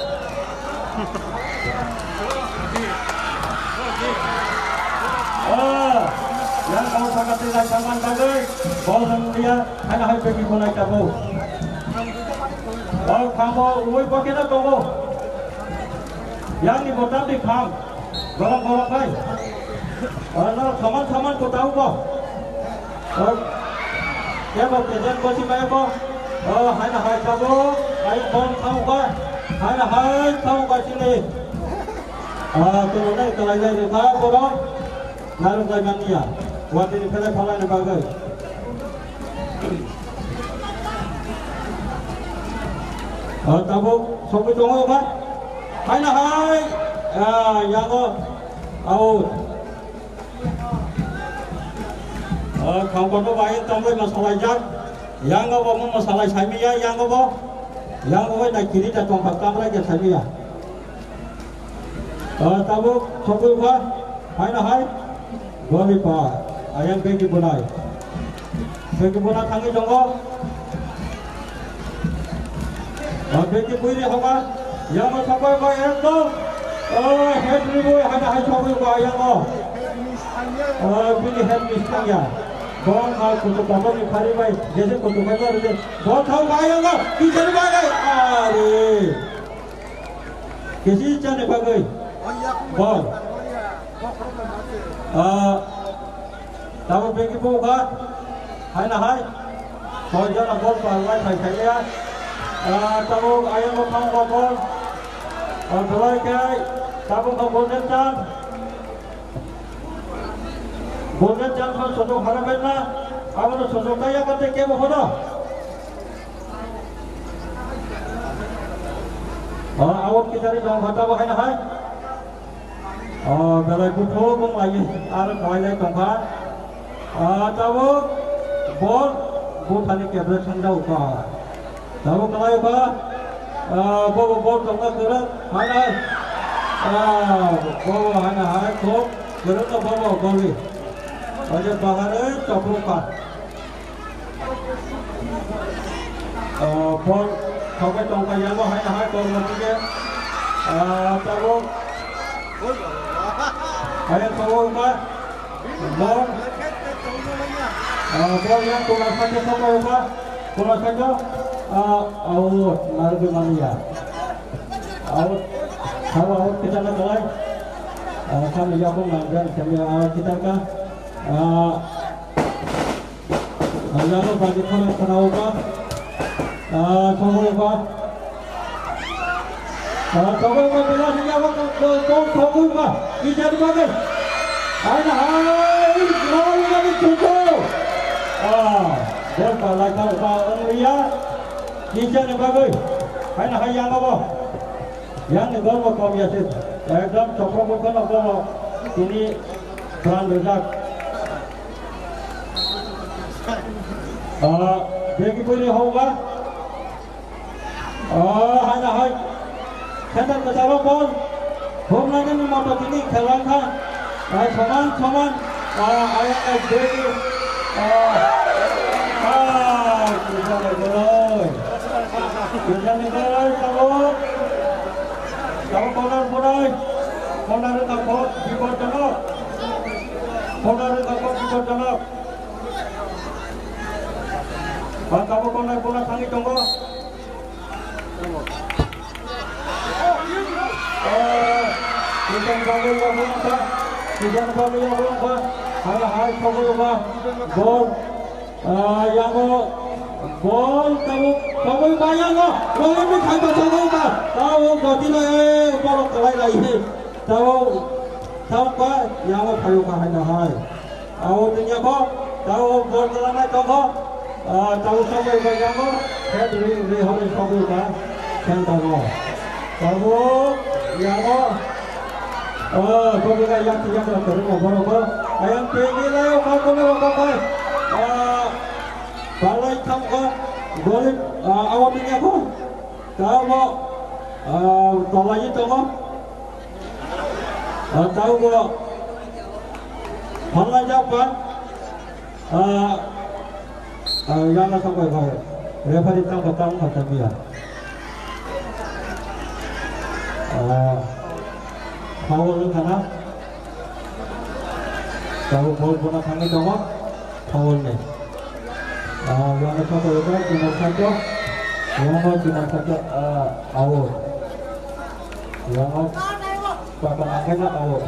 Ah, yang kamu sangat tidak saman bagai. Bol yang dia, hanya hai pergi pun naik tabu. Oh, kamu uwi pakai na tongo. Yang ni botam di kam. Borok, borok bai. O, norok saman saman ko tau bo. O, kebo present bosi bai bo. O, hai na hai tabo. Hai bom tau ba. Hai na hai tau ba sini. O, tu nai kalai lai de ba borok. Naruk lai mania. Wati ni phelai phalai ni bagwi. O, tabuk sogwi tongo ba? Hai na hai. Ah, yago. Out. O, khangkoto bai tongwi masalaijak. Yango bo mo masalai saimiya, yango bo. Yango bai na kiri ta tongkha kamrai ke saimiya. O, tabuk sogwi ba? Hai na hai. Goli pa, ayang begi bunai. Begi bunai thangwi tongo. O, begi buini hoba. Yang thangwi ba ekdom. O, head ribu hada hai thangwi ba yang o. O, bini head miss thangya. Bong ha kutu kotor ni phari bai. Jese kutu bai bai. Bong thang ba yang o. Kichari bai bai. Are. Kisi chani bagwi. Bol. Ah, tabuk begi bukha. Hai na hai. Soi jona bol pa lai thai thai ya. Ah, tabuk ayang bo thang ba bol. Ah, belai kai. Tabuk ka golden chance. Golden chance man sojok hara bai na. Abo no sojok ta ya kate kebo hono. Ah, out kichari dong kha tabuk hai na hai. O, belai buthuk wng lai, aro khlai lai tong kha. Ah, tabuk bol buthani keble thang jao kha. Tabuk khlai kha. Ah, bobo bol tongna kwrwng, hai nai. Ah, bobo hai nai, hai khub kwrwng no bobo goli. Bahar, eh, Chopruka. Ah, bol, thogwi tongkha, yango hai, hai, bol, motige. Ah, tabuk. Hai, tabuk, ba. Bol. Ah, bol, yang, tuna, sakhe, tongkha, ba. Tuna, sakhe. Ah, out, narwgwi manya. Out. Habo out kita na kalai. Ah, kami yakung nang dan kami out kita ka. Ah, ah, yago bagi khana khana upa. Ah, khana upa. Ah, khana upa bila ni yago ko ko khana upa. Ijan bagi. Hai hai. Gol bagi tutu. Ah, gol ka lai ka upa ria. Ijan bagi. Hai na hai yago bo. Yang ni gol bo kom ya se. Ekdom chokro bo kono gol tini plan rejak. Ah, begi beri hoga. Ah, hai na hai. Khandar ka jaro bol. Hom na ni moto tini khelang kha. Ah, soman, soman. Ah, ayang, ayang, beri. Ah, ah, kijani goloi. Kijani goloi, tabuk. Tabuk corner burai. Corner tabuk, bipodjonok. Corner tabuk, bipodjonok. Ba, tabuk corner burai thangwi tongo. Ah, kijani bagwi yago wngkha, kijani bagwi yago wngkha, hai, hai, sogwi wngkha, bol, ah, yago, bol, tabuk, sogwi wngkha, yago, sogwi wngkha, sogwi wngkha, tabuk, gotino, eh, borok kwlai lai, tabuk, tabuk ba, yago, phai wngkha, hai, hai. Abo tini ako, tao bol kalamai tongkho, ah, tao sogwi bai yango, head ring ring hori sogwi ba, center o. Tabo, yango, ah, sogwi bai yak yak yak ring o borok bo. Ayang tini lai o kau kome o kau kai, ah, balai tongkho, goli, ah, abo tini ako, tabo, ah, tolai tongo. Ah, tao bo phalnai jak ba. Ah, ah, yang na tong bai bai. Referee tang ba tang ba tang ya. Ah, foul wngkha na. Tao bol bona thangwi tongo. Foul ni. Ah, yang na tong bai bai, yang na tong bai. Yang na tong bai bai, ah, out. Yang na Papa angkhe na tao.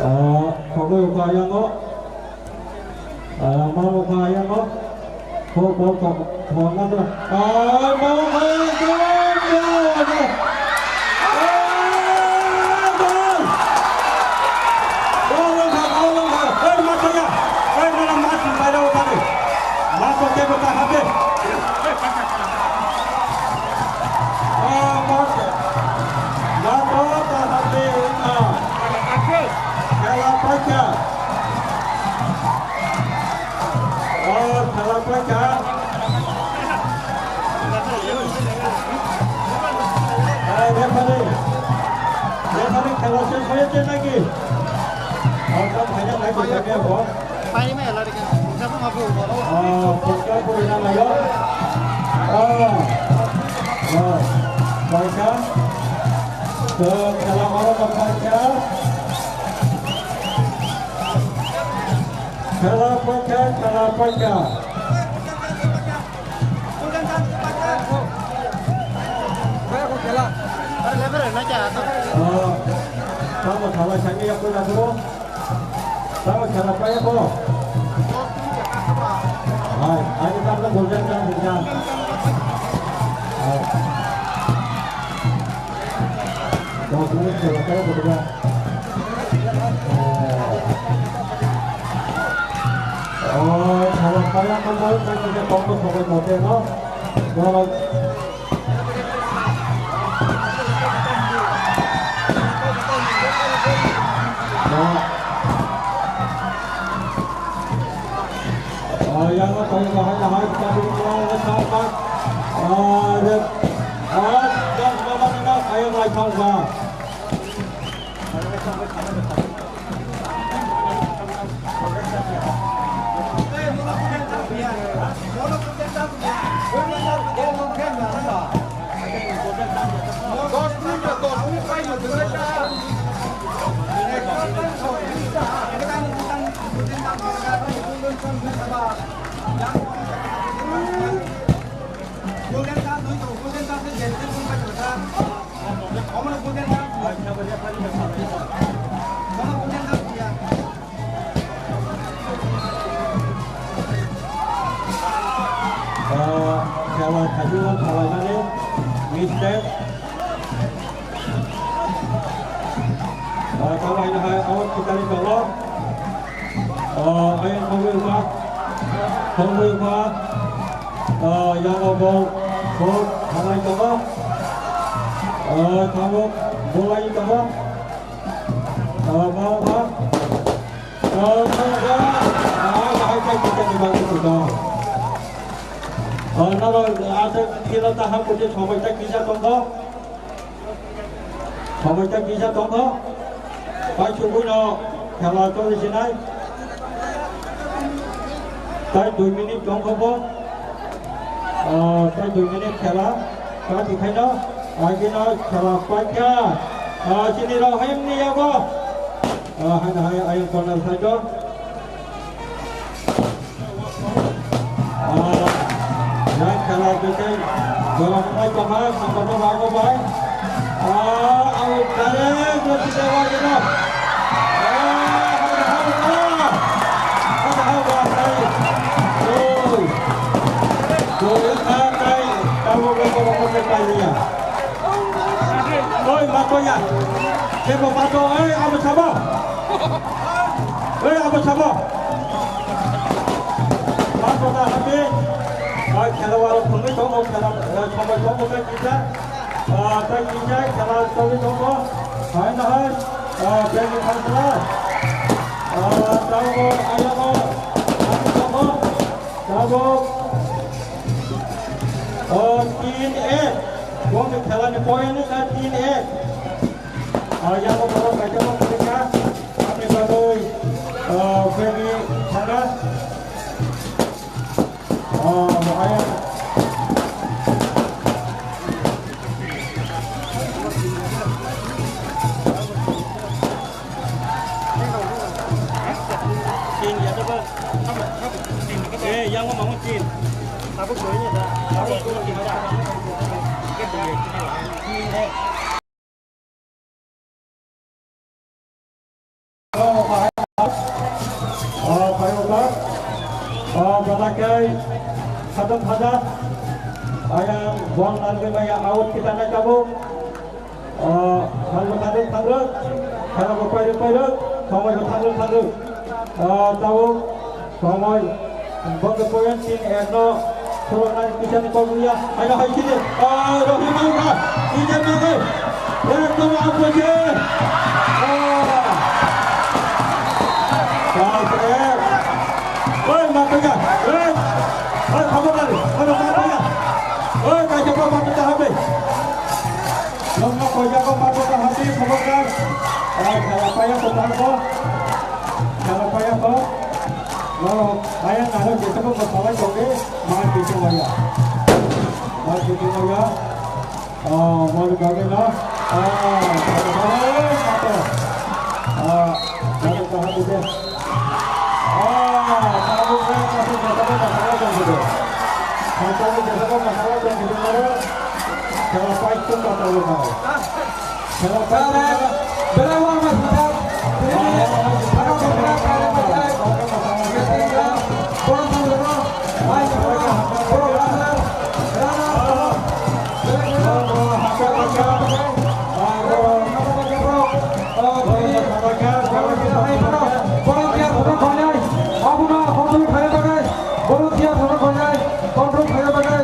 Ah, khogwi ukha yango. Ah, ma ukha yango. Kho, kho, kho, kho na kho. Ah, ma ukha yango. Ah, gol! Gol ukha, gol ukha. Oi, ma thaya. Oi, mana ma thang pai rao thani. Ma to ke bata habe. Khela paikha. O, khela paikha. Referee, referee, khela ses hoye se naki? O, tam khaina nai ko kya bo? Pani mai lari ke, jab hum aap ko bolo. Ah, pukka puri na layo. Ah, ah, bacha. To, khela aro na bacha. Khela bacha, khela bacha. Ah, tamo thala sami ya pura dulu. Tamo khela paya ko. Hai, ani tamo golden kan dinga. Hai. Dos minit khela paya ko. Oh, khela paya ko, khela paya ko, khela paya ko, no? Yang tong bahai bahai kita dulu, kita empat. Ada, ah, dan bapak kita, ayo, naik tangga. Ah, khela khaijak khalaimani mistake. Ah, tamo haino hai out kwtari tongo. Ah, ayang thangwi wngkha. Thangwi wngkha. Ah, yango bol. Bol hamai tongo. Ah, tamo bolai tongo. Ah, ma, ma. Ah, ma, ma. Ah, hai, hai, hai, hai, hai, hai, hai. Ah, nalo, ah, sa, kila ta ha, kuje, somoi ta kisa tongkho. Somoi ta kisa tongkho. Pai chukui no, khela choli sinai. Tai dui minute tongkho bo. Ah, tai dui minute khela. Ta tikhaino, agino khela paikha. Ah, chini rok hemni yago. Ah, hai, hai, ayang corner side o. Ah, yang khela khe gorom nai tongkha, sangkotno bago bai. Ah, out direct, gol kisa wajibno. Ah, hai, hai, hai. Hai, hai, hai. Gol. Gol kha kai, tamo gol ko ko kai ya. Oi, ma to ya. Kebo ma to, oi, abo sabo. Oi, abo sabo. Ma to ta habi. Oi, khela waro phungwi tongo, khela, eh, somoi tongo, tai kisa. Ah, tai kisa, khela choli tongo. Hai na hai. Ah, bagi khasla. Ah, tongo, ayamo. Hai tongo. Tabuk, oh, tin ek. Bom khelani point wngkha tin ek. Ah, yango borok kaisa bo kwrwngkha. Aboni bagwi, ah, Femi thangkha. Ah, ayang. Eh, yang mau bangun, Cin. Aku dulunya dah. Aku dulunya dah. Oh, Pak. Oh, Pak Ustaz. Oh, Bapak Kiai. Satu saja. Ayang buang nanti banyak out kita nak cabut. Ah, thangwi thangwi thangwi, khela bo pairwi pairwi, somoi bo thangwi thangwi. Ah, tabuk somoi, bokhe point tin ek no, khuloknani kisani kok liya, haino hai kini, ah, Rohim Angkha, kini nangwi, ekdom ambuche, ah, five ek, oi, ma kaya, oi, oi, khabo kali, oi, ma kaya, oi, kaisa pa ma kaya habe. Nokno koijago mato kahati khobokar. Ah, khela paya ko tangko. Khela paya ko. No, aya naro jesa ko masalai ko ke. Mar bitu maya. Mar bitu maya. Oh, mar gage na. Ah, khela paya mato. Ah, mato kahati de. Ah, tabuk khe kaisa jesa ko masalai tong khe de. Kaisa jesa ko masalai tong khe de. Khela paitong ka talo nai. Khela paitong ka. Belai wang ma sita. Ini para pemenang kaya pakai. Meeting ya. Bola bola. Mai bola. Bola bola. Rana. Belai wang ma sita. Volunteer photo khainai, abono control khaina bagwi, volunteer photo khainai, control khaina bagwi.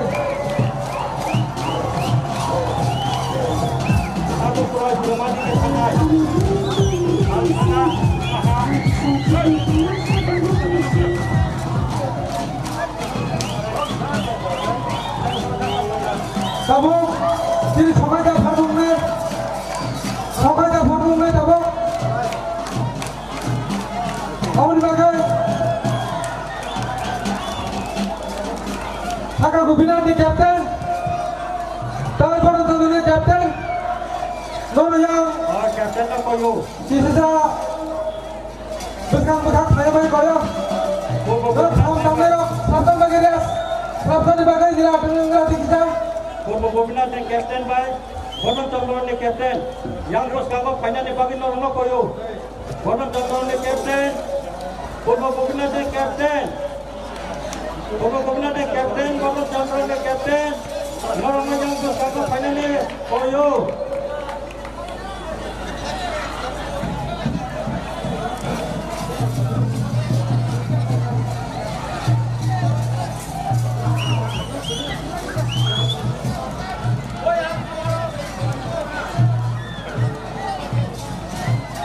Yang. Oh, captain no koyo. Sisisa. Bwskang bwskang khlaiwi koyo. Bo, bo, bo. Bwskang tangnairok, sabjani bagwi rest. Sabjani bagwi nira tengwi nira tikisa. Bo, bo, bo, bina teng captain bai. Bono tongmani captain. Yang bwskango phainani bagwi norokno koyo. Bono tongmani captain. Bo, bo, bo, bina teng captain. Bobo Gopinath ni captain, Bobo Chandra ni captain, norokno yang bwskango phainani koyo.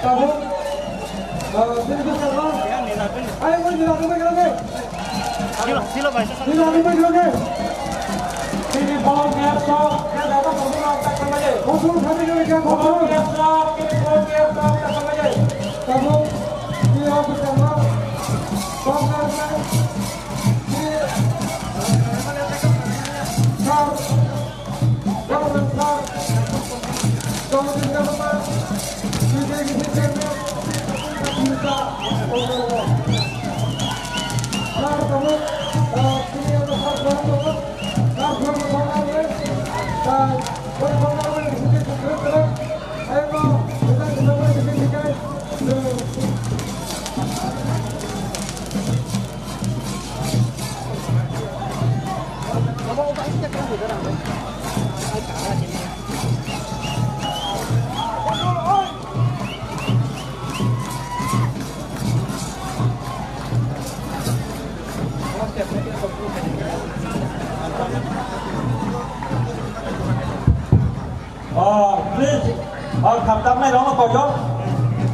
Tabuk, ah, sini tu sama. Ayo, kau jinak tu, kau jinak tu. Silo, silo, bai. Jinak tu, kau jinak tu. Sini ball ni atas, ya, dapat ball ni atas sama je. Ball tu, ball tu, ball tu. Ball ni atas, sini ball ni atas sama je. Tabuk, sini aku sama. Ball ni atas. Sini. Sir. Oh, please. Oh, khamtamnai rokno koyo.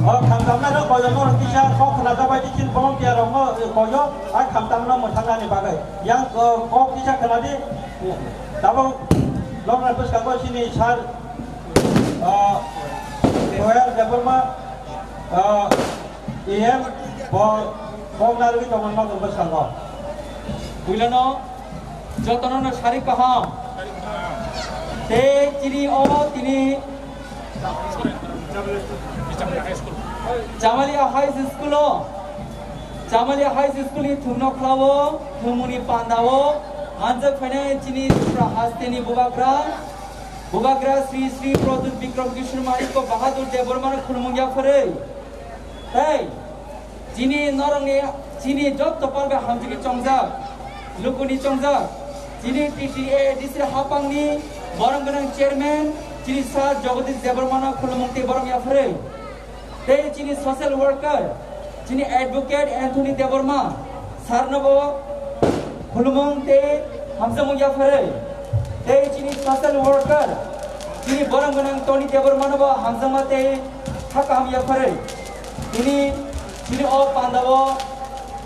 Oh, khamtamnai rok koyo, no kisa kok khna jabai di, chini volunteer rokno koyo. Ai khamtamno mwthangna ni bagwi. Yang, oh, kok kisa khna di. Tabuk lokna bwskango chini sir, oh, Sohel Debbarma, oh, E M bo, bo narwgwi tongmani bagwi bwskango. Builano jotono no sari kaham. Tei chini o tini Chamalia High School o, Chamalia High School ni thumno khlao, thumuni pandao, hanjak phainai chini Tripura hasteni bubagra, bubagra Sri Sri Pradyut Bikram Kishore Manikya Bahadur Debbarma no khulumung yapharwi. Tei chini norokni, chini jotto palbai hamjagwi chongjak, lukuni chongjak, chini T T A D C hapangni borok gwnang chairman, chini Sir Jagadish Debbarmano khulumung tei borom yapharwi. Tei chini social worker, chini advocate Anthony Debbarma, Sir no bo khulumung tei hamjakmung yapharwi. Tei chini social worker, chini borom gwnang Tony Debbarma no bo hamjakma tei kha kaham yapharwi. Tini chini o pandao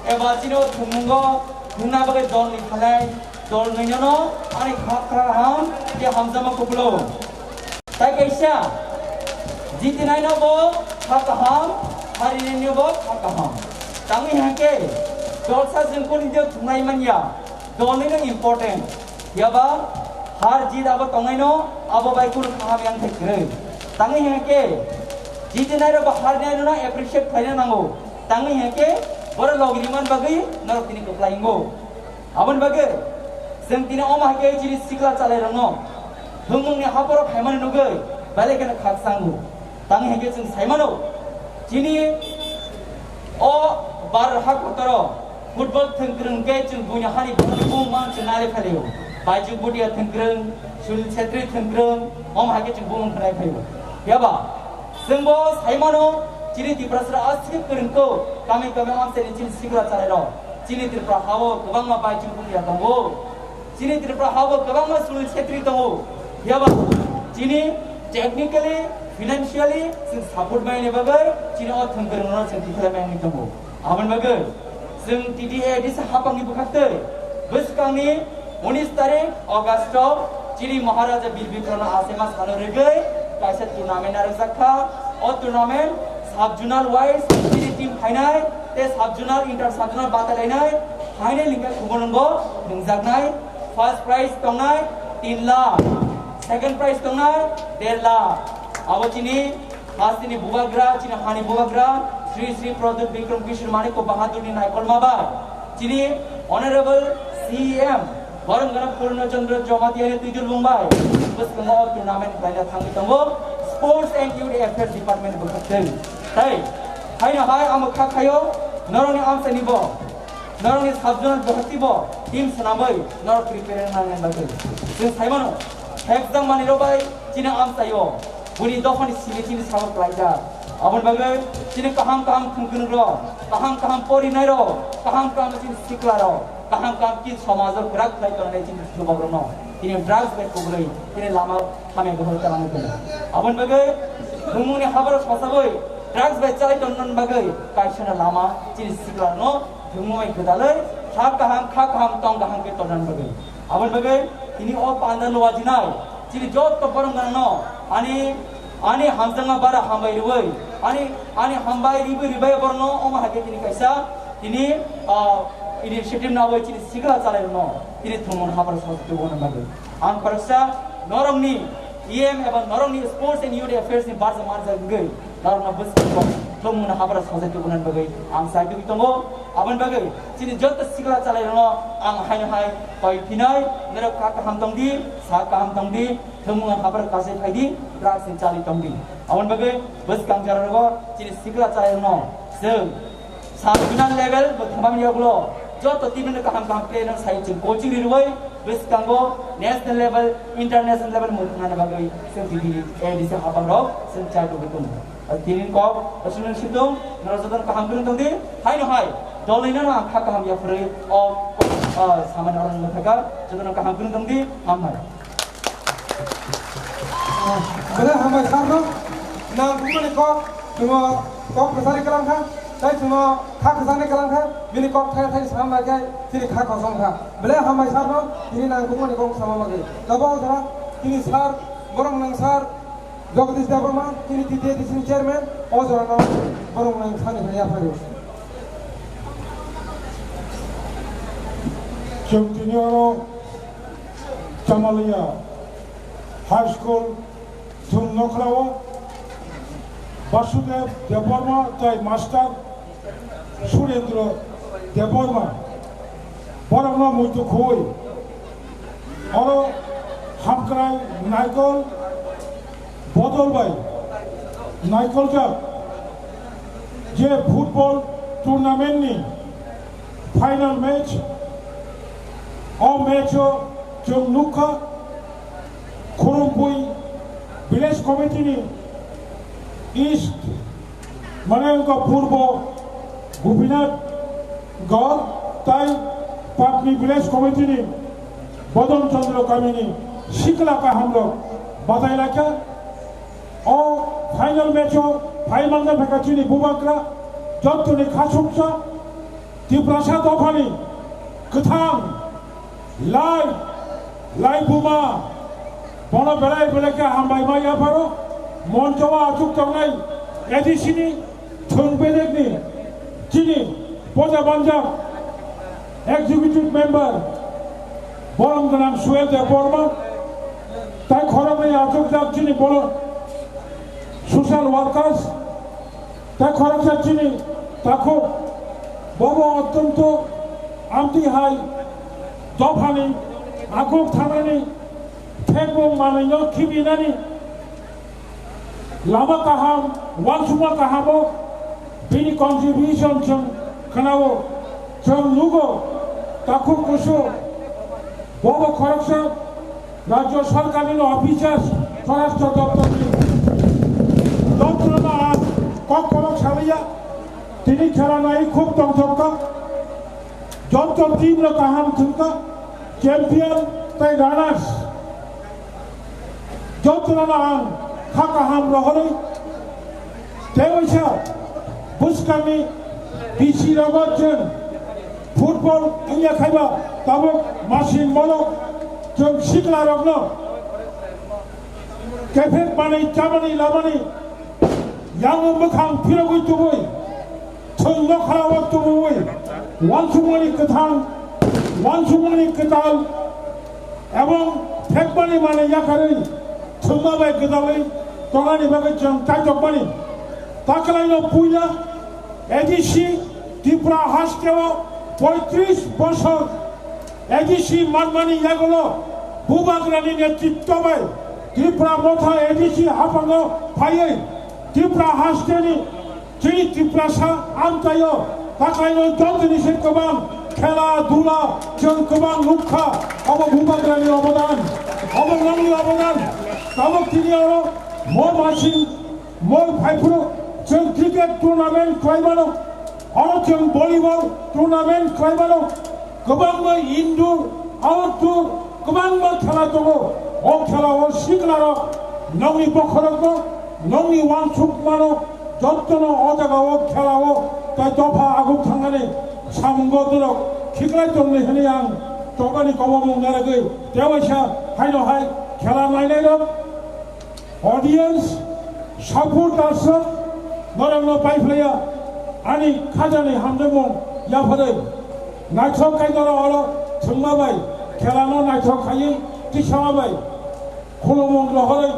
eba chini o thwngmungo thwngna bagwi dol ni phalai, dol nwi no ani kha kaham tei hamjakma kubulo. Tai kaisa, jitinaino bo kha kaham, harinaino bo kha kaham. Tangwi hwnkhe, dolsa jwngkuni je thunglai manya, dolnino important. Yaba har jit abo tongnaino, abo bai kunu kaham yang thai kwrwi. Tangwi hwnkhe, jitinairok bo harinairokno appreciate khlaina nango. Tangwi hwnkhe, borok logriman bagwi norok tini kwplai wngo. Aboni bagwi chwng tini omo hai khe chini sikla chalairokno thwngmungni haphoro phaimani nugwi belai kheno khakchango. Tangwi hai khe chwng sai mano, chini o Bharat ha kotoro football thwngkwrwng khe chwng buino hani bumung mang chwng nai phaio. Baijung Bhutia thwngkwrwng, Sunil Chhetri thwngkwrwng, omo hai khe chwng bumung khnai phaio. Phiya ba chwng bo sai mano, chini Tiprasra aswk kwrwng kho, kami kami amchaini chini sikla chalairok. Chini Tripura hao kwbangma Baijung Bhutia tongo. Chini Tripura hao kwbangma Sunil Chhetri tongo. Phiya ba chini technically, financially chwng support maini bagwi chini o thwngkwrwngno chwng tikhlai maini tongo. Aboni bagwi chwng T T A D C hapangni bwkhaktwi bwskangni unis tarik August o chini Maharaja Bir Bikramno achaima sano rwgwi kaisa tournament narwkjak kha. O tournament sub-zonal wise chini team phainai, tei sub-zonal, inter-sub-zonal batalainai, final hwnkhe kubun bo nungjaknai. First prize tongnai tin lakh, second prize tongnai der lakh, Abo chini hasteni bubagra, chini hani bubagra, Sri Sri Pradyut Bikram Kishore Manik Bahadur ni naikolma bai, chini Honorable C E M Borom Gana Purno Chandra Jamatia ni twijul bung bai bwskango tournament khlaina thangwi tongo Sports and Youth Affairs Department bwkhaktwi. Tei haino hai amo kha khaio norokni amchaini bo, norokni sabjona bwkhakti bo team swnamwi norok prepare wngna nang bagwi. Chwng saimano, hekjak manwirok bai chini amchaio buni dophani simi chini sago klaijak. Aboni bagwi chini kaham kaham thwngkwrwngrok, kaham kaham porinairok, kaham kaham chini siklarok, kaham kaham chini somajo kwrak khlai tongnai chini jubokrokno tini drugs bai kubrwi tini lama hamya buphar kwlangwi tongo. Aboni bagwi thwngmungni haboro sosagwi drugs bai chalai tongna bagwi kaisano lama chini siklarno thwngmung bai gwdalwi sak kaham kha kaham tong kaham khe tongna bagwi. Aboni bagwi tini o panda luajinai chini jotto borok gwnangno ani, ani hamjakma bara hambai rwui, ani, ani hambai rwui rwbai borokno omo hai khe tini kaisa tini, ah, initiative nawi chini sikla chalairokno tini thwngmung haboro sosagwi tubuna bagwi. Ang khoroksa norokni E M eba norokni Sports and Youth Affairs ni barsa manjak wngwi norokno bwskango thwngmungni habara sojai tubunani bagwi ang chai tubui tongo. Aboni bagwi chini joto sikla chalairokno ang haino hai koi phinai, norok kha kaham tong di, sa kaham tong di, thwngmungni habara kasai phai di, drugs ni chali tong di. Aboni bagwi bwskang jora rogo chini sikla chalairokno chwng Sub-regional level bo thangmani yagulo joto team no kaham kaham player no sai chwng coaching ri rwui bwskango national level, international level muthungna bagwi chwng tini A D C habang rok chwng chai tubui tongo. Tini kok aswk situng norok joto kaham kwrwng tong di, haino hai dolino ang kha kaham yapharwi o, o, samani orang muthaga joto kaham kwrwng tong di, hambai. Belai hambai sir no, nang bumani kok, chwngno kok kwchari kwlang kha, tei chwngno kha kwchangni kwlang kha, bini kok thai thai sam bai khe chini kha kosom kha. Belai hambai sir no, tini nang bumani kok sama bagwi. Tabuk o jora tini sir, borok nang sir, Jagadish Debbarma, tini T T A D C ni chairman, o jora no borok nang sani phai yaphario. Chwng tini oro Chamalia High School thwng nokhlao Basudev Debbarma tei Master Surendra Debbarma borokno muitu khui oro hamkrai naikol bodol bai naikoljak je football tournament ni final match. O match o chwng nukha Khurumphwi Village Committee ni East, mane wngkha Purbo Gopinath Gaur tai Patni Village Committee ni Bodon Chandra Kami ni sikla kaham rok batai laikha. O final match o phai manjak phaikha chini bubagra, jottoni khasuksa Tiprasa dophani kwthang lai, lai buma, bono belai belai khe hambai ma yapharo, moncho o achuk tongnai A D C ni thwng bedekni chini poja banjak executive member borom gwnang Suel Debbarma, tai khoroknwi achukjak chini borom social workers, tei khoroksa chini takhuk bobo ottonto amtwi hai dophani akhuk thanani thekmung manwino khibinani lama kaham, uansukma kahamo bini contribution chwng khwnao, chwng nugo takhuk kusu bobo khoroksa Rajya Sarkarni officers, Swarashtra Doptorni doptorno ang kok kolok saliya, tini khela nai khub tongthokka, joto team no kaham thwngkha, champion tei runners, jotono ang kha kaham rohorwi Tei waisa bwskangni B C rogo chwng football wngya khaiba tabuk masing borok chwng siklarokno kephek manwi chamani lamani yango mwkhang phirogwi tubui thwng nokharao tubui uansukmani kwthang uansukmani kwtal Ebong phekmani manwi yakarwi thwngma bai gwdalwi Tongnani bagwi chwng kaitok mani. Takwlaino puila A D C Tripura hasteo poitris bosor A D C manmani yagulo Bubagrani netritto bai Tripura motha A D C haphango phaiwi Tripura hasteni chini Tiprasa amchaio takwlaino jotoni se kwbang khela dula chwng kwbang nukha. Obo Bubagrani obodan, obo nongni obodan. Tabuk tini oro mol masing mol phaiphuru chwng cricket tournament khlai mano, oro chwng volleyball tournament khlai mano, kwbangma indoor, outdoor, kwbangma khela tongo. O khela o siklarok nongni bokhorokno, nongni uansukmano, jottono o jaga o khela o tai dopha aguk thangani samungo dorok khiklai tongni hwnwi ang chobani kobomung naragwi tewaisa haino hai khela nainairok. Audience, supporters, norokno paiphlaiya ani khajani hamjakmung yapharwi naithok khe norok oro thwngma bai khelano naithok khaiwi tisama bai khulumung rohorwi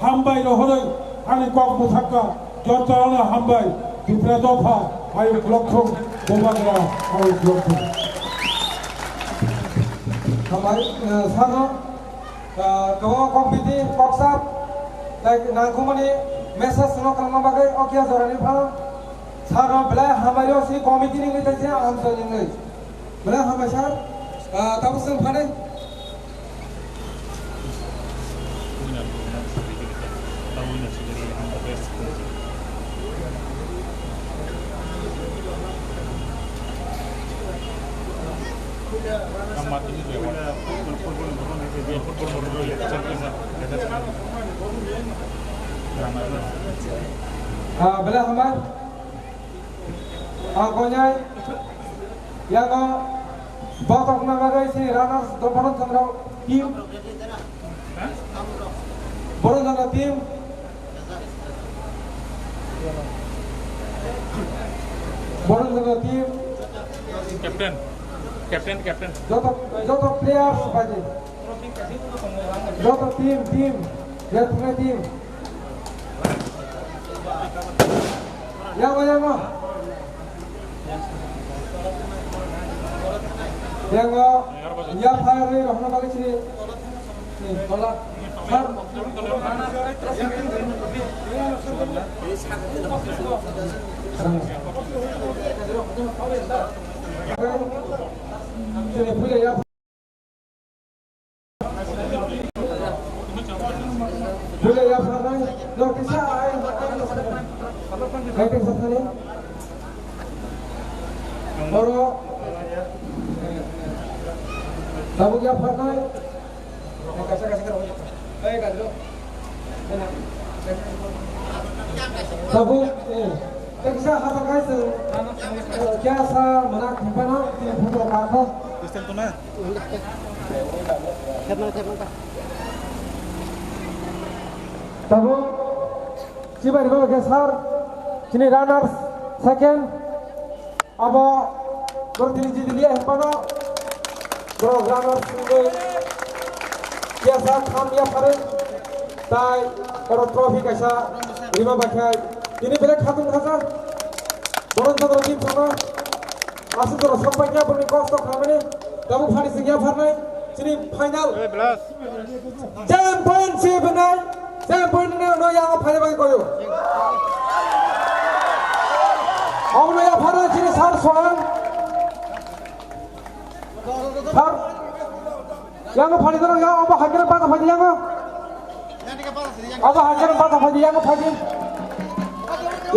hambai rohorwi ani kok bwthakka jotono hambai Tipra dopha ayu khulokthung Bubagra ayu khulokthung. Hambai, eh, sano. Ah, kwbangma kok biti, kok sap, tei nangkukmani message no kwlangma bagwi o khe jorani phano sir no belai hambai rw si committee ni wngwi tei se amchai ni wngwi. Belai hambai sir, ah, tabuk chwng phanai. Ah, belai hambai. Ah, koinai. Yago botok na bagwi si runners do Boron Chandra team. Boron Chandra team. Boron Chandra team. Captain. Captain, captain. Joto, joto players baji. Joto team, team. Referee team. Yango, yango. Yango, ya fire rwi rohorna bagwi chini, ni tola. Sir. Chini puila ya. Puila yapharnai, nok kisa ai, ai, ai, kisa thani. Oro, tabuk yapharnai. Tabuk, eh, kisa hapharnai chwng, eh, kisa mwnakhe phano, tini photo kakho. Thepnang, thepnang ta. Tabuk chibai rwbaikha sir, chini runners second, abo borok tini jidiliya hinphano borok runners wngwi kesa tham yapharwi tai oro trophy kaisa rwbaikha, tini belai khatung khaja borok joto team songno. Aswk jora sok paikha borokni kosto khlaimani. Tabuk phani sing yapharnai chini final. Championship hinwi, championship hinwi no yang phaina bagwi koyo. Omo no yapharnai chini sir Sohan. Sir, yang phaina no yang omo hakhe bata phaidi yang. Omo hakhe bata phaidi yang phaidi.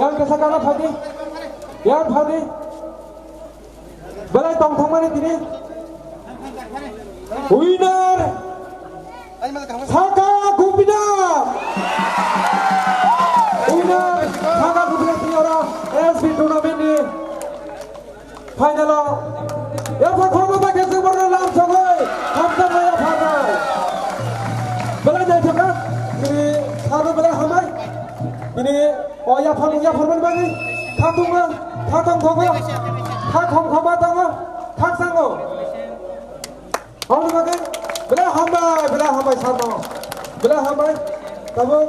Yang kesa kana phaidi. Yang phaidi. Belai tongthokmani tini winner Saka Gupina. Winner Saka Gupina tini oro S B tournament ni final o yapha khorokma bai khe chwng borokno lam sogwi hamjakma yapharnai. Belai naithok kha tini sabo belai hambai. Tini o yapharmung yapharmani bagwi khatungma khatong thogo, kha khom khoma tongo, khaksango. Aboni bagwi belai hambai, belai hambai sano. Belai hambai. Tabuk.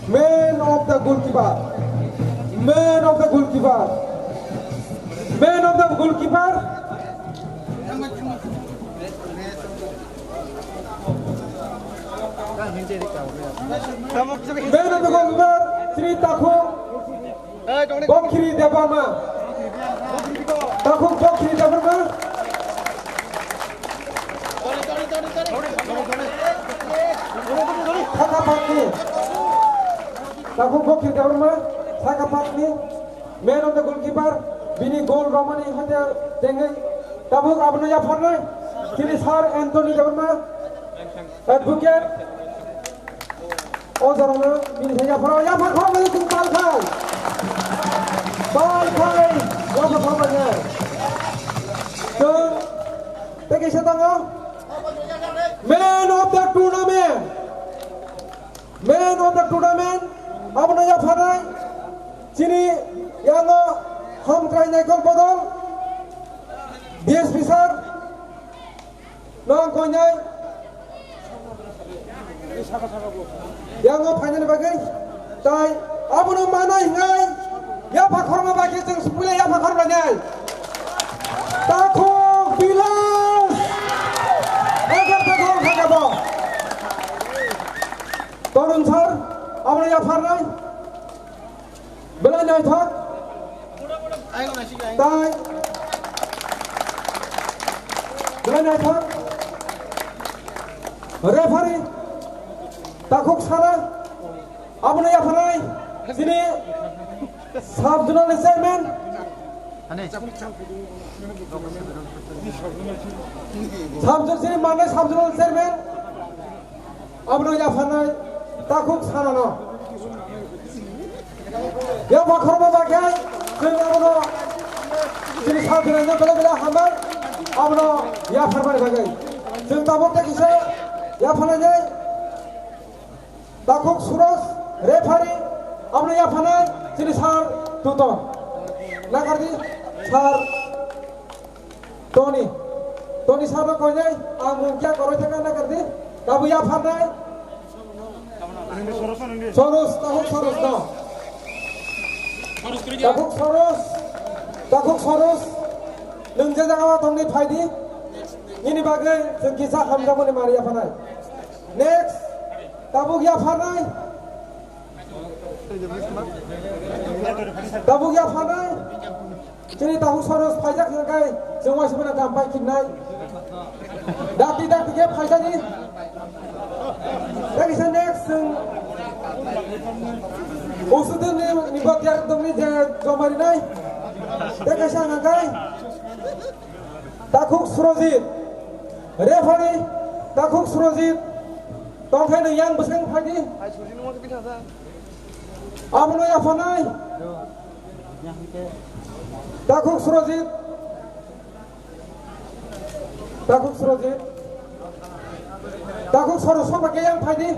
Man of the goalkeeper. Man of the goalkeeper. Man of the goalkeeper. Man of the goalkeeper, Sri Takhuk Bokhiri Debbarma. Takhuk Bokhiri Debbarma. Saka patni. Takhuk Bokhiri Debbarma. Saka patni. Man of the goalkeeper. Bini goal romani hate tengwi. Tabuk abono yapharnai. Chini Sir Anthony Debbarma. Advocate. O jorano bini thai yapharo, yaphar khoroknwi chwng pal khai. Pal khai, yaphar khoroknwi. Chwng tei kaisa tongo. Man of the tournament. Man of the tournament. Abono yapharnai. Chini yango hamkrai naikol bodol. D S P sir. Nong koinai. Yango phainani bagwi. Tai abono manai hingai. Yapha khorma bagwi chwng sipule yapha khorma nai. Takhuk Bilas. Eger takhuk khakabo. Torun sir, abono yapharnai. Belai naithok. Tai. Belai naithok. Referee. Takhuk sana. Abono yapharnai. Chini sub zonal chairman. Sub zonal chini manai sub zonal chairman. Abono yapharnai takhuk sanano. Yapha khorokma bagwi chwng abono chini sir Biraino belai belai hambai. Abono yapharmani bagwi chwng tabuk tei kisa yapharlainai. Takhuk Suraj referee abono yapharnai chini sir Tuton. Nakardi sir. Tony. Tony sabo koinai, ang mung kya koroi thangna nakardi. Kabu yapharnai. Soros, Takhuk Soros no. Takhuk Soros. Takhuk Soros. Nwng je jaga o tongni phaidi. Nini bagwi chwng kisa hamjakmani mari yapharnai. Next. Tabuk yapharnai. Tabuk yapharnai. Chini Takhuk Soros phaijak hingkai chwng waisa bana dam pai khinnai. Dakti dakti khe phaijani. Tei kisa next chwng Usudin ni, ni bok yak dongni je jomarinai. Tei kisa hingkai. Takhuk Surojit. Referee Takhuk Surojit. Tongthai no yang bwswng phaidi. Abono yapharnai. Takhuk Surojit. Takhuk Surojit. Takhuk Soros sokpakya yang phaidi.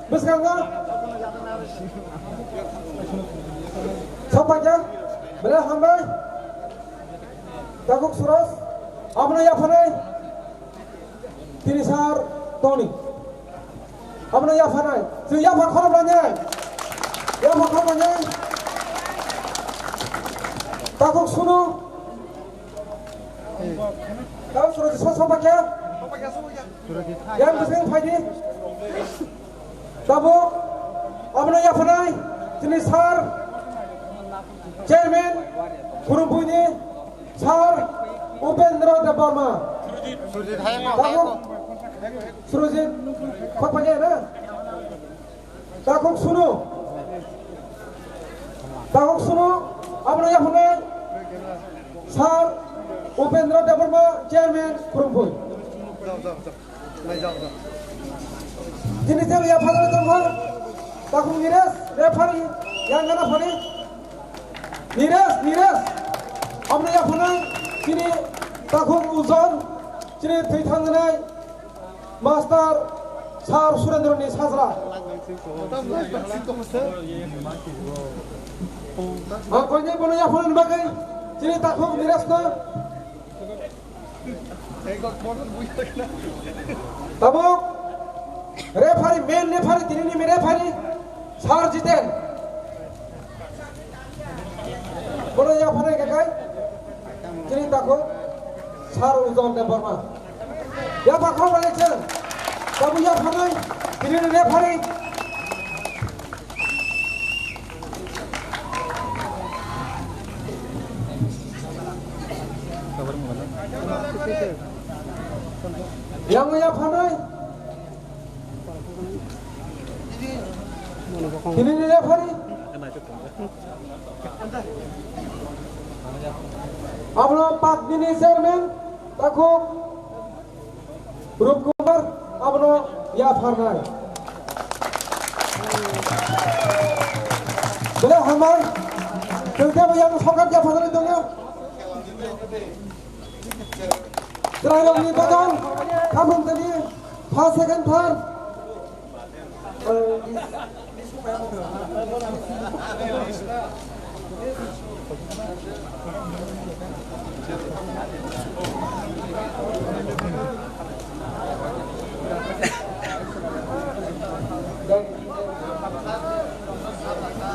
Bwskango. Sokpakya. Belai hambai. Takhuk Soros. Abono yapharnai. Tini sir Tony. Abono yapharnai. Chwng yaphar khorok lainai. Yaphar khorok lainai. Takhuk Sunu. Takhuk Sunu sosok bakya. Yang bwswng phaidi. Tabuk abono yapharnai chini sir chairman Khurumbuini sir Upendra Debbarma. Tabuk Surjit khokphaikhe na. Takhuk Sunu. Takhuk Sunu abono yapharnai sir Upendra Debbarma chairman Khurumpui. Chini tei yapharnai tongkha Takhuk Niresh referee yang gana phani. Niresh, Niresh. Abono yapharnai chini Takhuk Ujol chini thwi thangnai. Master Sir Surendra ni sajra. Ang koinai bono yaphano bagwi chini Takhuk Niresh no. Tabuk Referee, main referee, tini ni main referee, Sir Jiten. Bono yapharnai kakai, chini takhuk, Sir Ujol Debbarma. Yapha khoroknai chwng, tabuk yapharnai, tini ni referee. Yang yapharnai. Tini ni referee. Abono Patnini chairman, takhuk Rup Kumar, abono yapharnai. Belai hambai, chwng teibo yang sokat yapharnai tongo. Chwrairokni bagwi khamung tani first, second, third.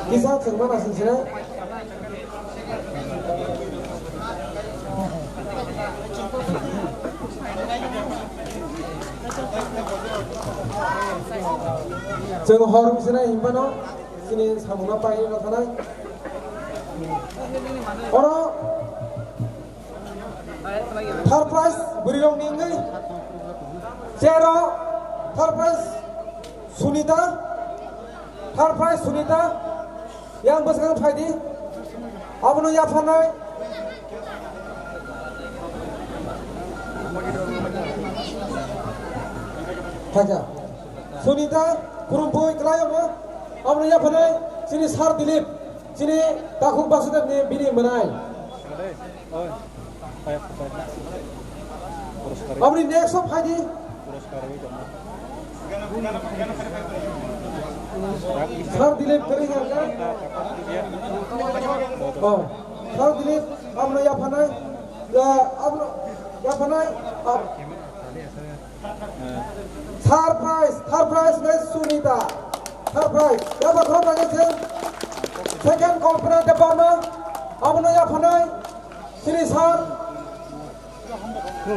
Kisa chwng mana sing sina. Chwng hor wngsinai hinphano chini samungno painwi rwkhanai. Oro third prize bwrwirokni wngwi chair-o third prize Sunita, third prize Sunita. Yang bwskango phai di. Abono yapharnai. Phaikha. Sunita, khurumphwi kwlai omo. Abono yapharnai. Chini Sir Dilip. Chini takhuk Basudeb ni bini mwnai. Aboni next o phai di. Sir Dilip kwrwi hwnka. Oh, Sir Dilip, abono yapharnai. Ya, abono yapharnai. Ab- Third prize, third prize khe Sunita. Third prize. Yapha khoroknai khe second Kalpana Debbarma. Abono yapharnai. Chini sir,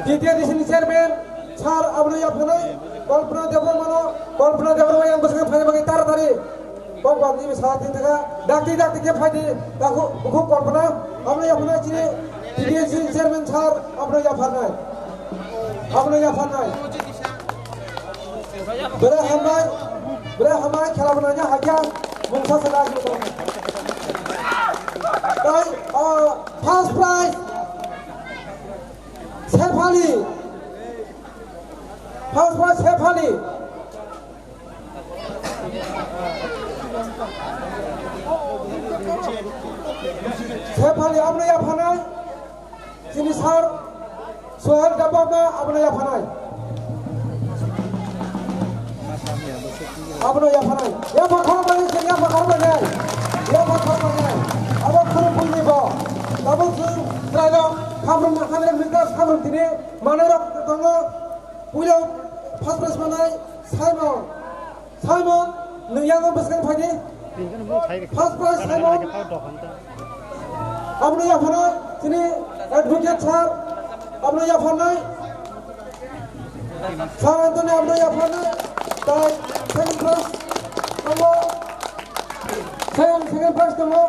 D T A D C ni chairman, sir, abono yapharnai, Kalpana Debbarmano, Kalpana Debbarma yang bwskango phaina bagwi taratari. Kok bagwi sa tin taka, dakti dakti khe phaidi, takhuk, bukhuk Kalpana, abono yapharnai chini D T A D C ni chairman sir, abono yapharnai. Abono yapharnai. Bwrwi hambai, bwrwi hambai, khela bo naina hakya, mungsa se lagi bo. Tai, ah, first prize, Sefali. First prize, Sefali. Sefali, abono yapharnai. Chini sir, Sohel Debbarma, abono yapharnai. Abono yapharnai. Yapha khoroknai, yapha khoroknai. Yapha khoroknai. Abo khurupulni bo. Tabuk chwng chwrairok khamrung, hundred meters khamrung tini manwirok tongo. Puila first prize manai Simon. Simon, nwng yango bwskang phaidi. First prize Simon. Abono yapharnai, chini advocate sir. Abono yapharnai. Sir Anthony abono yapharnai. Tai second prize tongo. Second, second prize tongo.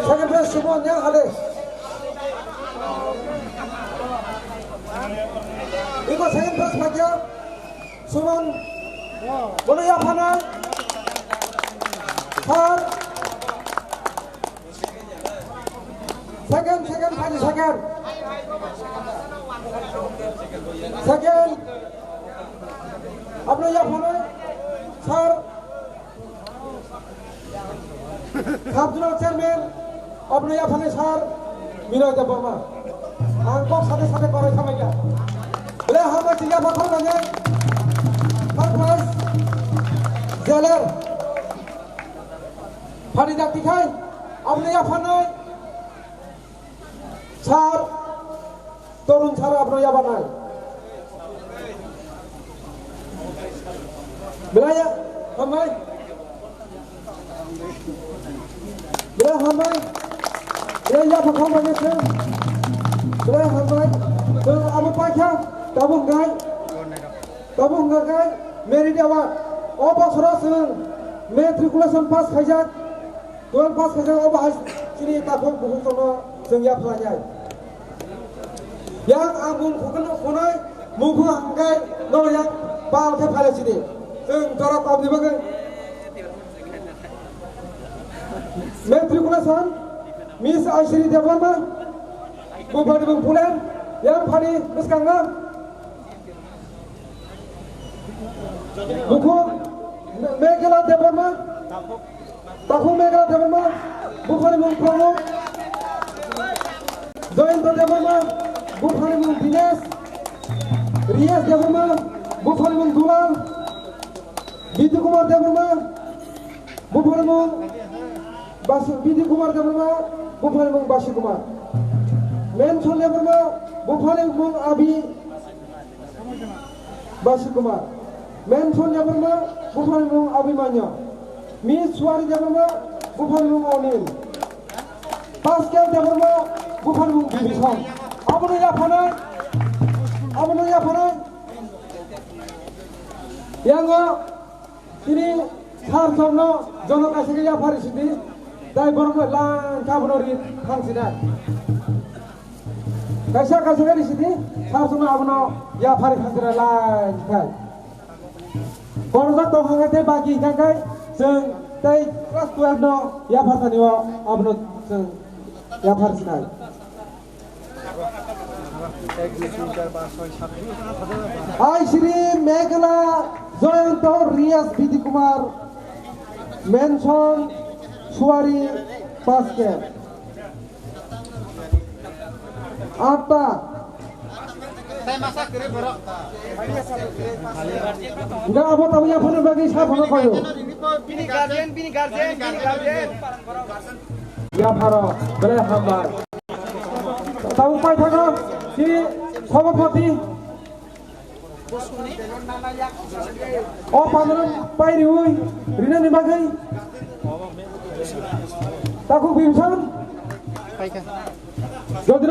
Second prize Suman yang hade. Iko second prize paikha Suman. Bono yapharnai. Third. Second, second, phaidi second. Second. Abono yapharnai sir. Sub zonal chairman, abono yapharnai sir Binoy Debbarma. Ang kok sade sade korai thanglaikha. Bole hambai chini yapha khoroknai. Third prize, Jeler. Phaidi dakti khai, abono yapharnai. Sir, Torun sir abono yabanai. Belai hambai. Belai hambai. Belai yapha khambai ni sir. Belai hambai. Sir abo paikha. Tabuk ngai. Tabuk ngai. Merit award. O bosoro sir matriculation pass khaijak. Twelve pass khaijak obo hai chini takhuk bukhuk tongno chwng yaphlainai. Yang ang mung khukno khunai mungkhu hangkai no yang pal khe phaile chini. Chwng jora kobni bagwi. Matriculation Miss Aishri Debbarma, buphani mung Pulen, yang phani bwskangno. Bukhuk Meghela Debbarma, Takhuk Meghela Debbarma, buphani mung Pramod, Jayanta Debbarma, buphani mung Dinesh, Riyas Debbarma, buphani mung Dulal, Bidhi Kumar Debbarma, buphani mung Basi, Bidhi Kumar Debbarma, buphani mung Basi Kumar. Menson Debbarma, buphani mung Abi Basi Kumar. Menson Debbarma, buphani mung Abhimanyu. Miss Suwari Debbarma, buphani mung Onil. Pascal Debbarma, buphani mung Bibison. Abono yaphanai, abono yaphanai. Yango Chini sir songno jono kaisa khe yaphari sidi, tai borok bai lang kha abono ri thang sinai. Kaisa kaisa khe ri sidi, sir songno abono yaphari thang sinai lang khai. Borok tong hang khe tei baki hingkha khe chwng tei class twelve no yaphar thani o abono chwng yaphar sinai. Hai Shri Meghela Jayanta Riyas Bidhi Kumar Mention Suwari Paske. Atta. Enggak apa tahu ya, phone bagi siapa nak kau? Bini guardian, bini guardian, bini guardian. Ya, pharo, boleh hambar. Tabuk paithago si sabhapati. O pandra pairiwi rinani bagwi takhuk Bibison. Jodino